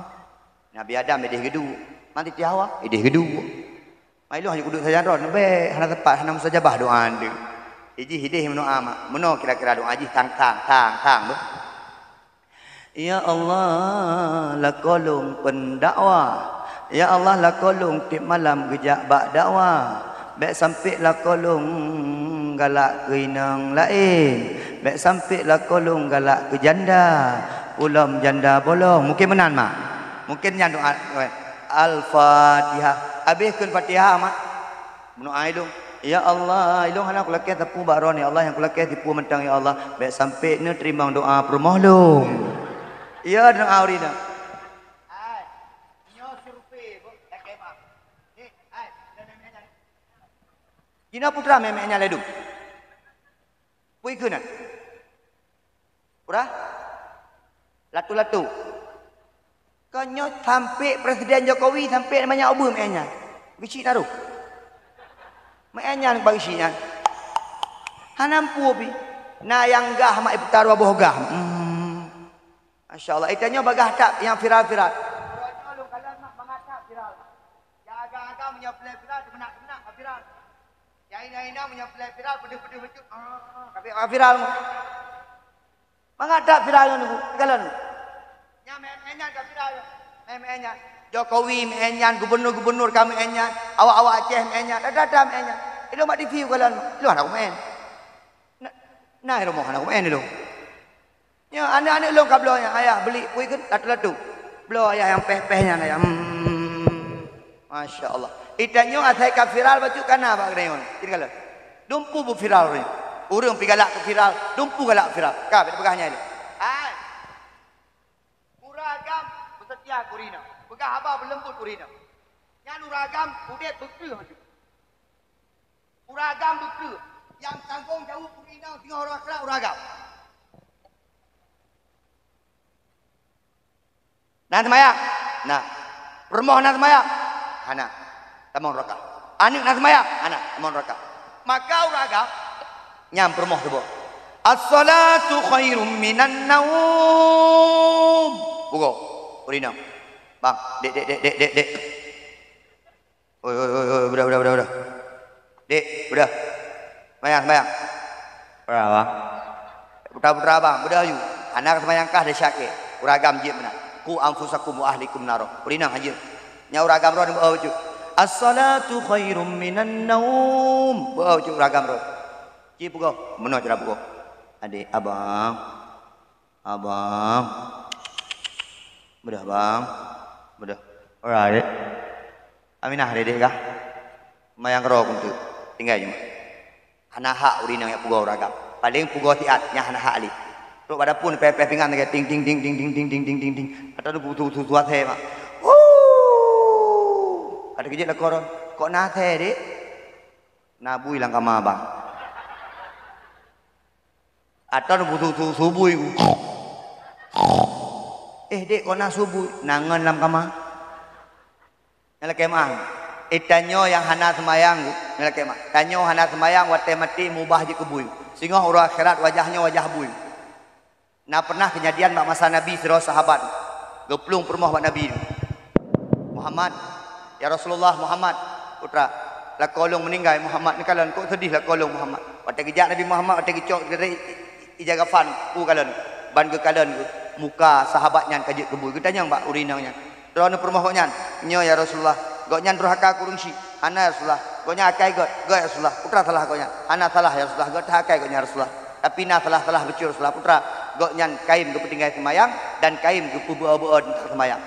Nabi Adam ideh geuduek. Mak, Siti Hawa ideh geuduek. Mak, ilôn hana kuduek sajan droeneuh, bék, hana teumpat, hana mustajabah doa nyan. Ijih ideh meudoa, mak. Meunoe kira-kira doa jih, tang, tang, tang, tang, beuh. Ya Allah, lakoe lôn peudakwah. Ya Allah, lakoe lôn tiep malam geujak bak dakwah. Bék sampék lakoe lôn galak keu inong laén. Bék sampék lakoe lôn galak keu janda. Ulôn janda bolong. Mungken meunan, mak. Mungken nyan doa. Al-Fatihah. Habéh kheun Fatihah, mak. Meudoa ilôn. Ya Allah, ilôn hana kulakée sapeue bak droeneuh, ya Allah, nyang kulakée tipu mantong, ya Allah. Bék sampék neuteurimong doa peurumoh lôn. Ya, doa ureueng inong. Jinoe putra meu'en-meu'en nyan laju. Peue keunan? Urah? Latu-latu. Kon nyoe sampék Presiden Jokowi, sampék banyak ubeuh meu'en nyan. Geuchik na roh. Meu'en nyan bak geuchik nyan. Hana meupeue pih. Na nyang gah mak ipeuta dua boh gah. Hmm. Masya Allah. Itanyoe bagah that nyang viral-viral. Uroe nyoe lôn kalon mak bangat that viral. Nyang agam-agam meunyoe peureulée viral, teumenak-teumenak ka viral. Nyang hina-hina meunyoe peureulée viral, peudeuh-peudeuh bacut. Ah, tapi ka viral. Mangat that viral ngon Teungku, kalon. Nyang meu'en-meu'en nyan ka viral. Meu'en-meu'en nyan. Jokowi meu'en nyan, gubernur-gubernur ka meu'en nyan, awak-awak Aceh meu'en nyan, dada-dada meu'en nyan. Ilôn bak T V kalon. Ilôn hana kumeu'en. Na, na i rumoh hana kumeu'en ilôn. Nyoe aneuk-aneuk lôn ka bloe nyan, "Ayah, beli pui keu latu-latu." Bloe ayah nyang péh-péh nyan, ayah. Hmm. Masya Allah. Itanyoe asai ka viral bacut kana bak keudée nyoe. Cit kalon. Dumpu beuviral ureueng. Ureueng pi galak keu viral, dumpu galak viral. Ka, bèk peugah nyan lé. Hai. Ureueng agam beuseutia keu ureueng inong. Peugah haba beuleumbot keu ureueng inong. Nyan ureueng agam udép beukreueh bacut. Ureueng agam beukreueh. Nyang tanggong jaweueb ureueng inong singoh uroe akhirat ureueng agam. Na seumayang? Na. Peurumoh na seumayang? Hana. Tamong neuraka. Aneuk na seumayang? Hana. Tamong neuraka. Maka ureueng agam nyang peurumoh saboh. As-salatu khairum minan naum. Pugoe. Ureueng inong. Bang, dek, dek, dek, dek, dek, dek. Oi, oi, oi, oi, beudah, beudah, beudah, beudah. Dek, beudah. Seumayang, seumayang. Peue, Bang? Putra-putra abang, beudah aju. Hana seumayang kah desya kèe. Ureueng agam jeuet meunan. Qu anfusakum wa ahlikum nara. Ureueng inong han jeuet. Nyan ureueng agam droeneuh beu-o bacut. As-salatu khairum minan naum. Beu-o bacut ureueng agam droeneuh. Ci pugoe. Meunoe cara pugoe. Adek, abang. Abang. Beudah, Bang. Beudah. Ora, Dek. Aminah, Dek, Dek kah? Seumayang keudroe keuneuk. Tinggai nyoe. Hana hak ureueng inong jak pugoe ureueng agam. Paleng pugoe siat, nyan hana hak lé. Trok bak dapur, péh-péh pingan lagèe ting, ting, ting. Atau tu, tu, tu, tu asèe, mak. Wuu! Ka teukeujot lakoe droe. Kok na asèe, Dek? Na bui lam kama, Bang. Atau bu-, su-, su-, subui. Eh, dek, kok na subui? Na ngon lam kama. Nyang lakée meu'ah. Eh, tanyoe nyang hana seumayang, nyang lakée meu'ah. Tanyoe hana seumayang watée maté mubah jeuet keu bui. Singoh uroe akhirat wajah nyoe wajah bui. Na pernah keujadian bak masa Nabi sidroe sahabat geuplueng peurumoh bak Nabi, "Muhammad, ya Rasulullah, Muhammad, putra, lakoe lôn meuninggai, Muhammad, neukalon, kok seudeh lakoe lôn, Muhammad." Watée geujak Nabi Muhammad, watée geucok geurék ija kafan, "Peue kalon?" Ban geukalon muka sahabat nyan ka jeuet keu bui. Geutanyong bak ureueng inong nyan, "Droeneuh peurumoh gobnyan?" "Nyoe, ya Rasulullah." "Gobnyan durhaka keu ureueng chik?" "Hana, ya Rasulullah." "Gobnyan akai göt?" "Göt, ya Rasulullah." "Putra salah gobnyan?" "Hana salah, ya Rasulullah. Göt that akai gobnyan, ya Rasulullah. Tapi na salah-salah bacut, ya Rasulullah. Putra, gobnyan kayém geupeutinggai seumayang dan kayém geupeubeue-beue teuh seumayang."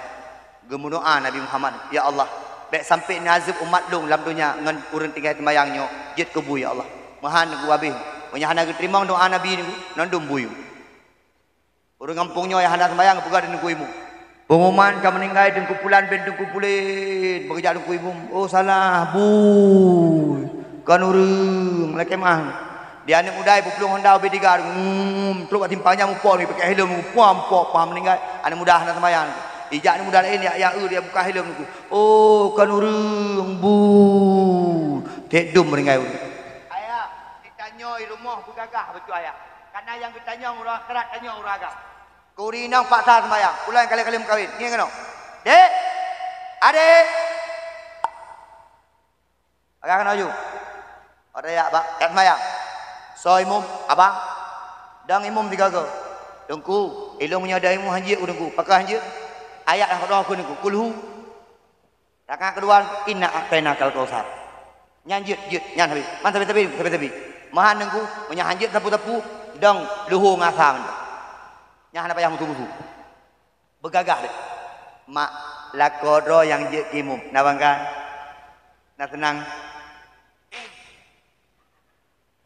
Geumeudoá Nabi Muhammad, "Ya Allah, bék sampoe neuazeueb umat lôn lam donya ngon ureueng tinggai seumayang nyoe jeuet keu bui, ya Allah." Meuhan Teungku habéh. Meunyoe hana geuteurimong doá Nabi Teungku, nyan dum bui. Ureueng gampông nyoe nyang hana seumayang geupeugah di Teungku Imum. Pengumuman ka meuninggai Teungku Pulan bin Teungku Pulan. Beugeujak Teungku Imum, "Oh, salah, bui. Kon ureueng, lakée meu'ah." Di aneuk muda ipuplueng honda ubé tiga, ngum, trok bak simpang nyan mupo, mipakée helm, mupo, mupo, pah meuninggai. Aneuk muda hana seumayang. Ijak aneuk muda laén, ya, ya, eu, dia buka helm Teungku. "Oh, kon ureueng, bui." Ték dum meuninggai ureueng. Ayah, geutanyoe i rumoh beugagah beutôi, ayah. Kareuna nyang geutanyong uroe akhirat, tanyong uroe agam. Keu ureueng inong paksa seumayang, ulôn kali-kali meukawen. Ngieng keunoe. Dek! Adek! Agak keunoe ju. Pada yak bak, yak seumayang. Soe imum? Abang. Dong imum sigoe-goe. Teungku, ilôn meunyoe dong imum hanjeuet u Teungku. Pakon hanjeuet? Ayat nyang keudroe kheun Teungku. Kulhu. Rakaat keudua, "Inna a'tainakal kautsar." Nyan jeuet, jeuet, nyan habéh. Man sabe-sabe, sabe-sabe. Meuhan Teungku, meunyoe hanjeuet sapeue-sapeue, dong luho ngon asa mantong. Nyan hana payah musu-musu. Beugagah deh. Mak, lakoe droe nyang jeuet keu imum. Na bangga? Na seunang?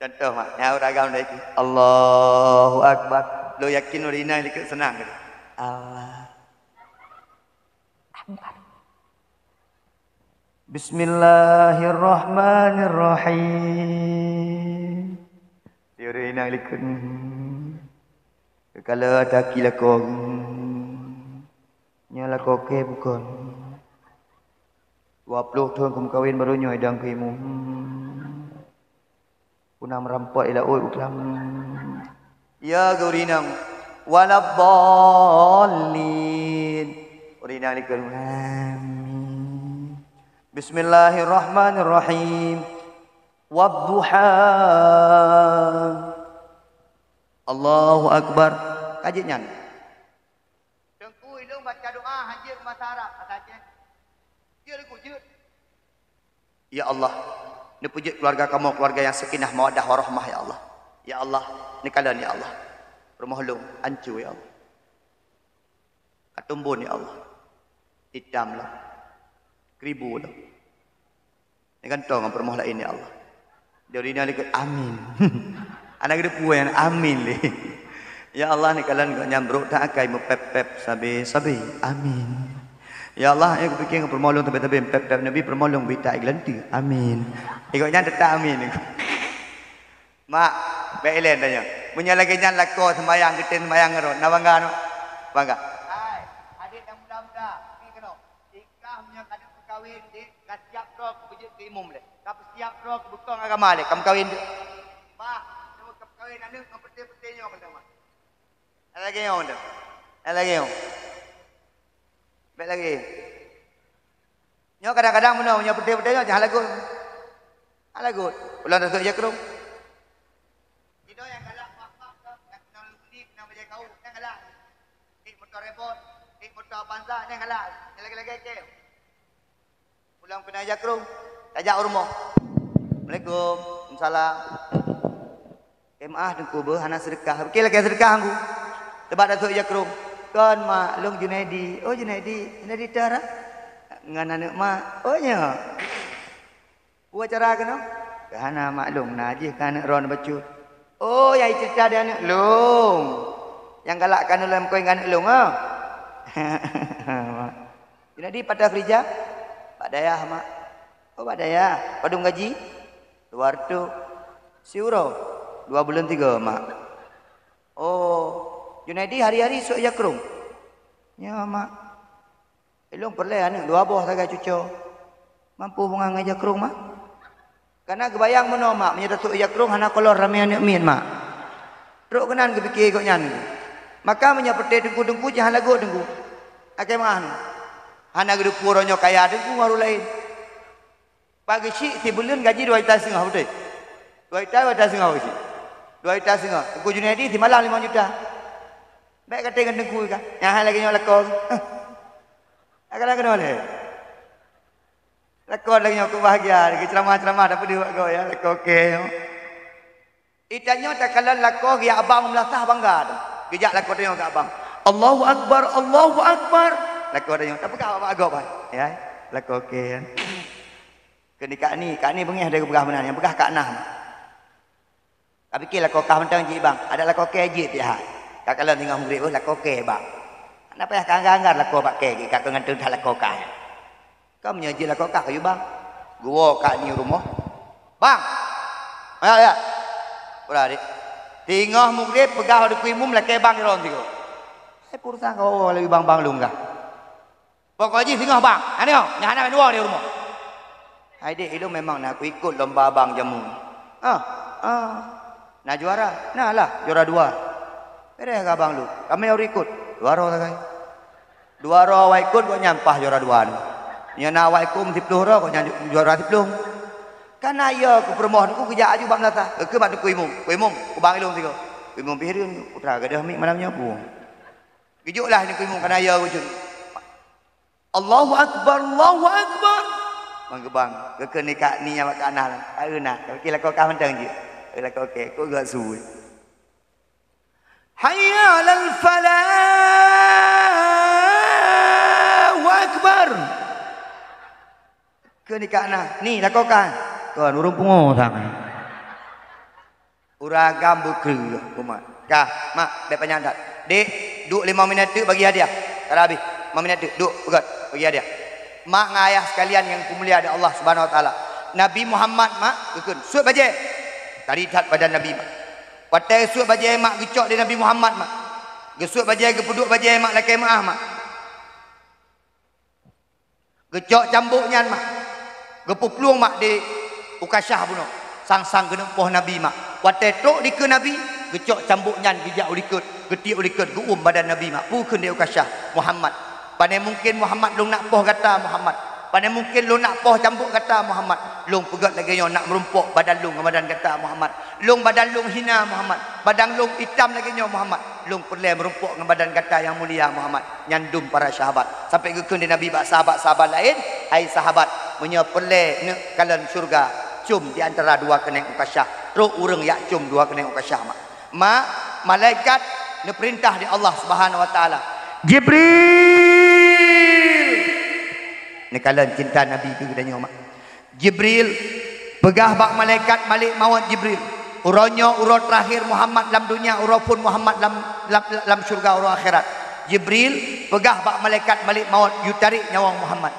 Contoh, mak, nyan ureueng agam deh. Allahu Akbar. Lôn yakin ureueng inong likot seunang deh. Allah. Bismillahirrahmanirrahim. Di ureueng inong likot. Kala taki lakoe. Nyoe lakoe keu bukon. Dua ploh thon kumeukawen barô nyoe idong keu imum. Puna meurampot i laôt u klam. Ya geurinang. Waladdallin. Urinang likot. Amin. Bismillahirrahmanirrahim. Wadduha. Allahu Akbar. Ka jeuet nyan. Teungku, ilôn baca doa hanjeuet bahasa Arab, bahasa Aceh. Jeuet, Teungku, jeuet. Ya Allah, neupeujeuet keuluwarga kamoe keuluwarga nyang sakinah mawaddah warahmah, ya Allah. Ya Allah, neukalon, ya Allah. Rumoh lôn ancô, ya Allah. Ka tumbon, ya Allah. Itam lom. Kribo lom. Neugantong ngon peurumoh laén, ya Allah. Jadi na likot, amin. Aneuk geudeue peue nyan, amin lé. Ya Allah, neukalon gobnyan brok that akai meupép-pép sabe-sabe. Amin. Ya Allah, nyang kupike ngon peurumoh lôn sabe-sabe meupép-pép, neubi peurumoh lôn bita igleunteu. Amin. Gobnyan teutap amin. Mak, bék ilén tanyoe. Meunyoe lagée nyan lakoe seumayang, geutem seumayang ngon droe, na bangga nyoe? Bangga. Hai, adek nyang muda-muda, pi keunoe. Ikah meunyoe ka deuek meukawen, dek, ka siap droe keu beujeuet keu imum lé. Ka peusiap droe keu beukong agama lé, ka meukawen dek. Bah, nyoe ka meukawen aneuk ngon peuté-peuté nyoe keunoe, mak. Lagée nyoe, mak. Lagée nyoe. Bék lagée. Nyoe kadang-kadang meunoe, nyoe peuté-peuté nyoe, jangan lagot. Jangan lagot. Ulôn rasa jakrong. Inoe nyang galak mak-mak tu, nyang keunong leumbuni, keunong bajée kawöm, nyang galak. Nik moto Reebok, nik moto Avanza, nyang galak. Nyang lagée-lagée keu. Pulang pina jakrong, tajak u rumoh. Assalamualaikum. Waalaikumsalam. Keu meu'ah Teungku beuh hana seudeukah. Oke, lakée seudeukah Teungku. Teubat tasok jakrong. Kon mak, lôn Junaidi. Oh, Junaidi. Junaidi Tara. Ngon aneuk mak. Oh, nyoe. Peue acara keunoe? Keu hana mak lôn na jih keu aneuk droeneuh bacut. Oh, nyang iceurita di aneuk lôn. Nyang galak keu aneuk lôn, meukawen ngon aneuk lôn, ah. Jadi, pat keurija? Bak dayah, mak. Oh, bak dayah. Padum gaji? Dua reutôh. Siuroe? Dua buleuen tiga, mak. Oh, Junaidi hari-hari sôk ija krông? Nyo, Mak. Ilôn peureulée aneuk dua boh sagai cuco. Mampu beungoh ngon ija krông, Mak? Kana geubayang meunoe, Mak, meunyoe tasôk ija krông hana kolor ramé aneuk miet, Mak. Trok keunan geupike gobnyan. Maka meunyoe peureté teungku-teungku, jangan lagot teungku. Akai meu'ah. Hana geudeupu uroe nyoe kaya teungku ngon ureueng laén. Pageusyik sibuleuen gaji dua juta seungoh, beutôi? Dua juta, dua juta seungoh pageusyik. Dua juta seungoh. Teungku Junaidi simalam limong juta. Bék katé ngon teungku ka. Nyan hai lagée nyoe lakoe. Akan lakoe nyoe lé. Lakoe lagée nyoe keu bahagia, lagée ceramah-ceramah tapeudeuh bak goe ya, lakoe kée nyoe. Itanyoe takalon lakoe geujak abang meulasah bangga tu. Geujak lakoe tanyoe keu abang. "Allahu Akbar, Allahu Akbar." Lakoe tanyoe tapeugah bak gob hai. Ya, lakoe kée. Keuneuk kak ni, kak ni beungéh dari geupeugah meunan, nyang peugah kak nah. Ka pike lakoe kah mantong jih bang, adak lakoe kée jih pih hai. Ka kalon singoh mugreb, oh, lakoe kée bang. Hana payah ka anggar-anggar lakoe bak kée, ka keu ngantöng that lakoe kah. Ka meunyoe jih lakoe kah kayue bang. Geuwoe kak ni u rumoh. Bang! Ayo, ayo. Udah, Dik. Singoh mugreb peugah bak teungku imum lakée bang jaroe sigoe. Hai pulsa kau woe lagée bang-bang lôn kah. Pokok jih singoh bang, nyan nyoe, nyan hana dua di rumoh. Hai dek, ilôn memang na kuikot lomba bang jameun. Ah, ah. Na juara? Na lah, juara dua. Beres keu abang lôn. Ramé ureueng ikot. Dua droe sagai. Dua droe awak ikot, gobnyan paih juara dua nyoe. Nyoe na awak ikot siploh droe, gobnyan ju-, juara siploh. Kana yo keu peurumoh teungku geujak aju bak meulasah. Geukheun bak teungku imum. Teungku imum, ubang ilôn sigoe. Teungku imum pih hireuen, putra gadôh miet malam nyoe peue. Geujok lah teungku imum kana yo geujok. Allahu Akbar, Allahu Akbar. Bang geubang, geukheun ni kak ni nyang bak kak nah. Taeu na, tapi lakoe kah mantong jih. Lakoe kée, kok gak suwe. Hayya 'alal falah, Allahu Akbar. Kheun ni kak nah, ni lakoe kah. Kon ureueng pungo sang. Ureueng agam beukreueh umat. Kah, mak, bék panyang that. Dek, duek limong minét teuk bagi hadiah. Ka habéh. Limong minét teuk, duek, peugöt, bagi hadiah. Mak ngon ayah sekalian nyang dipeumulia di Allah Subhanahu Wa Taala. Nabi Muhammad, mak, geukheun, suet bajée. Tari that badan Nabi, mak. Watée suet bajée, mak, geucok di Nabi Muhammad, mak. Geusuet bajée, geupeuduek bajée, mak, lakée meu'ah, mak. Geucok cambok nyan, mak. Geupeuplueng, mak, di Ukashah bunoe. Sang-sang geuneuk poh Nabi, mak. Watée trok dikeue Nabi, geucok cambok nyan geujak u likot, geutiek u likot, geuuem badan Nabi, mak. Peue kheun di Ukashah, Muhammad. Pane mungken Muhammad lôn nak poh gata, Muhammad. Pane mungken lôn nak poh cambok gata, Muhammad. Lôn peugöt lagée nyoe nak meurumpok badan lôn ngon badan gata, Muhammad. Lôn badan lôn hina, Muhammad. Badan lôn itam lagée nyoe, Muhammad. Lôn peureulée meurumpok ngon badan gata nyang mulia, Muhammad. Nyan dum para sahabat. Sampai geukheun di Nabi bak sahabat-sahabat laén, "Hai sahabat, meunyoe peureulée neuk kalon syeuruga, com di antara dua keunéng Ukashah." Trok ureueng jak com dua keunéng Ukashah, mak. Mak, malaikat neupeurintah di Allah Subhanahu Wa Taala. Jibril! Neukalon cinta Nabi keu geutanyoe, mak. Jibril, peugah bak malaikat Malik Mawöt, Jibril, uroe nyoe uroe teurakhir Muhammad lam donya, uroe phon Muhammad lam, lam, lam syeuruga, uroe akhirat. Jibril, peugah bak malaikat Malik Mawöt, yue tarek nyawöng Muhammad.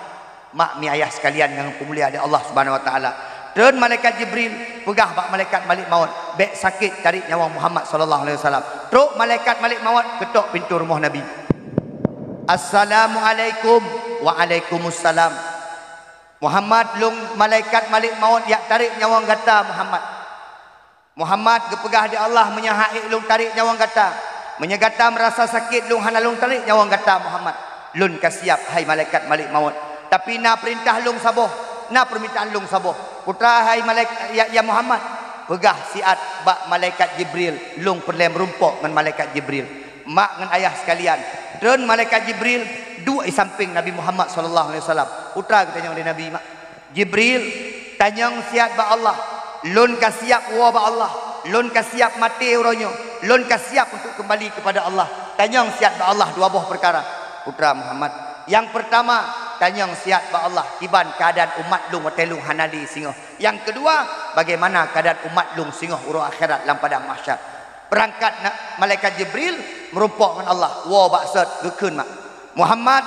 Mak mi ayah sekalian nyang dipeumulia di Allah Subhanahu Wa Taala. Treun malaikat Jibril, peugah bak malaikat Malik Mawöt, bék sakét tarek nyawöng Muhammad sallallahu alaihi wasallam. Trok malaikat Malik Mawöt, keutok pintoe rumoh Nabi. "Assalamualaikum." "Waalaikumsalam." "Muhammad, lôn malaikat Malik Mawöt jak tarek nyawöng gata, Muhammad. Muhammad, geupeugah di Allah, meunyoe han ék lôn tarek nyawöng gata, meunyoe gata meurasa sakét lôn hana lôn tarek nyawöng gata, Muhammad, lôn ka siap, hai malaikat Malik Mawöt. Tapi na peurintah lôn saboh, na peumintaan lôn saboh. Putra, hai malaik-, ya, ya Muhammad, peugah siat bak malaikat Jibril, lôn peureulée meurumpok ngon malaikat Jibril." Mak ngon ayah sekalian, treun malaikat Jibril duek di sampéng Nabi Muhammad sallallahu alaihi wasallam. Putra geutanyoe lé Nabi, mak. "Jibril, tanyong siat bak Allah. Lôn ka siap woe bak Allah. Lôn ka siap maté uroe nyoe. Lôn ka siap untuk keumbali keupada Allah. Tanyong siat bak Allah dua boh peukara, Putra Muhammad. Nyang peurtama, tanyong siat bak Allah kiban keuadaan umat lôn watée lôn hana lé singoh. Nyang keudua, bagaimana keuadaan umat lôn singoh uroe akhirat lam padang mahsyar." Beurangkat na-, malaikat Jibril meurumpok ngon Allah, woe bak sot, geukheun, mak. "Muhammad,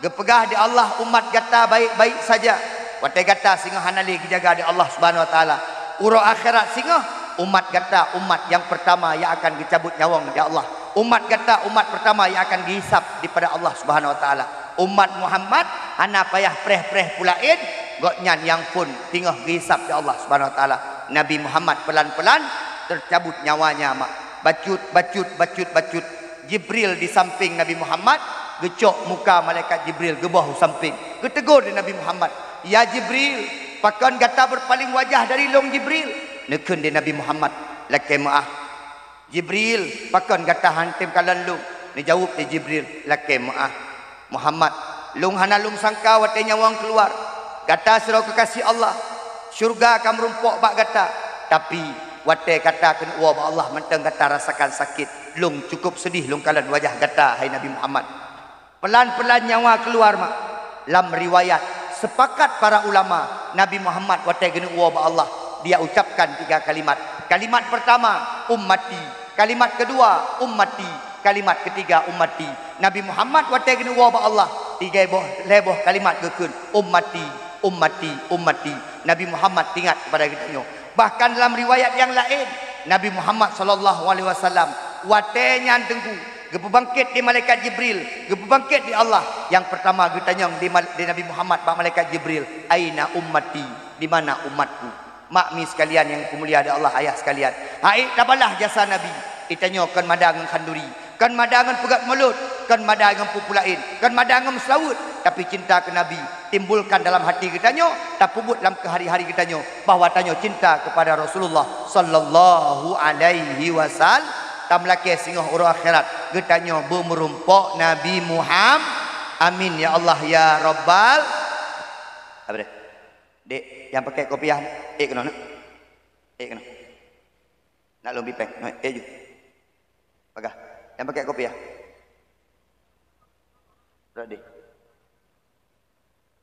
geupeugah di Allah umat gata baik-baik saja. Watée gata singoh hana lé geujaga di Allah Subhanahu Wa Taala. Uroe akhirat singoh, Umat gata umat nyang peurtama nyang akan geucabut nyawöng di Allah. Umat gata umat peurtama nyang akan geuhisab dipada Allah Subhanahu wa Taala. Umat Muhammad hana payah preh-preh peue laén, gobnyan nyang phon teungoh geuhisab di Allah Subhanahu wa Taala. Nabi Muhammad pelan-pelan teucabut nyawanya mak. Bacut, bacut, bacut, bacut. Jibril di sampéng Nabi Muhammad, geucok muka malaikat Jibril geuboh u sampéng. Geuteugor lé Nabi Muhammad, "Ya Jibril, pakon gata beurpaléng wajah dari lôn Jibril?" Neukheun lé Nabi Muhammad, "Lakée meuáh." "Jibril, pakon gata han tem kalon lôn?" Neujaweueb lé Jibril, "Lakée meuáh." "Muhammad, lôn hana lôn sangka watée nyawöng keuluwa. Gata sidroe keukasih Allah. Syeuruga ka meurumpok bak gata. Tapi, watée gata keuneuk woe bak Allah mantong gata rasakan sakét. Lôn cukôp seudeh lôn kalon wajah gata, hai Nabi Muhammad." Pelan-pelan nyawa keuluwa mak. Lam riwayat, sepakat para ulama, Nabi Muhammad watée geuneuk woe bak Allah, dia ucapkan tiga kalimat. Kalimat pertama, "Ummati." Kalimat kedua, "Ummati." Kalimat ketiga, "Ummati." Nabi Muhammad watée geuneuk woe bak Allah, tiga boh, lhée boh kalimat geukheun, "Ummati, ummati, ummati." Nabi Muhammad teuingat keupada geutanyoe. Bahkan lam riwayat nyang laén, Nabi Muhammad sallallahu alaihi wasallam watée nyan teungku geupeubangkét di malaikat Jibril, geupeubangkét di Allah. Nyang peurtama geutanyong di mal-, di Nabi Muhammad bak malaikat Jibril, "Aina ummati?" Di mana umatku? Mak mi sekalian nyang dipeumulia di Allah, ayah sekalian, hai tabalah jasa Nabi. Geutanyoe kon mada ngon khanduri, kon mada ngon peugét mulod, kon mada ngon peue-peue laén, kon mada ngon meuseulaweuet, tapi cinta keu Nabi timbulkan dalam hati geutanyoe, tapeubuet lam keuhari-hari geutanyoe bahwa tanyoe cinta kepada Rasulullah sallallahu alaihi wasallam. Tameulakée singoh uroe akhirat geutanyoe beumeurumpok Nabi Muhammad. Amin ya Allah ya Rabbal. Apa dia? Dek, nyang pakai kopiah, ék keunoe, nak? Ék keunoe. Nak lôn bipeng, nah, ék ju. Peugah. Nyang pakai kopiah. Rot deh.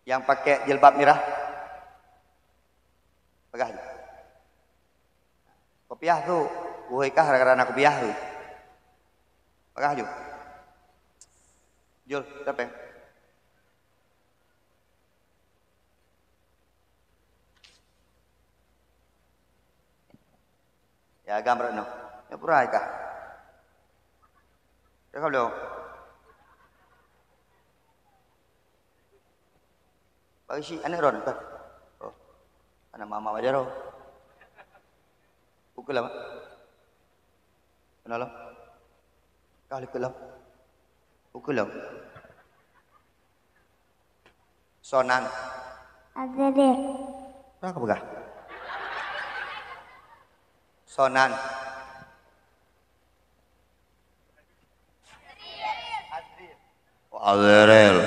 Nyang pakai jilbab mirah. Peugah ju. Kopiah tu, wahai kah gara-gara na kopiah tu. Peugah ju. Jul, siapa? Ya, agam rot noh. Ya, pura kah? Ya, ka belum? Bagi si aneuk ron, kan? Oh. Aneuk mama wajar, oh. Pukul lama. Kenal, oh. Kah likot lom. Pukul lom. Sonan. Azril. Peue ka peugah? Sonan. Oh, Azril.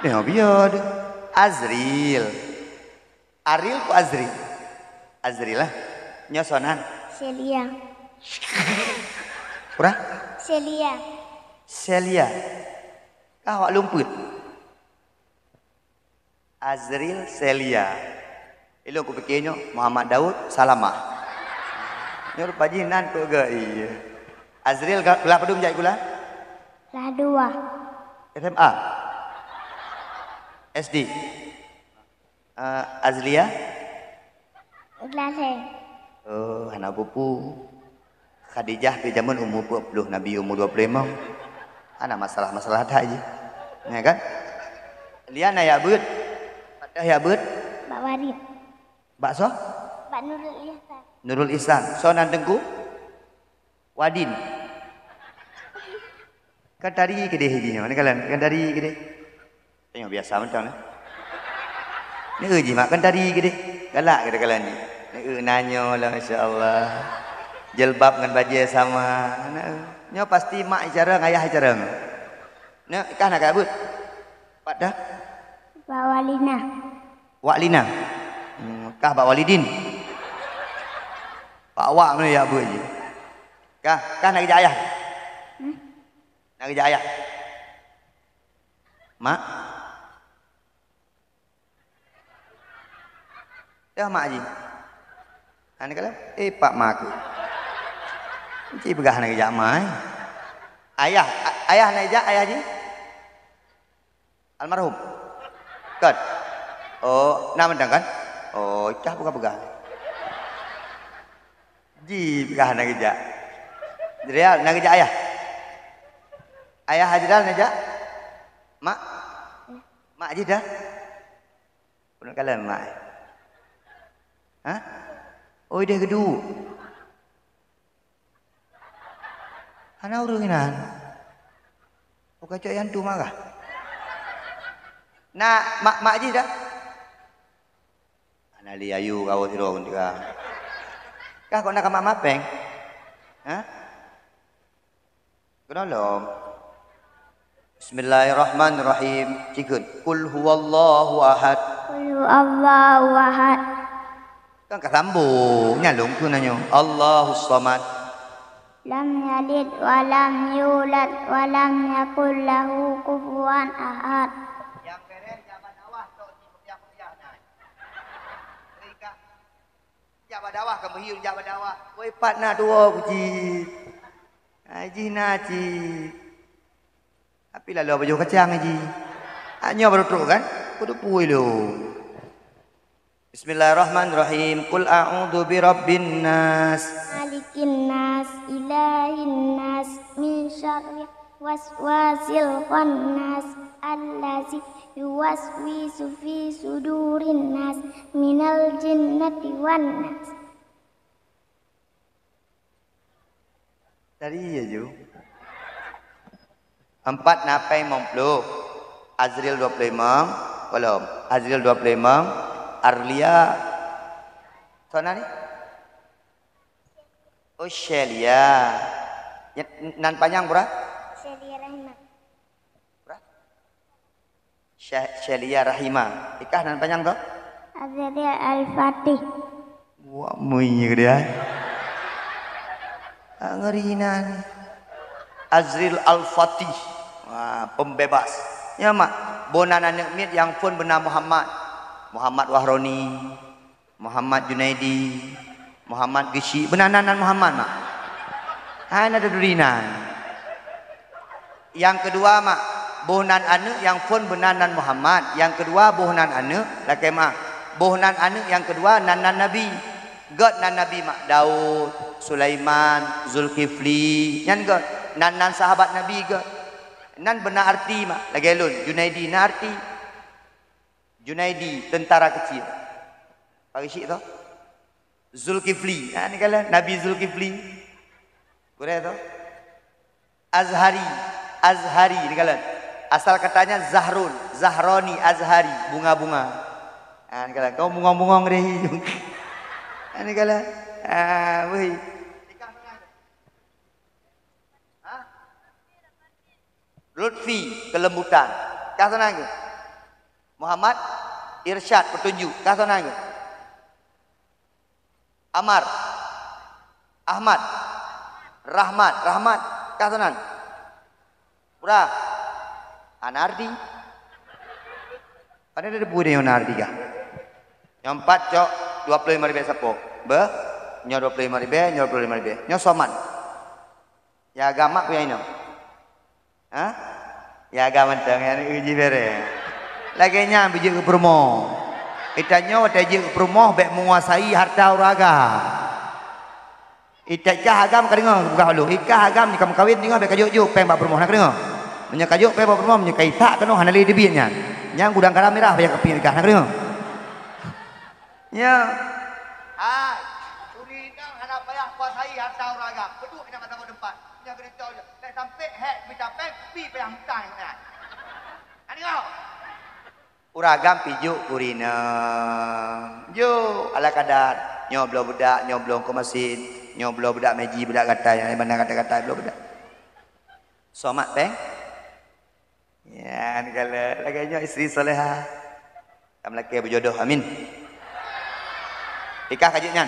Nyoe biar deh. Azril. Aril ku Azril? Azril lah. Nyoe sonan. Celia. Pura? Celia. Celia. Kah awak lumpet. Azril Celia. Ilôn kupike nyoe Muhammad Daud Salamah. Nyoe rupa jih nan kok gak iya. Azril ga-, gula padum jai gula? Lah dua. S M A? S D? Eh, Azlia? Gula lhée. Oh, hana pupu. Khadijah pih jameun umu peuet ploh, Nabi umu dua ploh limong. Hana masalah-masalah that jih. Ya kan? Lian na jak beuet. Padah jak beuet. Bak Warit. Bak soe? Bak Nurul Ihsan. Nurul Ihsan. Soe nan teungku? Wadin. Kan tari keudeh jih nyoe, ni kalon, kan tari keudeh. Tengok biasa macam ni. Ni eu jih mak kan tari keudeh. Galak kita kalon ni. Ni eu nanyo lah, masya Allah. Jilbab ngan bajée sama. Nah, nyoe pasti mak icara, ayah icara. Nah, kah nak kabut? Pat dah? Bak Walina. Wak Lina. Hmm, kah bak Walidin? Bak awak mana ya buat je. Kah, kah nak kejak ayah? Hmm? Nak kejak ayah? Mak? Ya, mak ji. Ani kalau, eh, pak mak aku. Cik peugah nak kejak mai. Ayah, a-, ayah nak kejak, ayah ji? Almarhum? Kan? Oh, na mantong kan? Oh, cah peugah-peugah. Ji kah na geujak. Jrial na geujak ayah. Ayah Ajral na jak? Mak? Mak jih dah? Peunoh kalon mak. Hah? Oh, ideh geuduek. Hana ureueng inan. Oh, kacok nyang tu marah. Na mak, mak jih dah? Hana lé ayu kawo sidroe ngon tiga. Kah kok na ka mak mapéng? Hah? Keunoe lom. Bismillahirrahmanirrahim. Cikheun. Qul huwallahu ahad. Qul huwallahu ahad. Kan ka sambung. Nyalong tu nanyoe. Allahus samad. Lam yalid wa lam yulad wa lam yakul lahu kufuwan ahad. Nyang bereh jak bak dakwah tok jih kupiah-kupiah nyan. Hei kah, jak bak dakwah ka meuhieng jak bak dakwah. Woi pat na tuwoe ku cit. Ai jih na cit. Tapi lalu bajoh kacang jih. Ah, nyoe baru trok kan? Kudu pui lom. Bismillahirrahmanirrahim. Qul a'udzu birabbin nas. Malikin nas, ilahin nas, min syarri waswasil khannas, allazi yuwaswisu fi sudurin nas, minal jinnati wan nas. Tadi ya ju. Empat na péng limong ploh. Azril dua puluh lima. Belum. Azril dua puluh lima. Arlia. Soe nan ni? Oh, Shelia. Ya, nan panyang pura? Shelia Rahimah. Pura? Syah-, Shelia Rahima. Ikah nan panyang tu? Azril Al-Fatih. Wah, mui ke dia. Ah, ngeri nan. Azril Al-Fatih. Wah, pembebas. Ya, mak. Boh nan aneuk miet nyang phon beuna Muhammad. Muhammad Wahroni. Muhammad Junaidi, Muhammad Geuchik, beuna nan, nan Muhammad mak? Hai na duri nan. Nyang keudua mak, boh nan aneuk nyang phon beuna nan Muhammad. Nyang keudua boh nan aneuk, lakée mak, boh nan aneuk nyang keudua nan, nan Nabi. Gét nan Nabi mak, Daud, Sulaiman, Zulkifli. Nyan gét nan, nan sahabat Nabi gét. Nan beuna arti mak, lagée lôn, Junaidi na arti. Junaidi, tentara kecil. Pak Geuchik tu? Zulkifli. Ha, ni kala Nabi Zulkifli. Gurée tu? Azhari. Azhari, ni kala. Asal katanya Zahrul. Zahroni, Azhari. Bunga-bunga. Ha, ni kala. Kau bungong-bungong deh. Ha, ni kala. Ha, weh. Ha? Lutfi, kelembutan. Kah sana ke? Muhammad Irsyad, petunjuk. Kah sana ke? Amar, Ahmad, Rahmat, Rahmat. Kah sana? Pura. Anardi. Pada ada buku dia Nardi kah? Nyang empat cok dua puluh lima ribu sapo. Beh? Nyoe dua puluh lima ribu, nyoe dua puluh lima ribu. Nyoe soman. Ya agama ku nyang inoe. Ha? Ya agama mantong nyang uji bere. Lagée nyan bijeuek keu peurumoh. Ita nyoe watée jeuet keu peurumoh bék menguasai harta ureuëng agam. Ita ikah agam ka deungoe buka lôn. Ikah agam ni ka meukawen deungoe bék ka jok-jok péng bak peurumoh na ka deungoe. Meunyoe ka jok péng bak peurumoh meunyoe ka isak keunoe hana lé teubiet nyan. Nyang gudang garam mirah bak ikah na ka deungoe. Ya. Hai, turi inong hana payah kuasai harta ureuëng agam. Peuduek inong mata tempat. Nyang keuneuk cok, bèk sampai hek mita péng, pi payah mutang nyan. Hana ingat? Ureuëng agam pijok keu inong. Jok, ala kadar. Nyoe bloe beudak, nyoe bloe keu masin, nyoe bloe beudak meji, beudak gatai, nyang mana gatai-gatai bloe beudak. Somat péng? Nyan kalau lagée nyoe istri soleha. Kamu laki berjodoh, amin. Ikah ka jeuet nyan?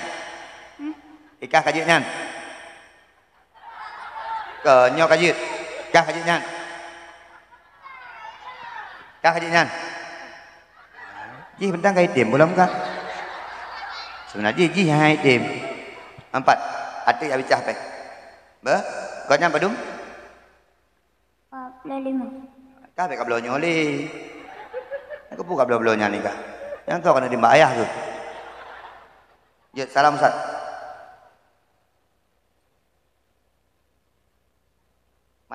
Hmm? Ikah ka jeuet nyan? Ke nyoe ka jeuet? Ikah ka jeuet nyan? Ikah ka jeuet nyan? Jih bentang ka item, belum kah? Sebenarnya jih, jih hai item. Empat. Atik abicah péng. Beh? Kau nyan padum? Empat puluh lima. Kah bék ka bloe nyoe lé. Keupeue ka bloe-bloe nyan ni kah? Nyang toh ka na dimbak ayah tu. Jeuet salam, Ustaz.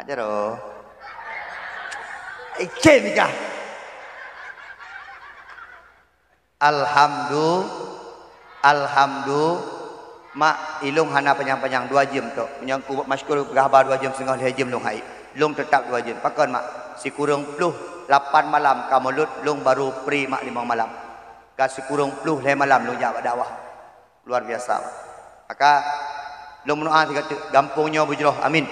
Jaroe. Icén nikah. Alhamdu-, alhamdu-, mak, ilông hana panyang-panyang, dua jeuem tok. Meunyoe ku masyhur peugah haba dua jeuem seungoh, lhèe jeuem lông hai. Lông teutap dua jeuem. Pakon, mak? Sikureueng ploh lapan malam ka mulod, lông baru pri mak limong malam. Ka sikureueng ploh lhèe malam lông jak bak dakwah. Luar biasa. Maka, lôn meudoa sigoe teuk, gampông nyoe beujroh. Amin.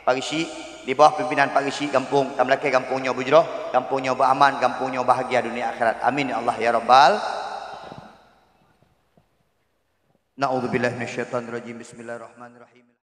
Pak Geuchik, di bawah pimpinan Pak Geuchik gampông, tameulakèe gampông nyoe beujroh, gampông nyoe beuaman, gampông nyoe bahagia dunia akhirat. Amin ya Allah ya Rabbal. Na'udzubillahi minasyaitonirrajim. Bismillahirrahmanirrahim.